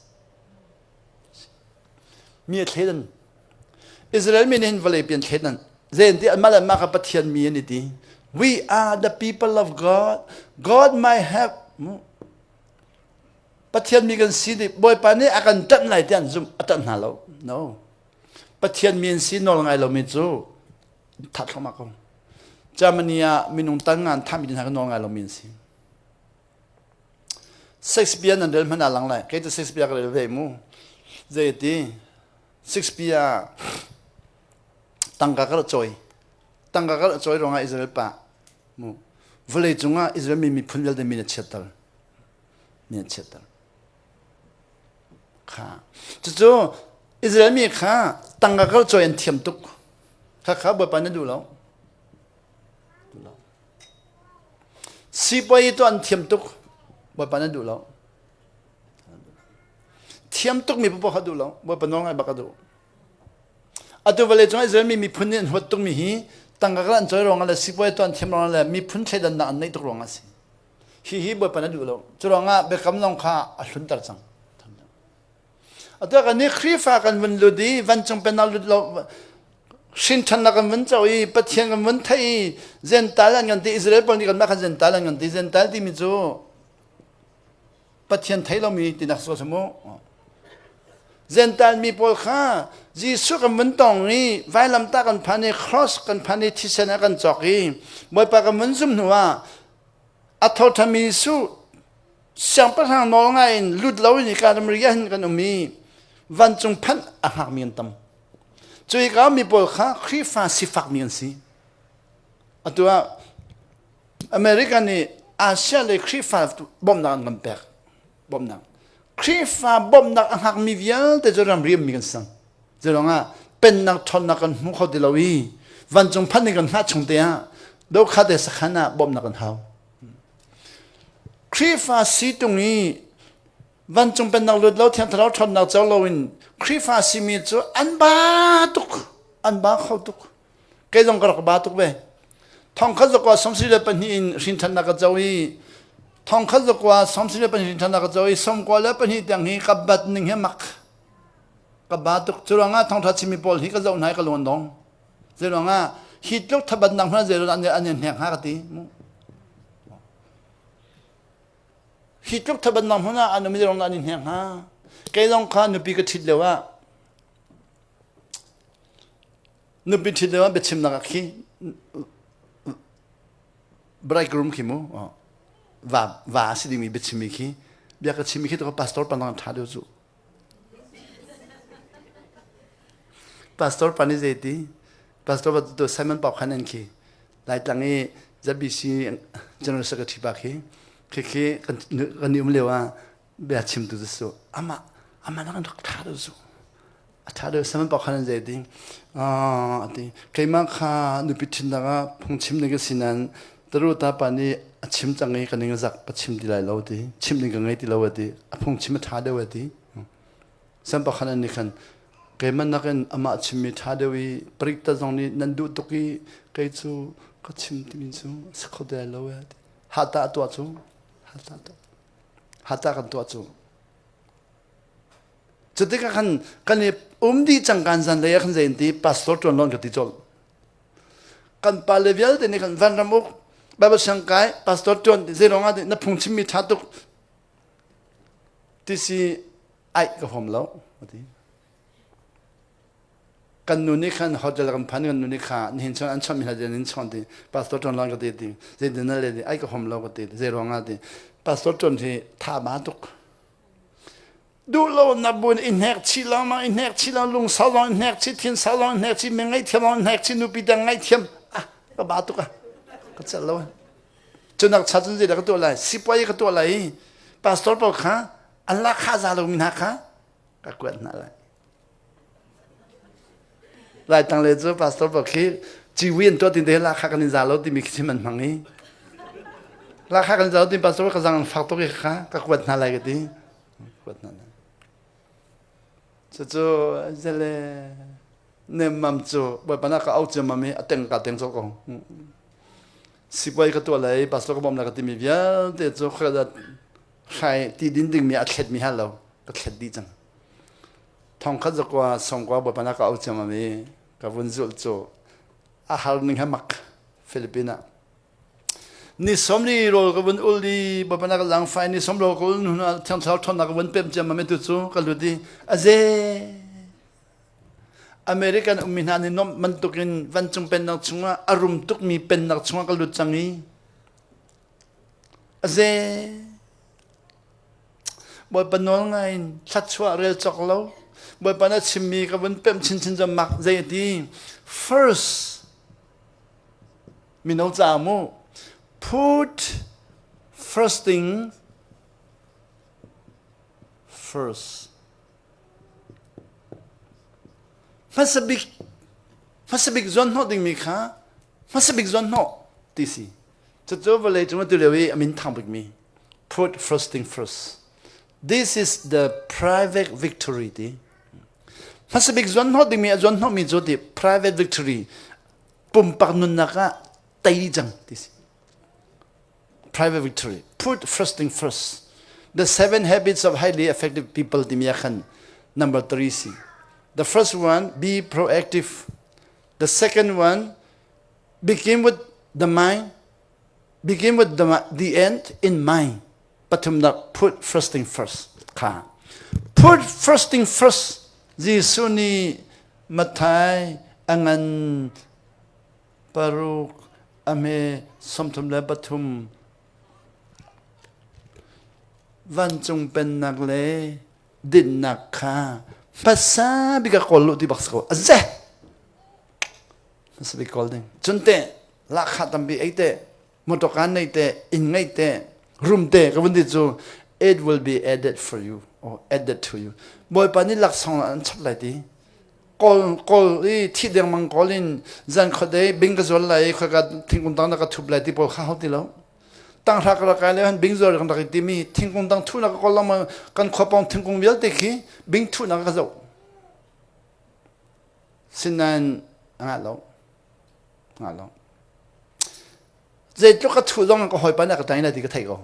Speaker 1: Mi a thleidan. Israel mi nih hin vawlei pian thleidan. Zein ti anmah le anmah kha Pathian mi an i ti. We are the people of God. God might have Pathian mi kan si ti Bawipa nih a kan ṭanh lai ti an zumh a ṭanh hna lo. No. Pathian mi an si nawl ngai lomi cu that thluahmah ko. Germany ah minung tan ngan thahmi hna ka nawl ngai lomi an si. Shakespeare nan rel hmanh ah lang lai. Kei cu Shakespeare ka rel ve mu. Zei ti Shakespeare tangka ka rak cawi. Tangka ka rak cawi ruangah Israel pa mu vawlei cungah Israel mi miphun vialte min a chiatter. Min a chiatter. Kha. Cucu Israel mi kha tangka kal cawi an thiam tuk. Kha kha Bawipa na duh lo. Sipuai tu an thiam tuk. Bawipa na duh lo. Thiam tuk mi paoh kha duh lo. Bawipa nawl ngai bak a duh. Atu vawlei cung Israel mi miphun nih an huat tukmi hi tangka kal an cawi ruangah le sipuai tu an thiam ruangah le miphun thleidannak an neih tuk ruangah a si. Hihi Bawipa na duh lo. Cu ruangah biakam lawng kha a hlunter cang. Atu kan nih Khrihfa kan vun lut i vancung pennak lut lo hrinṭhannak kan vun co i Pathian kan vun theih i Gentile an kan ti Israel pawl nih kanmah khan Gentile an kan ti Gentile timi cu Pathian thei lomi tinak si mu. Gentile mi pawl kha Jesuh kan vun tong i vailamtah kan phan i cross kan phan i thisen a kan cawk i Bawipa kan vun zum hnu ah a thoṭhami Jesuh siangpahrang nawl ngai in lut lo in hika ramri ah hin kan um i vancung phanh a hngakmi an tam. Cu hika mi pawl kha Khrihfa sifakmi an si. Atu ah America nih Asia le Khrihfa bawmhnak an kan pek. Bawmhnak. Khrihfa bawmhnak a hngakmi vialte cu ramri ummi kan si. Cu ah pennak ṭhawnnak kan hmu kho ti lo i vancung phanh in kan hngah chung te ah dokhate sakhan ah bawmhnak kan hau. Khrihfa si tung i vancung pennak lut lo thiang thlarau ṭhawnnak co loin Khrihfa simi cu an ba tuk an ba kho tuk kei zong ka rak ba tuk ve thongkhat zakua 72 in hrinṭhannak ka co i thongkhat zakua 72 hrinṭhannak ka co i 92 tiang hi ka bat ning hi mak ka ba tuk cu ruangah thongṭha chimmi pawl hi ka zoh hna i ka lung an dong zei ruangah hi tluk thabatnak hmanh zei an an hnek hnga ka ti hi tluk thabatnak hmun ah an um zei an i hnek hnga kei zong kha nupi ka ṭhit lio ah nupi ṭhit lio ah biachimnak ah khi bridegroom khi mu va va a si dingmi biachimmi khi bia ka chimmi khi to pastor panang ṭha deuh cu Pastor pa nih zeiti? Pastor pa tu Simon Pau khan an khi. Laitlang i ZBC General Secretary pa khi khi khi kan kan i um lio ah bia chim tu su ama ama nak rak tha deuh su a tha deuh Simon Pau khan an zeiti ati keimah kha nupi thinnak ah phungchim ding ka si nain taru ta pa nih a chim cang i ka ning a zak ka chim ti lai lo ti chim ding ka ngei ti lo ati a phungchim a tha deuh ati Sam pakhat an nih khan keimah nakin amah chimmi ṭha deuh i parikta zong nih nan duh tuk i kei cu ka chim timi cu a si kho ti lai lo e hata a tuah cu hata tuah. Hata kan tuah cu. Cutikah khan kan i um dih cang kan zan lei ah khan zei an ti pastor tuan lon ka ti colh. Kan pa le vialte nih khan vanram uk Bible siang kai pastor tuan zei ruang ah na phung chimmi tha tuk ti si ai ka huam lo ti. Kan nu nih khan hotel kan phan kan nu nih kha nihin chon an chon mi hna in chon ti pastor tuan lon ka ti ti zei din na le ti ai ka huam lo ka ti zei ruang ah ti pastor tuan hi tha ba tuk duh lo na bun i hnek chi lengmang i hnek chi lengmang lung sau lawng i hnek chi thin sau lawng i hnek chi mi ngaihthiam lawng i hnek chi nupi dang ngaihthiam ah ka ba tuk ah ka celh lo cunak cha cun zeidah ka tuah lai sipuai ka tuah lai i pastor pawl kha an lak kha za lo mi hna kha ka kuat hna lai lai tang le cu pastor pawl khi ciwi an tuah tin te la kha kan in za lo timi khi chim an hmang i la kha kan za lo timi pastor ka zang an fak tuk i kha ka kuat hna lai ka ti kuat hna lai cucu zele nemmam cu bawipa na ka au ciammam i a teng ka teng cawk ko sipuai ka tuah lai pastor ka bawm lai ka timi vialte cu khada hrai ti din dingmi a thlet mi hal lo ka thlet dih cang thongkhat zakua songkua bawipa na ka au ciammam i ka vun zulh cu a har ning he mak Philippines ah Ni sawmli rawl ka vun ul i Bawipa na ka zaangfah ni sawm rawl ka ul hnu ah Thiang Thlarau ṭhawnnak ka vun pem ciammam i tu cu ka lut i a ze. American ummi hna nih nuamh bantukin vancung pennak chungah a rum tukmi pennak chungah ka lut cang i a ze. Bawipa nawl ngai in thluachuah rel cawk lo. Bawipa na chimmi ka vun pemh chinchin cu mak zei a ti. First Mino ca mu put first thing first. Hmasa bik hmasa bik zuan hnawh dingmi kha hmasa bik zuan hnawh ti si. Cucu vawlei cung atu lio i a min thang bikmi put first thing first. This is the private victory ti. Hmasa bik zuan hnawh dingmi a zuan hnawhmi cu ti private victory pumpak nunnak ah tei cang ti si private victory put first thing first the seven habits of highly effective people timi ah khan number 3 si the first one be proactive the second one begin with the mind begin with the, the end in mind pathumnak put first thing first kha put first thing first Jesuh nih Matthai a ngan paruk a hme 33 vancung pennak le dinnak kha hmasa bik ah kawl lu ti bak si ko a ze hmasa bik kawl ding cun te lahkhah tampi ei te motor nei te inn ngei te room te ka vun ti cu it will be added for you or added to you bawipa nih laksawng an chap lai ti kawl kawl i thi dengmang kawl in zan khuadei bing ka zual lai khoi ka thingkung tang na ka thup lai ti pawl kha hau ti lo tang hra ka kai le han bing zual kan rak ti mi thingkung tang thu na ka kawl lang kan khua pawng thingkung vialte khi bing thu na ka zoh sinain nga lo nga lo Zeitluk ka thuh zong ka hawipa nih a ka tlai lai ti ka theih ko.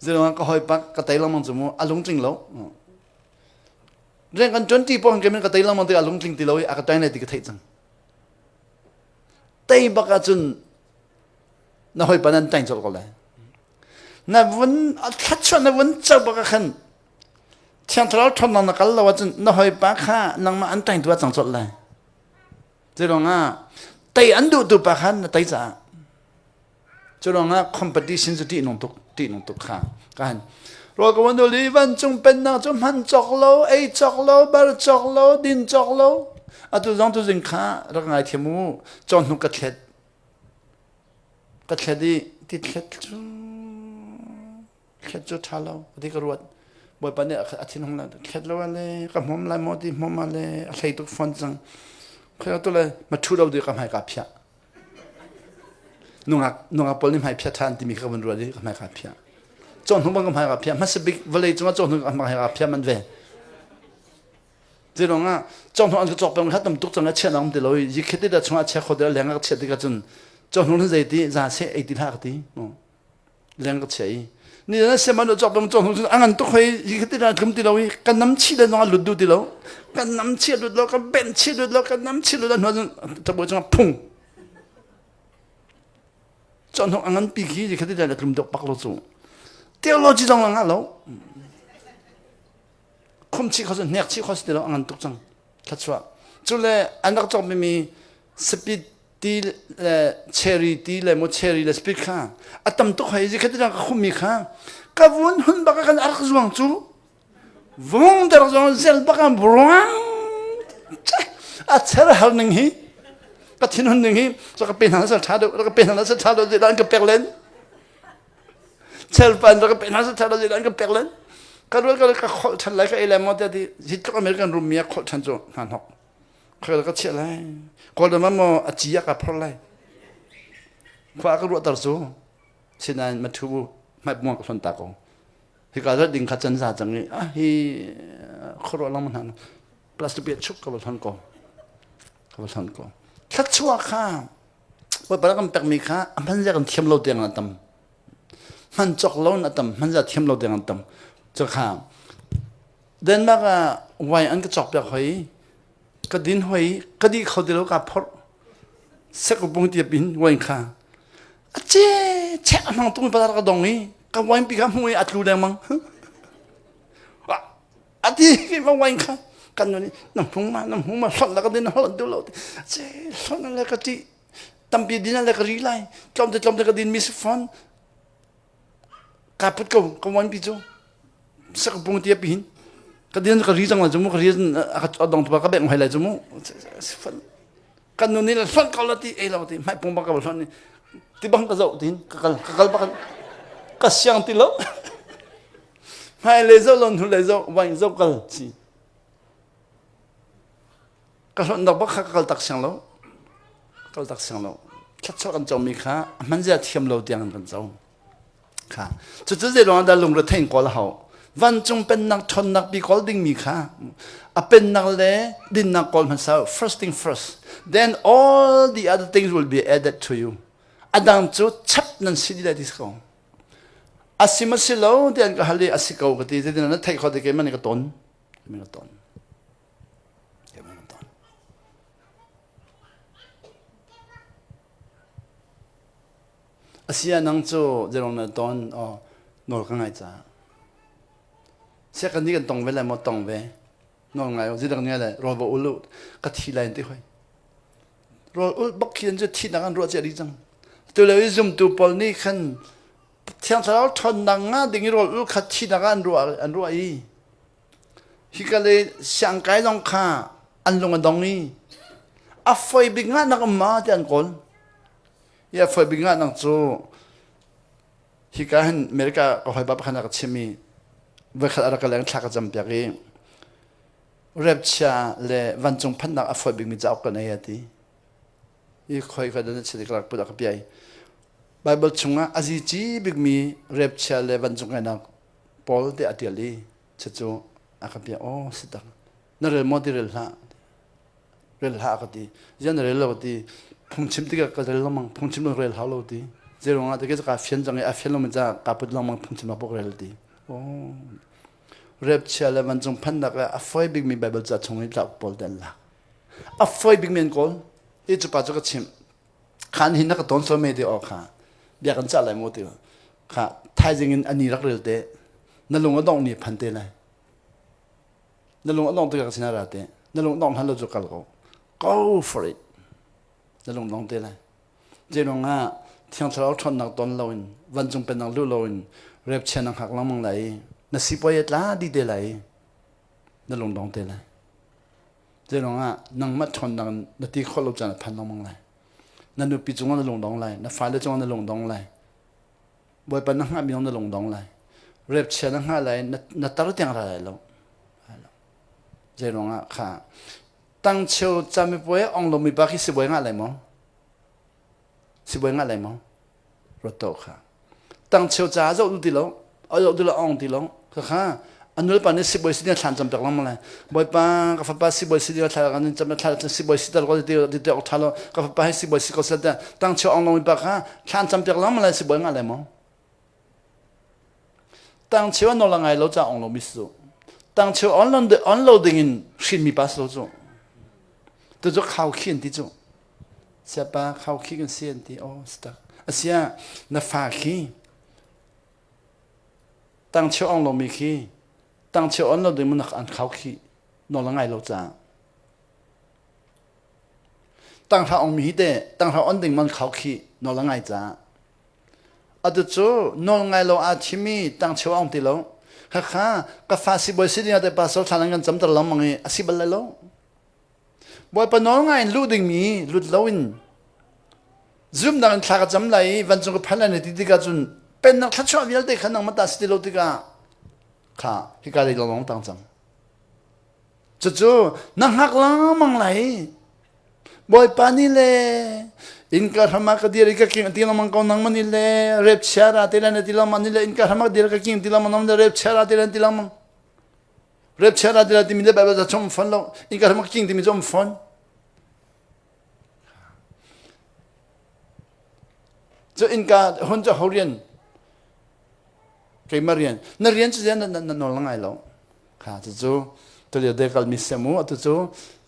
Speaker 1: Zeiruang ka hawipa ka tei lengmang cu mu a lungtling lo. Rian kan ṭuan ti pawh hin ka tei lengmang ti a lungtling ti lo i a ka tlai lai ti ka theih cang. Tei bak ahcun na hawipa nan tlai colh ko lai. Na vun thluachuah na vun co bak ah khan Thiang Thlarau ṭhawnnak na kal lo ahcun na hawipa kha nangmah an tlaitu ah cang colh lai. Curuangah tei an duh tu pa khan na tei caah curuangah competition cu ṭih nung tuk ṭih nung tuk kha kan rawl ka wan li vancung pennak cu hman cawk lo ei cawk lo bar cawk lo din cawk lo atu zong tu zing kha rak ngai thiam u cawnhnuk ka thlet ka thlet i ti thlet cu thlet cu ṭha lo ti ka ruat bawipa nih a thinhung la thlet lo le ka hmom lai maw ti hmom le a hlei tuk fawn cang khoi tu le ma ṭhu lo di ka hmai ka phiah nungak nungak pawl nih hmai phiah ṭhan timi ka vun ruat i ka hmai ka phiah cawnhnu bang ka hmai ka phiah hmasa bik vawlei cungah cawnhnu ka hmai ka phiah man ve Zeiruang ah cawhnuk an ka cawk peng kha tam tuk cang a chiah nak um ti lo i yikhet da chungah chia kho te leng ah ka chiah tikah cun cawhnuk na zei ti za se ei ti hlah ka ti. Leng ka chia i ni na siam an cok bang cok hnu a ngan tuk hoi hi khati na tlum ti lo i kan nam chi le zong a lut du ti lo kan nam chi lut lo kan ben chi lut lo kan nam chi lut lo hnu cabuai cungah phung chon hok a ngan pi khi hi khati na tlum dok pak lo cu theology zong nga lo khum chi kho hnek chi kho ti lo a ngan tuk cang thachua cu le an rak cok mi speed ti le cherry ti le mo cherry le speed kha a tam tuk hoi zi khati ka khumi kha ka vun hun baka kan arak zuang cu vung der zong zel baka bruang a cher har ning hi ka thin hun ning hi so ka pe hna sa tha do ka pe hna sa tha do dan ka pek len Chelpan ka pe hna sa tha do dan ka pek len ka rual ka ka khol than lai ka ei lai mo te ti hitluk American rum mi a khol than cu hna hnok khal ka chiah lai kawlram ah maw a ci ah ka phor lai khua ka ruah tar cu sinain mathu hmai muang ka hlon ta ko hika zat ding kha can za cang i ah hi khuaruah lang hna plastic pe chuk ka va hlon ko ka va hlon ko thlatchuah kha Bawipa kan pekmi kha a hman zia kan thiam lo tiang an tam hman cawk lo in a tam hman zia thiam lo tiang an tam cu kha Denmark ah wine an ka cawk piak hoi ka din hoi ka di kho ti lo ka phorh sekupung ti pin wine kha a che che a hmang tung pa ka dong i ka wine pi kha hmu i a tlu lengmang a ti ki ma wine kha kan nu nih na hmung ma na hmung ma hlon la ka din hlon tu lo che hlon le ka ti tampi din le ka ri lai tlawm te tlawm te ka din mi si fon ka put ko ka wine pi cu sak bung ti pi hin ka din ka ri cang la chu mu ka ri a dong tu ka bek hoi lai chu mu kan nu nih hlon ko la ti ei lo ti hmai pung bak ka hlon ni ti bang ka zoh tin ka kal ka kal bak ka siang ti lo hmai le zoh lo hnu le zoh wine zoh kal si Ka hlonhnak bak kha ka kal tak siang lo. Kal tak siang lo. Thlatchuah kan comi kha a hman zia thiam lo tiang in kan co. Kha. Cucu zei ruangah dah lungre thein kawl a hau. Vancung pennak ṭhawnnak bi kawl dingmi kha a pennak le dinnak kawl hmasa first thing first. Then all the other things will be added to you. A dang cu chap nan si dih lai ti si ko. A si ma si lo ti an ka hal i a si ko ka ti. Zeitin na theih kho ti keimah nih ka ton. Keimah ka ton. Asia nang cu zerong na ton o nawl ka ngai ca. Sia kan ni kan tong ve lai maw tong ve. Nawl ngai o zidang ngai lai rawl va ul u ka thi lai ti hoi. Rawl ul bak khi cu thi nak an ruah cia dih cang. Tu le i zumtu pawl nih khan Thiang Thlarau ṭhawnnak nga ding i rawl ul kha thi nak ah an ruah an ruah i Hika le siangkai zong kha an lung a dong i a foi bik ngahnak um ma ti an kawl. I a foi bik ngahnak cu hika hin America ka hawipa pakhat a ka chim i voikhat a rak ka leng thla ka cam piak i repchia le vancung phannak a foi bikmi cauk ka nei a ti. I khoi ka dan a ka rak put a ka piai. Bible chungah a zici bikmi repchia le vancung kainak Paul te a tial i cucu a ka bia aw si tak na rel maw ti rel hlah rel hlah ka ti zian na rel lo ti phungchim tikah ka rel lengmang phungchim lo rel hau lo ti zeiruangah ti ka fian cang i a fian lomi ca ka put lengmang phungchim ah pok rel ti oh rep chia le vancung phannak le a foi bikmi Bible ca chung i tlak pawl te an lak a foi bikmi an kawl i cu pa cu ka chimh khan hin na ka ton sual me ti aw kha bia kan cah lai mu ti kha thaizing in ani rak rel te na lung a dongh ni phan te lai na lung a dongh tikah ka sinah ra te na lung dongh hlan lo cu kal ko go for it na lung dong te lai Zeiruang ah thiang thlarau ṭhawnnak ton loin vancung pennak luh loin rep chia na hngak lengmang lai i na sipuai a tla dih te lai i na lung dong te lai Zeiruangah nangmah ṭhawnnak in na ti khawh lo caan a phan lengmang lai. Na nupi cungah na lungdong lai, na fale cungah na lungdong lai. Bawipa na hngahmi zong na lungdong lai. Rep chia na hngah lai, na, na tar tiang ra lai lo. Zeiruangah kha tangcheu camipuai ong lomi pa khi sibawi ngah lai maw? Sibawi ngah lai maw? Ruat kha. Tangcheu ca zoh ti lo, a zoh ti lo ong ti lo. Kha kha anul pa nih sibawi si thlan cam pek lang lai. Bawipa ka fapa sibawi si thla kan cam thla sibawi si tar ko ti ti ti ok tha lo. Ka fapa hi sibawi si ko sel ta tangcheu ong lo mi pa kha thlan cam pek lang lai sibawi ngah lai maw? Tang cheu an nawl a ngai lo ca ong lo mi si cu. Tang cheu on lo on lo ding in hrin mi pa si lo cu. Tu cu khau khi an ti cu. Siapa khau khi kan si an ti. Oh, tak. Asia na fa khi tang cheu ong lo mi khi tang cheu on lo ding mun an khau khi nawl a ngai lo ca. Tanghra ong mi hi te tanghra on ding man khau khi nawl a ngai ca. Atu cu nawl ngai lo aa thim i tangcheu a ong ti lo. Khakha ka fa sibawi si ding ah te pastor thlan an kan camter lengmang i a si bal lai lo. Bawipa nawl ngai in luh dingmi lut lo in zumnak in thla ka cam lai i vancung ka phan lai na ti tikah cun pennak thluachuah vialte kha nangmah ta si ti lo tikah kha hika lei lawng tang cang. Cucu na hngak lengmang lai. Bawipa nih le innka hram ah ka dir i ka king ti lengmang ko nangmah nih le rep chia ra te le na ti lengmang nih le innka hram ah ka dir ka king ti lengmang nang le rep chia ra te le ti lengmang rep chia ra te le timi le Bible ca chung fon lo innka hram ah ka king timi cu um fon cu innka hun cu ho rian keimah rian na rian cu na na nawl ngai lo kha cucu tulio de kal mi se mu atu cu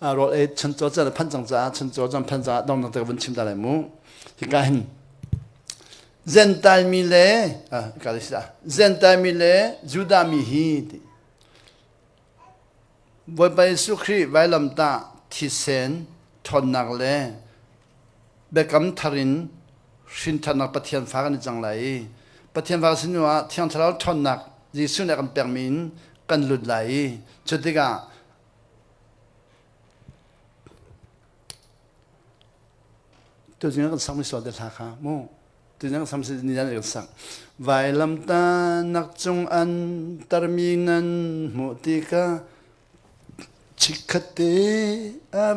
Speaker 1: rawl ei chuncaw chan phan cang caah chuncaw chan phan caah dong dong te vun chim ta lai mu hika hin Gentile mi le ka Gentile mi le Judah mi hi ti Bawipa Jesuh Khrih vailamtah thisen ṭhawnnak le biakam thar in hrinthannak Pathian fa kan i cang lai i Pathian fa sin ah Thiang Thlarau ṭhawnnak Jesuh nih a kan pekmi in kan lut lai i cu tikah tuzing kan sakmi sual te hla kha mu tuzing kan sakmi ni kan sak vailamtahnak cung an tarmi nan hmuh tikah Chikkhatte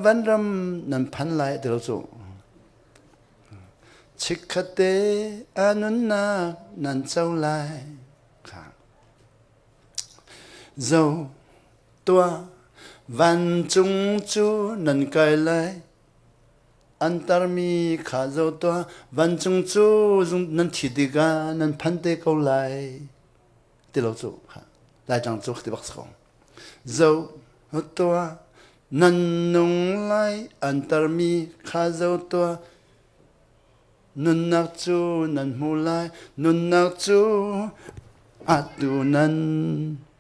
Speaker 1: vanram nan phan lai ti lo cu. Chikkhatte a nunnak nan co lai. Kha. Zo tuah vancung cu nan kai lai. An tarmi kha zo tuah vancung cu nan thi tikah nan phan te ko lai. Ti lo cu. Laitlang cu ti bak si ko. Zoh tuah, nan nung lai an tarmi kha zoh tuah. Nunnak cu nan hmu lai, nunnak cu atu nan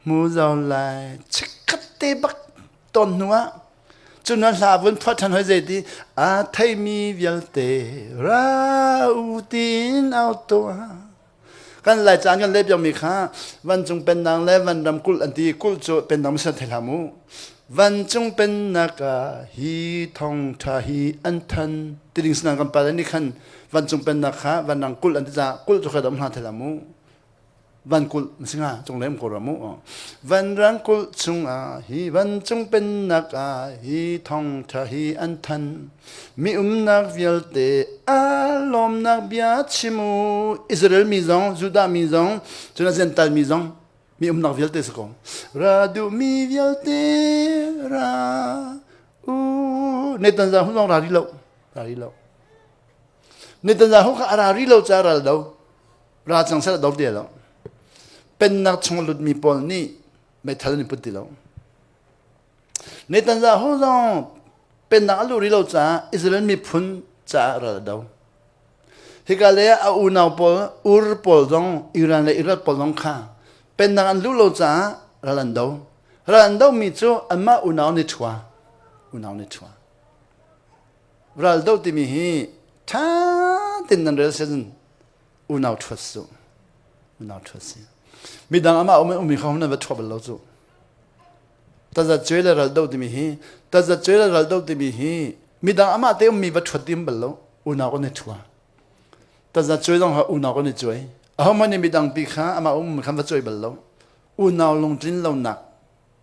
Speaker 1: hmu zau lai. Chikkhat te bak ton hnu ah cun na hla vun phuah ṭhan hoi zeiti a theimi vialte ra u tin au tuah. Kan lai caan kan leh piakmi kha vancung pennak le vanram kulh an ti. Kulh cu pennak misa thei hlah mu. Vancung pennak ah hi thawngṭha hi an than ti ding sinang kan pale nih khan vancung pennak kha vanrang kulh an ti caah kulh cu kha dam hna thei hlah mu. Van kulh na si hnga cunglei um ko rua mu. Vanrang kulh chungah hi vancung pennak ah hi thawngṭha hi an than. Mi umnak vialte a lawmnak bia chim u. Israel mi zong, Judah mi zong, cun a Gentile mi zong, mi umnak vialte si ko. Ra duhmi vialte ra u. Netanyahu zong ra rih lo. Ra rih lo. Netanyahu kha a ra rih lo caah ral do. Ra cang seh do ti lo. Pennak chung lutmi pawl nih meithal an i put ti lo. Netanyahu zong pennak a luh rih lo caah Israel miphun caah ral a do. Hika le a unau pawl Ur pawl zong Iran le Iraq pawl zong kha pennak an luh lo caah ral an do. Ral an domi cu anmah unau nih ṭhua. Unau nih ṭhua. Ral do timi hi ṭha tein nan rel season unau ṭhuat su. Unau ṭhuat si. Midang amah um ummi kha nan va ṭhua bal lo cu. Tazacuai le ral do timi hi tazacuai le ral do timi hi midang amah te ummi va ṭhuat tim bal lo unau kan i ṭhua. Tazacuai zong kha unau kan i cuai. Ahohmanh nih midang pi kha amah um khan va cuai bal lo. Unau lungtlin lonak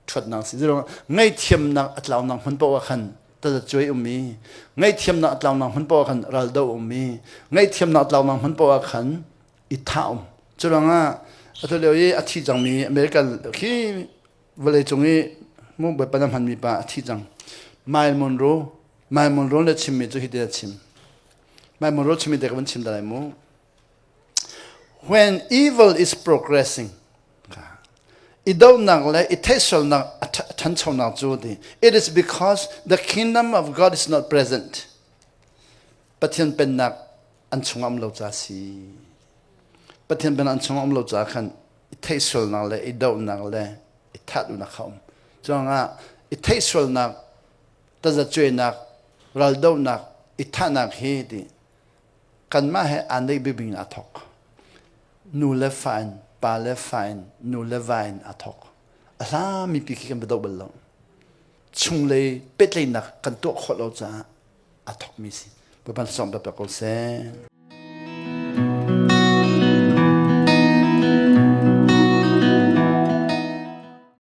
Speaker 1: ṭhuatnak si. Zero ngaihthiamnak a tlaunak hmun paoh ah khan tazacuai ummi, ngaihthiamnak a tlaunak hmun paoh ah khan raldo ummi, ngaihthiamnak a tlaunak hmun paoh ah khan i thah um. Curuangah atu lio i a thi cangmi American khi vawleicung i mu Bawipa na hmanmi pa a thi cang. Mile Monroe, Mile Monroe le chimmi cu hiti a chim. Mile Monroe chimmi te ka van chim da lai mu. When evil is progressing, I dohnak le i theihsualnak a ṭhanchonak cu ti it is because the kingdom of God is not present. Pathian pennak an chungah um lo ca si. Pathian pennak an chungah um lo ca khan i theihsualnak le i dohnak le i thatnak kha um. Cuangah i theihsualnak, tazacuainak, raldohnak, i thahnak hi ti kanmah he aa neih bikbik in aa thawk. Nu le fa in, pa le fa in, nu le va in aa thawk. A hlami pi khi kan va doh bal lo. Chunglei pehtlaihnak kan tuah khawh lo caah aa thawkmi si. Bawipa sawm pe ko seh.